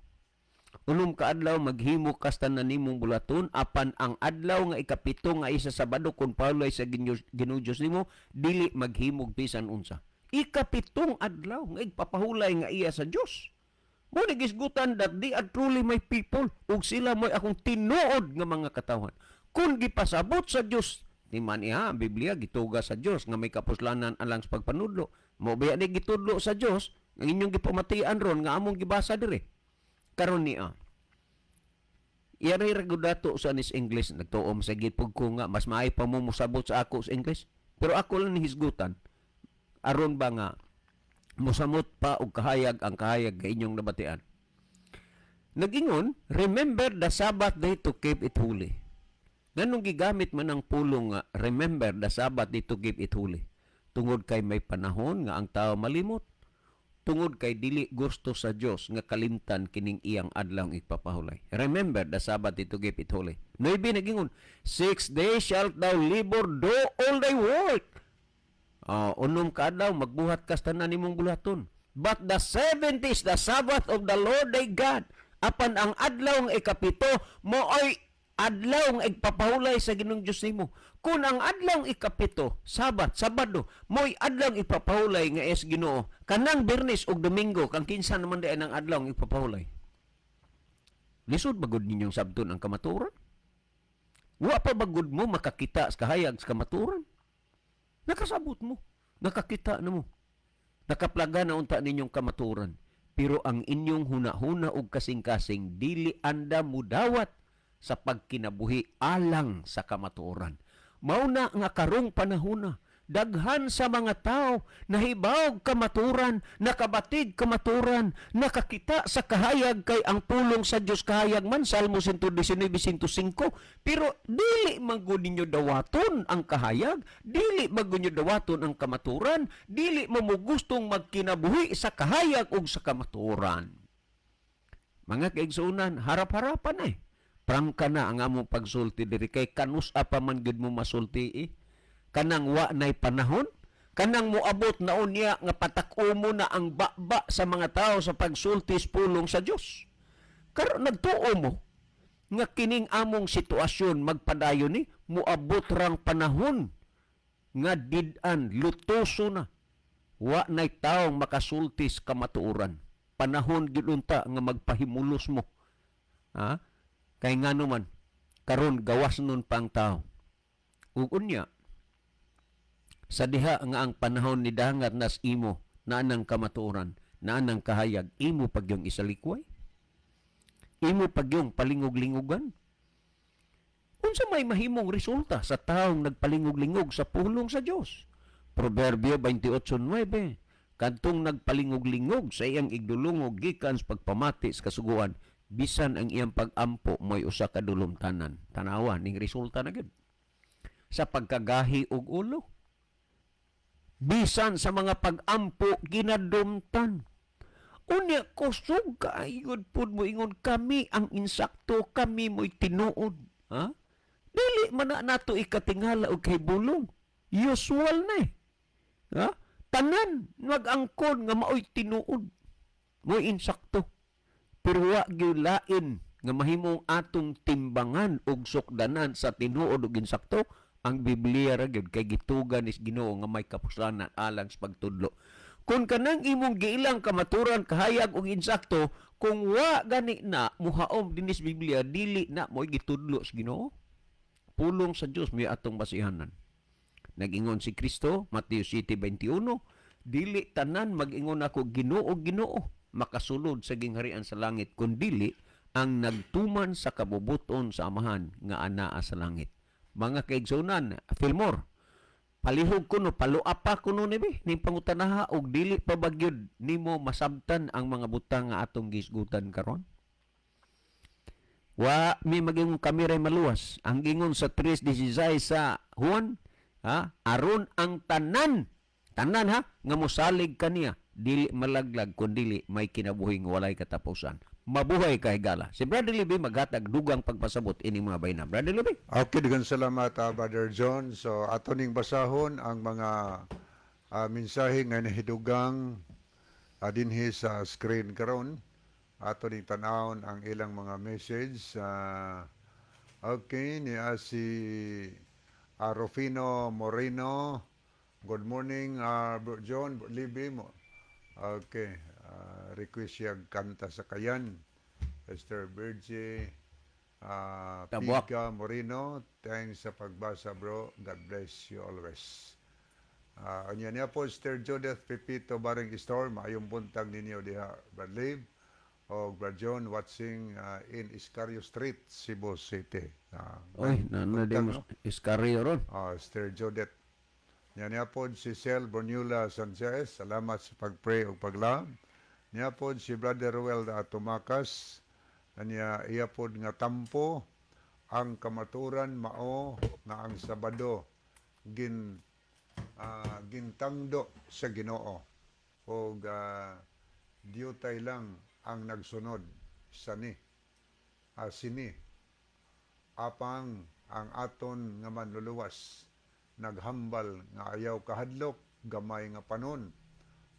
Unom ka adlaw maghimo kas tanan nimong bulaton, apan ang adlaw nga ikapito nga isa Sabado kon pahulay sa Ginoong Dios nimo, dili maghimog bisan unsa." Ikapitong adlaw nga igpapahulay nga iya sa Dios. Mo gisgutan that they are truly my people ug sila mo'y akong tinuod nga mga katawhan. Kung gipasabot sa Dios, di man iha ang Biblia gituga sa Dios nga may kapuslanan alang sa pagpanudlo. Mo biya ni gitudlo sa Dios ang inyong gipamatian ron nga among gibasa dire. Karon niya. Yari ra gud dato sa nis English, nagtuom sa gipog ko nga mas maay pa mo mosabot sa ako sa English. Pero ako lang hisgutan aron ba nga mosamot pa og kahayag ang kahayag nga inyong nabatian. Nagingon, "Remember the Sabbath day to keep it holy." Nganong gigamit man ang pulong nga "remember the Sabbath day to keep it holy"? Tungod kay may panahon nga ang tao malimot. Tungod kay dili gusto sa Dios nga kalimtan kining iyang adlaw ipapahulay. "Remember the Sabbath day to keep it holy." Nuebe nagingon, "6 days shalt thou labor, do all thy work." Unom ka adlaw magbuhat kas tanan nimong bulaton. "But the seventh is the Sabbath of the Lord thy God." Apan ang adlaw nga ikapito mo'y adlaw nga igpapahulay sa Ginoong Dios nimo. Kung ang adlaw ikapito, Sabat, Sabado, mo'y adlaw ipapahulay nga es Ginoo. Kanang Biyernes ug Domingo, kang kinsa naman di ang adlaw nga ipapahulay? Lisod ba gud ninyong sabton ang kamatuoran? Wa pa ba gud mo makakita sa kahayag sa kamatuoran? Nakasabot mo, nakakita na mo. Nakaplaga na unta ninyong kamatuoran. Pero ang inyong huna-huna og kasing-kasing dili anda mudawat sa pagkinabuhi alang sa kamatuoran. Mao na nga karong panahona, daghan sa mga tao nahibawog kamaturan, nakabatid kamaturan, nakakita sa kahayag kay ang pulong sa Dios kahayag man, Salmo 119:105. Pero dili man gud ninyo dawaton ang kahayag, dili man gud ninyo dawaton ang kamaturan, dili mo mo gustong magkinabuhi sa kahayag ug sa kamaturan. Mga kaigsuonan, harap-harapan eh. Prangka na ang among pagsulti diri kay kanus-a pa man gyud mo masulti eh. Kanang wa nay panahon, kanang moabot na unya nga patak-o mo na ang baba sa mga tao sa pagsulti sa pulong sa Dios. Karon nagtuo mo nga kining among sitwasyon magpadayon ni moabot rang panahon nga did-an lutoso na, wa nay taong makasulti sa kamatuoran. Panahon gyud unta nga magpahimulos mo. Ha? Kay ngano man karon gawas nun pang tao. Ug unya sa diha nga ang panahon ni dangat nas imo naa nang kamatuoran, naa nang kahayag, imo pagyong isalikway, imo pagyong palingog-lingogan. Unsa may mahimong resulta sa taong nagpalingog-lingog sa pulong sa Dios? Proverbio 28:9: Kadtong nagpalingog-lingog sa iyang igdulungog gikan sa pagpamati sa kasuguan, bisan ang iyang pag-ampo mo'y usa ka dulumtanan. Tanawa ning resulta na gyud sa pagkagahi og ulo. Bisan sa mga pag-ampo ginadumtan. Unya kusog kaayod pud mo ingon kami ang insakto, kami mo'y tinuod. Ha? Dili man na nato ikatingala og kahibulong. Usual na eh. Ha? Tanan mag-angkon nga maoy tinuod, mo'y insakto. Pero wa gyud lain nga mahimong atong timbangan og sukdanan sa tinuod ug insakto, ang Biblia ra gyud, kay gituga ni Ginoo nga may kapuslanan alang sa pagtudlo. Kung kanang imong giilang kamaturan, kahayag ug insakto, kung wa gani na muhaom dinis Biblia, dili na mo'y gitudlo sa Ginoo. Pulong sa Dios may atong basihanan. Nag-ingon si Kristo, Mateo 7:21, "Dili tanan mag-ingon ako, 'Ginoo, Ginoo,' makasulod sa gingharian sa langit, kundili ang nagtuman sa kabubuton sa Amahan nga anaa sa langit." Mga kaigsunan, Filmore, palihog kuno, paluapa kuno ni bi ning pangutanaha og dili pa ba gyud nimo masabtan ang mga butang nga atong gisgutan karon? Wa mi maging kami ray maluwas. Ang gingon sa 3:16 sa Juan, ha, aron ang tanan, tanan ha, nga mosalig kaniya dili malaglag kundili may kinabuhing walay katapusan. Mabuhay ka, higala. Si Brother Libby maghatag dugang pagpasabot ini mga bayna. Brother Libby. Okay, daghang salamat, Brother John. So, ato ning basahon ang mga mensahe nga nahidugang dinhi sa screen karon. Ato ning tan-awon ang ilang mga message. Okay, niya si Rufino Moreno. Good morning, Bro John, Bro Libby mo. Okay, request siya kanta sa kayan. Esther Virgie, Tabwak. Pica Moreno, thanks sa pagbasa, bro. God bless you always. Unya niya po, Sister Judith Pepito Baring Store, maayong buntag ninyo diha, Brad Lib o Brad John, watching in Iscario Street, Cebu City. Oy, na na buntag, mo no? Iscario ron. Sister Judith. Niya niya po si Sel Bonula Sanchez, salamat sa pag-pray ug pag-love. Niya po si Brother Ruel Tumakas, niya iya po nga tampo, ang kamaturan mao nga ang Sabado gintangdo sa Ginoo og diyutay lang ang nagsunod sa ni sini, apang ang aton nga manluluwas naghambal nga ayaw kahadlok, gamay nga panon,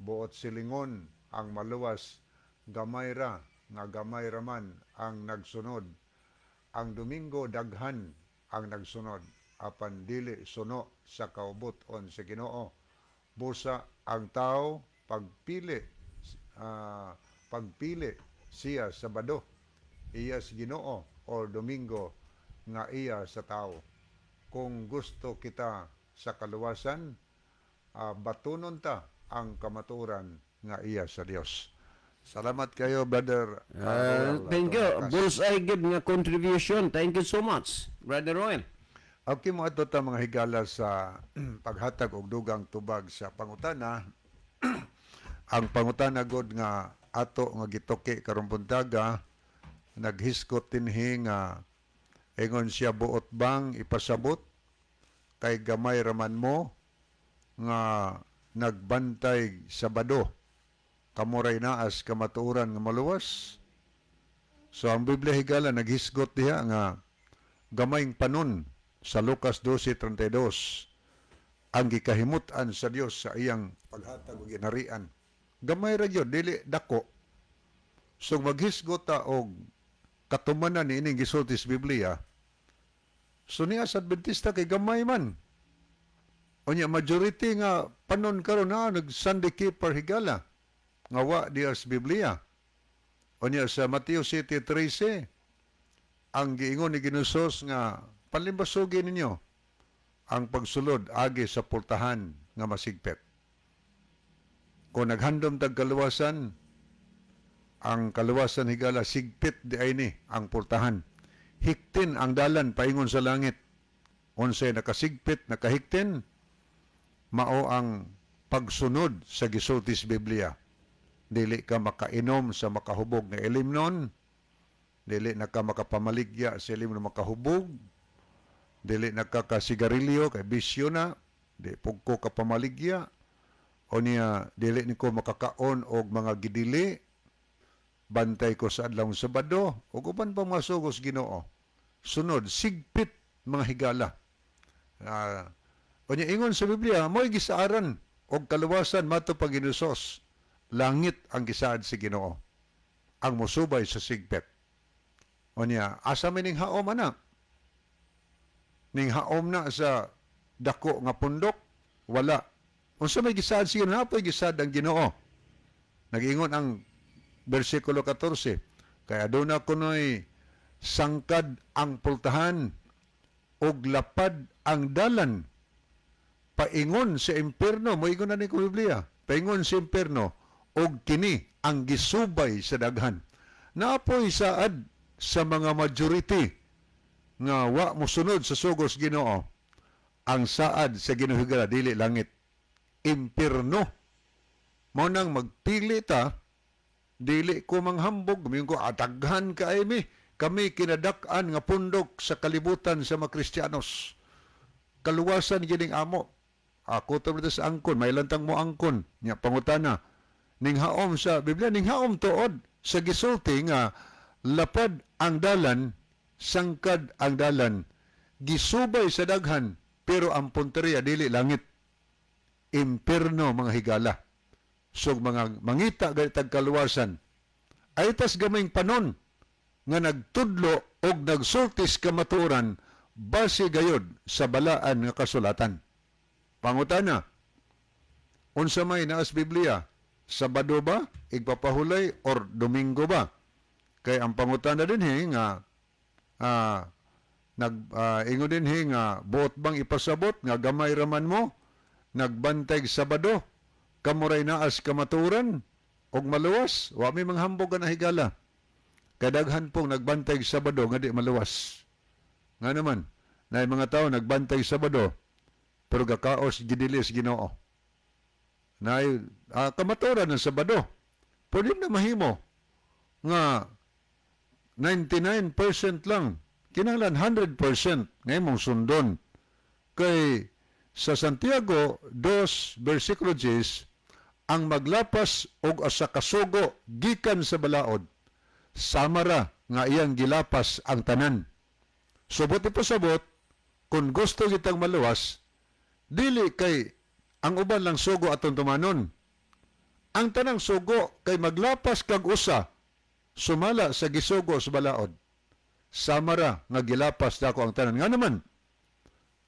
buot silingon ang maluwas, gamay ra nga gamay ra man ang nagsunod. Ang Domingo daghan ang nagsunod apan dili suno sa kaubuton sa Ginoo. Busa ang tao pagpili siya Sabado. iya sa Ginoo or Domingo nga iya sa tao. Kung gusto kita sa kaluwasan, batunon ta ang kamatuoran nga iya sa Dios. Salamat kayo, Brother Roel Thank you. Tomakas. Bullseye gid nga contribution. Thank you so much, Brother Roel. Okay, mo ato ta, mga higala, sa paghatag og dugang tubag sa pangutana. Ang pangutana god nga ato nga gituki karong buntaga, naghiskot dinhi nga ingon siya, buot bang ipasabot kay gamay raman mo nga nagbantay Sabado, kamoray naas kamatuoran nga maluwas? So ang Biblia, higala, naghisgot diha nga gamayng panon sa Lucas 12:32 ang gikahimut-an sa Dios sa iyang paghatag og ginharian. Gamay ra gyud, dili dako. So maghisgot ta og katumanan niining gisulti sa Biblia. So niya sa Adventista kay gamay man. Unya majority nga panon karon na nag Sunday keeper, higala, nga wa diya sa Biblia. Unya sa Mateo 7:13 ang giingon ni Ginusos nga palimbasugi ninyo ang pagsulod agi sa pultahan nga masigpet. Kung naghandom tag kaluwasan, ang kaluwasan, higala, sigpit di ay ni ang pultahan. Hiktin ang dalan paingon sa langit. Unsay nakasigpit, nakahiktin, mao ang pagsunod sa gisulti sa Biblia. Dili ka makainom sa makahubog nga ilimnon, dili na ka makapamaligya sa ilim na makahubog, dili na ka kasigarilyo kay bisyo na, di pugko ka pamaligya, o niya dili niko makakaon og mga gidili, bantay ko sa adlaw Sabado, ug uban pa mga sugos Ginoo. Sunod, sigpit, mga higala. Unya ingon sa Biblia, mo'y gisaaran og kaluwasan mato pag Ginusos. Langit ang gisaad si Ginoo. Ang mosubay sa sigpit. Unya, asa may ning haom ana? Ning haom na sa dako nga pundok? Wala. Unsa may gisaad si Ginoo? Napoy gisaad ang Ginoo. Nag-ingon ang versikulo 14, kay aduna kunoy sangkad ang pultahan ug lapad ang dalan paingon sa impierno. Moingon na ni ko Biblia, paingon sa impierno, ug kini ang gisubay sa daghan. Naapoy saad sa mga majority nga wa mosunod sa sugos Ginoo. Ang saad sa Ginoo, higala, dili langit, impierno. Mao nang magpili ta. Dili ko manghambog, mingon ko adaghan kay mi kami kinadak-an nga pundok sa kalibutan sa mga Kristiyanos. Kaluwasan gining amo. Ako to sa angkon, may lantang mo angkon. Nya pangutana, ning haom sa Biblia, ning haom tuod sa gisulti nga lapad ang dalan, sangkad ang dalan, gisubay sa daghan, pero ang punteriya dili langit. Impierno, mga higala. So mga mangita ganitag kaluwasan, ay tas gamayng panon nga nagtudlo og nagsultis kamatuoran base gayod sa balaan nga kasulatan. Pangutana, unsa may naas Biblia? Sabado ba, igpapahulay, or Domingo ba? Kay ang pangutana dinhi nga nag ingon dinhi nga buot bang ipasabot nga gamay raman mo nagbantay Sabado, kamuray naas kamaturan og maluwas? Wa mi manghambog na, higala. Kadaghan pong nagbantay Sabado nga di maluwas. Nga naman na mga tao nagbantay Sabado pero gakaos gidilis Ginoo. Na kamaturan ng Sabado, pwede na mahimo nga 99% lang. Kinahanglan 100% nga imong sundon, kay sa Santiago 2 versikulo 10, ang maglapas og asa ka sugo gikan sa balaod, samara nga iyang gilapas ang tanan. Subot ipasabot, kung gusto kitang maluwas, dili kay ang uban lang sugo atong tumanon. Ang tanang sugo, kay maglapas kag usa sumala sa gisugo sa balaod, samara nga gilapas dako ang tanan. Nga naman,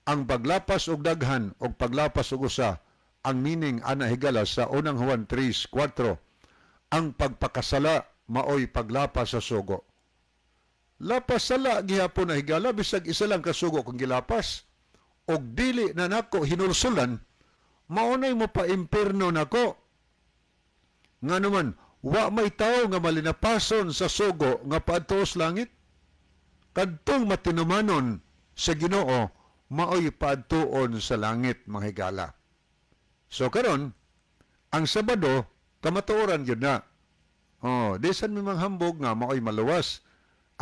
ang paglapas og daghan og paglapas og usa, ang meaning ana, higala, sa Unang Juan 3:4, ang pagpakasala maoy paglapas sa sugo. Lapas sala gihapon na, higala, bisag isa lang kasugo kung gilapas og dili na nako hinulsulan, maunay mo pa impierno nako. Nga naman, wa may tao nga malinapason sa sugo nga paadto sa langit. Kadtong matinumanon sa Ginoo maoy paadtuon sa langit, mga higala. So karon, ang Sabado kamatuoran gyud na. Oh, di san mi manghambog nga maoy maluwas.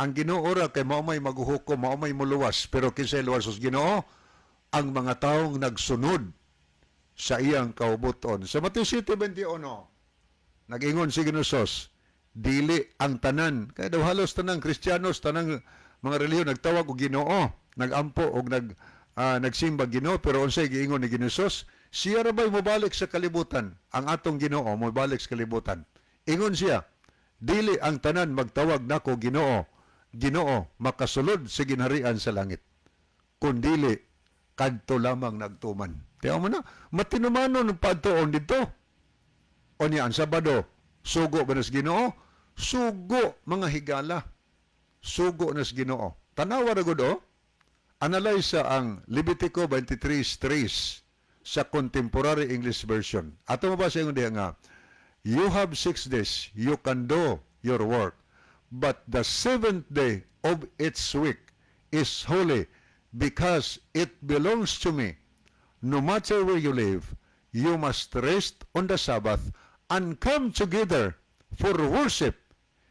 Ang Ginoo ra kay mao may maghuhukom, mao may muluwas, pero kinsay luwas sa Ginoo? Ang mga taong nagsunod sa iyang kaubuton. Sa Mateo 7:21, nag-ingon si Ginoo Jesus, dili ang tanan, kaya daw halos tanang Kristiyanos, tanang mga relihiyon nagtawag og Ginoo, nagampo og nagsimba Ginoo, pero unsay giingon ni Ginoo Jesus? Siya ra ba'y mobalik sa kalibutan? Ang atong Ginoo mobalik sa kalibutan. Ingon siya, "Dili ang tanan magtawag nako Ginoo, Ginoo makasulod sa ginharian sa langit, kundili kadto lamang nagtuman." Tiyaw mo na, matinumanon ang padtuon dito. O niya, ang Sabado, sugo ba nas Ginoo? Sugo, mga higala. Sugo nas Ginoo. Tanawa na gud oh. Analyze ang Levitico 23:3 sa Contemporary English Version. Ato mo ba sa ingon diha nga, "You have 6 days, you can do your work, but the seventh day of each week is holy because it belongs to me. No matter where you live, you must rest on the Sabbath and come together for worship.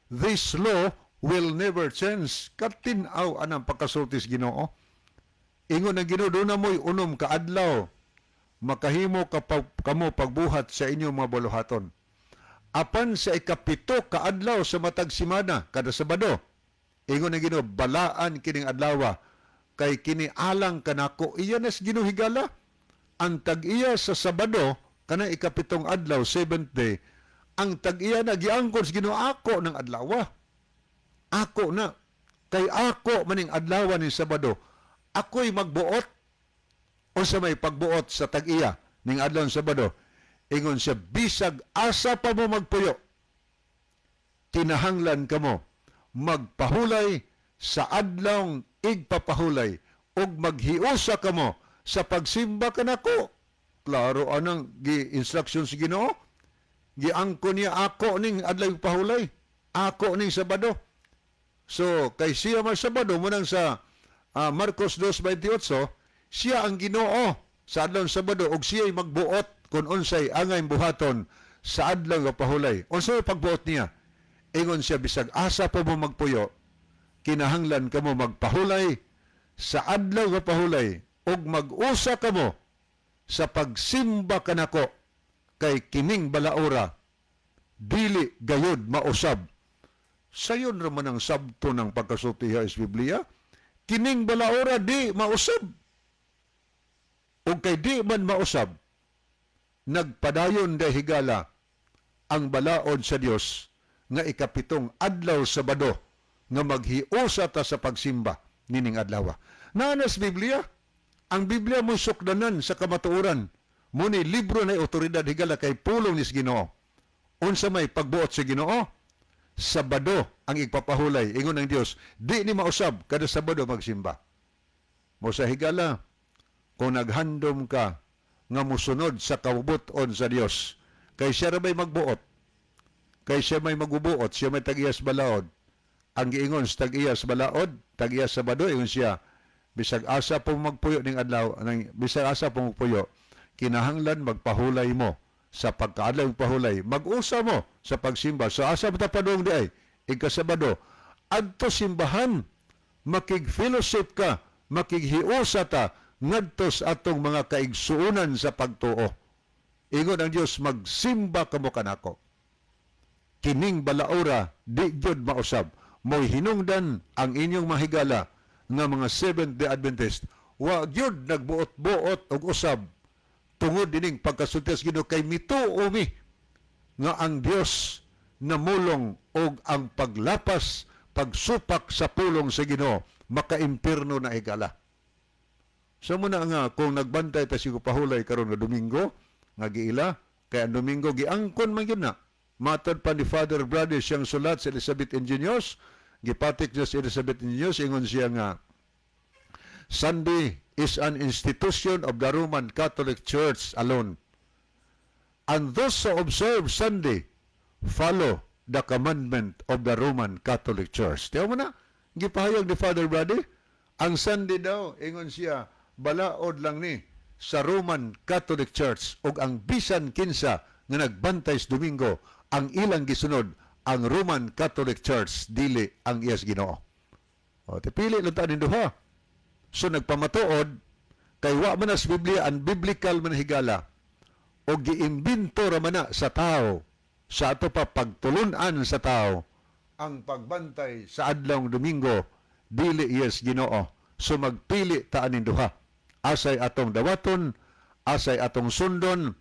This law will never change." Katinaw anang pagkasultis Ginoo. Ingon ang Ginoo, "Duna mo'y 6 ka adlaw makahimo ka kamo pagbuhat sa inyong mga buluhaton. Apan sa 7 ka adlaw sa matag simana, kada Sabado," ingon ang Ginoo, "balaan kining adlawa kay kini alang kanako." Iya nas Ginoo, higala. Ang tag-iya sa Sabado, kana 7 adlaw, seventh day, ang tag-iya na giangkon sa Ginoo, "Ako ng adlawa. Ako na. Kay ako maning adlaw ni Sabado. Ako'y magbuot." Unsa may pagbuot sa tag-iya ning adlaw ng Sabado? Ingon siya, "Bisag asa pa mo magpuyo, kinahanglan kamo magpahulay sa adlawng igpapahulay ug maghiusa kamo sa pagsimba kanako." Klaro anang gi-instruction sa Ginoo. Giangko niya, "Ako ning adlaw pahulay. Ako ning Sabado." So kay siya man Sabado mo nang sa Marcos 2:28, siya ang Ginoo sa adlaw ng Sabado ug siya'y magbuot kung unsay angay buhaton sa adlaw nga pahulay. Unsay pagbuot niya? Ingon siya, "Bisag asa pa mo magpuyo, kinahanglan kamo magpahulay sa adlaw nga pahulay ug mag-usa kamo sa pagsimba kanako kay kining balaora dili gayod mausab." Sayon ra man ang sabto ng pagkasulti sa Biblia, kining balaora di mausab. Ug kay di man mausab, nagpadayon, higala, ang balaod sa Dios nga 7 adlaw Sabado nga maghiusa ta sa pagsimba nining adlaw. Naa na sa Biblia, ang Biblia mo sukdanan sa kamatuoran. Muni libro na otoridad, higala, kay pulong ni Ginoo. Unsa may pagbuot sa Ginoo? Sabado ang igpapahulay. Ingon ng Dios, di ni mausab, kada Sabado magsimba. Mo sa higala, kung naghandom ka nga musunod sa kaubuton sa Dios, kay siya ra may magbuot, kay siya may magubuot, siya may tag-iyas balaod. Ang giingon sa tag-iyas balaod, tag-iyas Sabado, ingon siya, "Bisag asa po magpuyo ning adlaw, nang bisag asa po magpuyo, kinahanglan magpahulay mo sa pagkaadlaw pahulay, mag-usa mo sa pagsimba." So asa mo ta padung di ay ikasabado, adto simbahan, makig-fellowship ka, makighiusa ta ngadto sa atong mga kaigsuonan sa pagtuo. Ingon ang Dios, "Magsimba kamo kanako. Kining balaora di gyud mausab." Mo'y hinungdan ang inyong mahigala nga mga Seventh-day Adventist, wa gyud nagbuot-buot og usab tungod dining pagkasulti sa Ginoo kay mituo mi nga ang Dios namulong og ang paglapas, pagsupak sa pulong sa Ginoo makaimpirno na, higala. So muna nga kung nagbantay ta sigo pahulay karon nga Domingo nga giila, kay ang Domingo giangkon man gyud na. Matod pa ni Father Brady siyang sulat sa Elizabeth Engineers, Gipatik niya si Elizabeth News, ingon siya nga Sunday is an institution of the Roman Catholic Church alone. And those who observe Sunday follow the commandment of the Roman Catholic Church. Tiyaw mo na, gipahayag ni Father Brady, ang Sunday daw, ingon siya, balaod lang ni sa Roman Catholic Church ug ang bisan kinsa nga nagbantay sa Domingo, ang ilang gisunod ang Roman Catholic Church, dili ang iyas Ginoo. O, tipili lang ta ning duha. So nagpamatuod kay wa man as Biblia ang biblical man higala o giimbento ra man na sa tao sa ato pa pagtulun-an sa tao ang pagbantay sa adlawng Domingo dili yes Ginoo. So magpili ta aning duha, asay atong dawaton, asay atong sundon,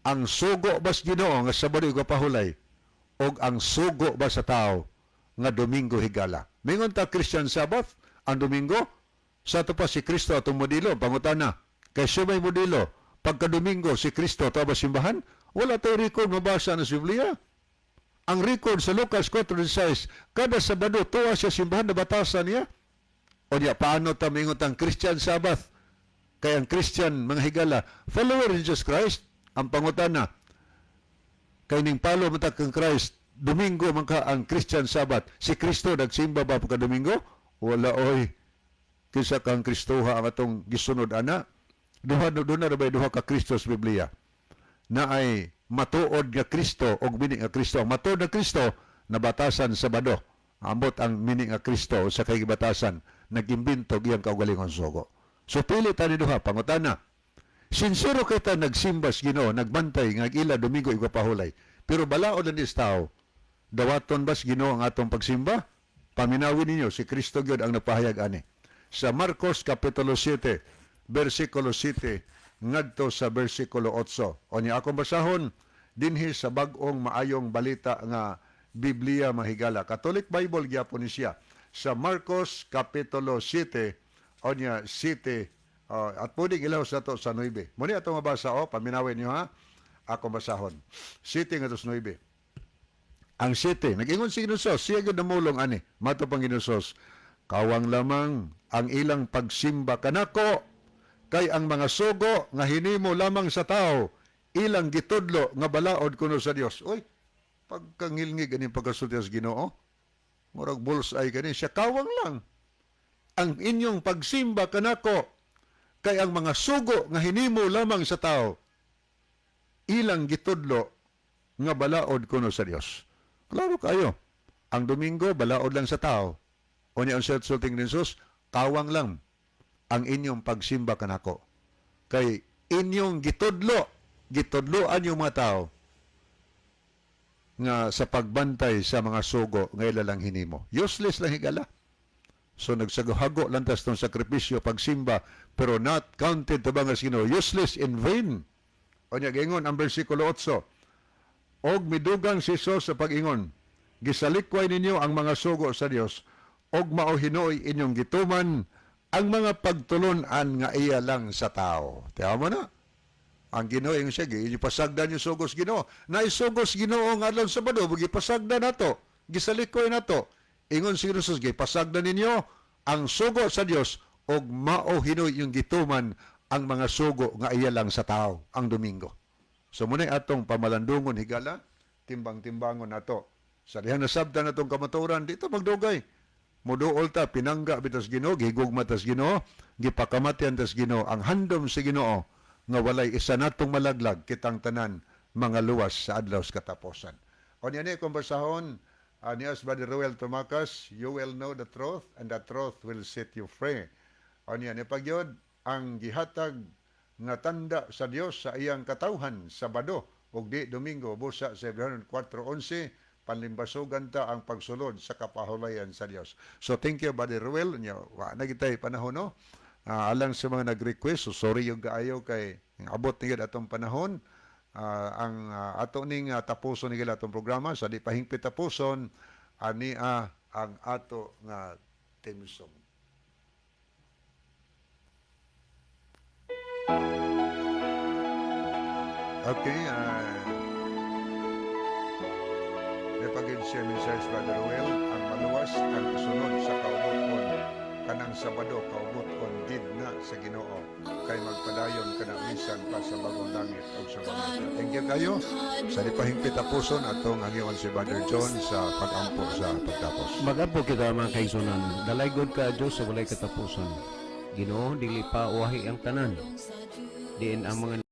ang sugo bas Ginoo nga Sabado pahulay og ang sugo ba sa tao nga Domingo higala. Mingon ta Christian Sabbath ang Domingo, sa ato pa si Kristo atong modelo. Pangutana, kay siya may modelo, pagka Domingo si Kristo ato ba simbahan? Wala tayo record mabasa na sa Biblia. Ang record sa Lucas 4:16, kada Sabado tuwa siya simbahan, nabatasan niya. O niya, paano ta mingon ang Christian Sabbath? Kay ang Christian, mga higala, follower ni Jesus Christ. Ang pangutana, kay ning follow man ta kang Christ, Domingo man ka ang Christian Sabbath. Si Kristo nagsimba ba pagka Domingo? Wala oy. Kinsa kang Kristoha ang atong gisunod ana? Duha no, doon na ba duha ka Kristo sa Biblia? Na ay matuod nga Kristo og mini nga Kristo. Ang matuod nga Kristo nabatasan sa Sabado. Ambot ang mini nga Kristo sa kay gibatasan nag-imbento iyang kaugalingon sugo. So pili ta ni duha. Pangutana. Sincero kita nagsimba sa Ginoo, nagbantay nga ila Domingo igpapahulay. Pero balaod lang is tao. Dawaton bas Ginoo ang atong pagsimba? Paminawin ninyo si Kristo gyud ang napahayag ani. Sa Marcos kapitulo 7, versikulo 7 ngadto sa versikulo 8. O niya akong basahon dinhi sa bag-ong maayong balita nga Biblia, mahigala. Catholic Bible gyapon ni siya. Sa Marcos kapitulo 7, o niya 7 at pwedeng ilaw sa to sa 9. Muni ato mabasa o paminawin niyo ha. Akong basahon. 7 ngadto sa 9. Ang 7, nag-ingon si Ginoo, siya gyud namulong ani. Mato pang Ginoo, "Kawang lamang ang ilang pagsimba kanako kay ang mga sugo nga hinimo lamang sa tao ilang gitudlo nga balaod kuno sa Dios." Uy, pagkangilngig aning pagkasulti sa Ginoo. Murag bullseye kani siya, kawang lang ang inyong pagsimba kanako kay ang mga sugo nga hinimo lamang sa tao ilang gitudlo nga balaod kuno sa Dios. Klaro kayo. Ang Domingo balaod lang sa tao. O niya ang sulting ni Jesus, kawang lang ang inyong pagsimba kanako. Kay inyong gitudlo, gitudloan yung mga tao nga sa pagbantay sa mga sugo nga ila lang hinimo. Useless lang higala. So nagsaguhago lang tas tong sakripisyo pagsimba pero not counted to nga Ginoo. Useless, in vain. O niya giingon ang versikulo 8. Og midugang si Jesus sa pag-ingon, "Gisalikway ninyo ang mga sugo sa Dios og mao hinuoy inyong gituman ang mga pagtulon-an nga iya lang sa tao." Tiyaw mo na. Ang Ginoo ingon siya, gipasagdan yung sugos Ginoo. Naisugos Ginoo nga adlaw Sabado, gipasagdan nato, gisalikoy nato. Ingon si Jesus, gipasagdan ninyo ang sugo sa Dios og mao hinuoy yung gituman ang mga sugo nga iya lang sa tao ang Domingo. So muna atong pamalandungon higala, timbang-timbangon nato. Sa dihang nasabtan natong kamatuoran, dito magdugay. Muduol ta, pinangga bitas Ginoo, gihigugma tas Ginoo, gipakamatian tas Ginoo, ang handom sa Ginoo nga walay isa natong malaglag, kitang tanan mga luwas sa adlaw sa katapusan. O niya ni konversahon niya Brother Ruel Tumakas, "You will know the truth and the truth will set you free." O niya ni pagyod ang gihatag nga tanda sa Dios sa iyang katawhan, Sabado ug di Domingo, busa sa Hebreo 4:11, panlimbasugan ta ang pagsulod sa kapahulayan sa Dios. So thank you, Brother Ruel. Nya wa na gitay panahon, no. Alang sa mga nag-request, so sorry yung kaayo kay abot ni atong panahon. Ang ato ning tapuson ni atong programa sa di pahingpit tapuson ani ang ato nga theme song. Okay, pagid siya mensahe, Brother Ruel, ang maluwas ang kasunod sa kaubuton kanang Sabado, kaubuton gid na sa Ginoo kay magpadayon kana bisan pa sa bagong langit ug sa bagong lupa. Thank you kayo sa dipahingpit tapuson atong hangyoon si Brother John sa pag-ampo sa pagtapos. Mag-ampo kita, mga kaigsunan. Dalaygod ka, Diyos, sa walay katapusan. Ginoo, dili pa uwahi ang tanan. Diin ang mga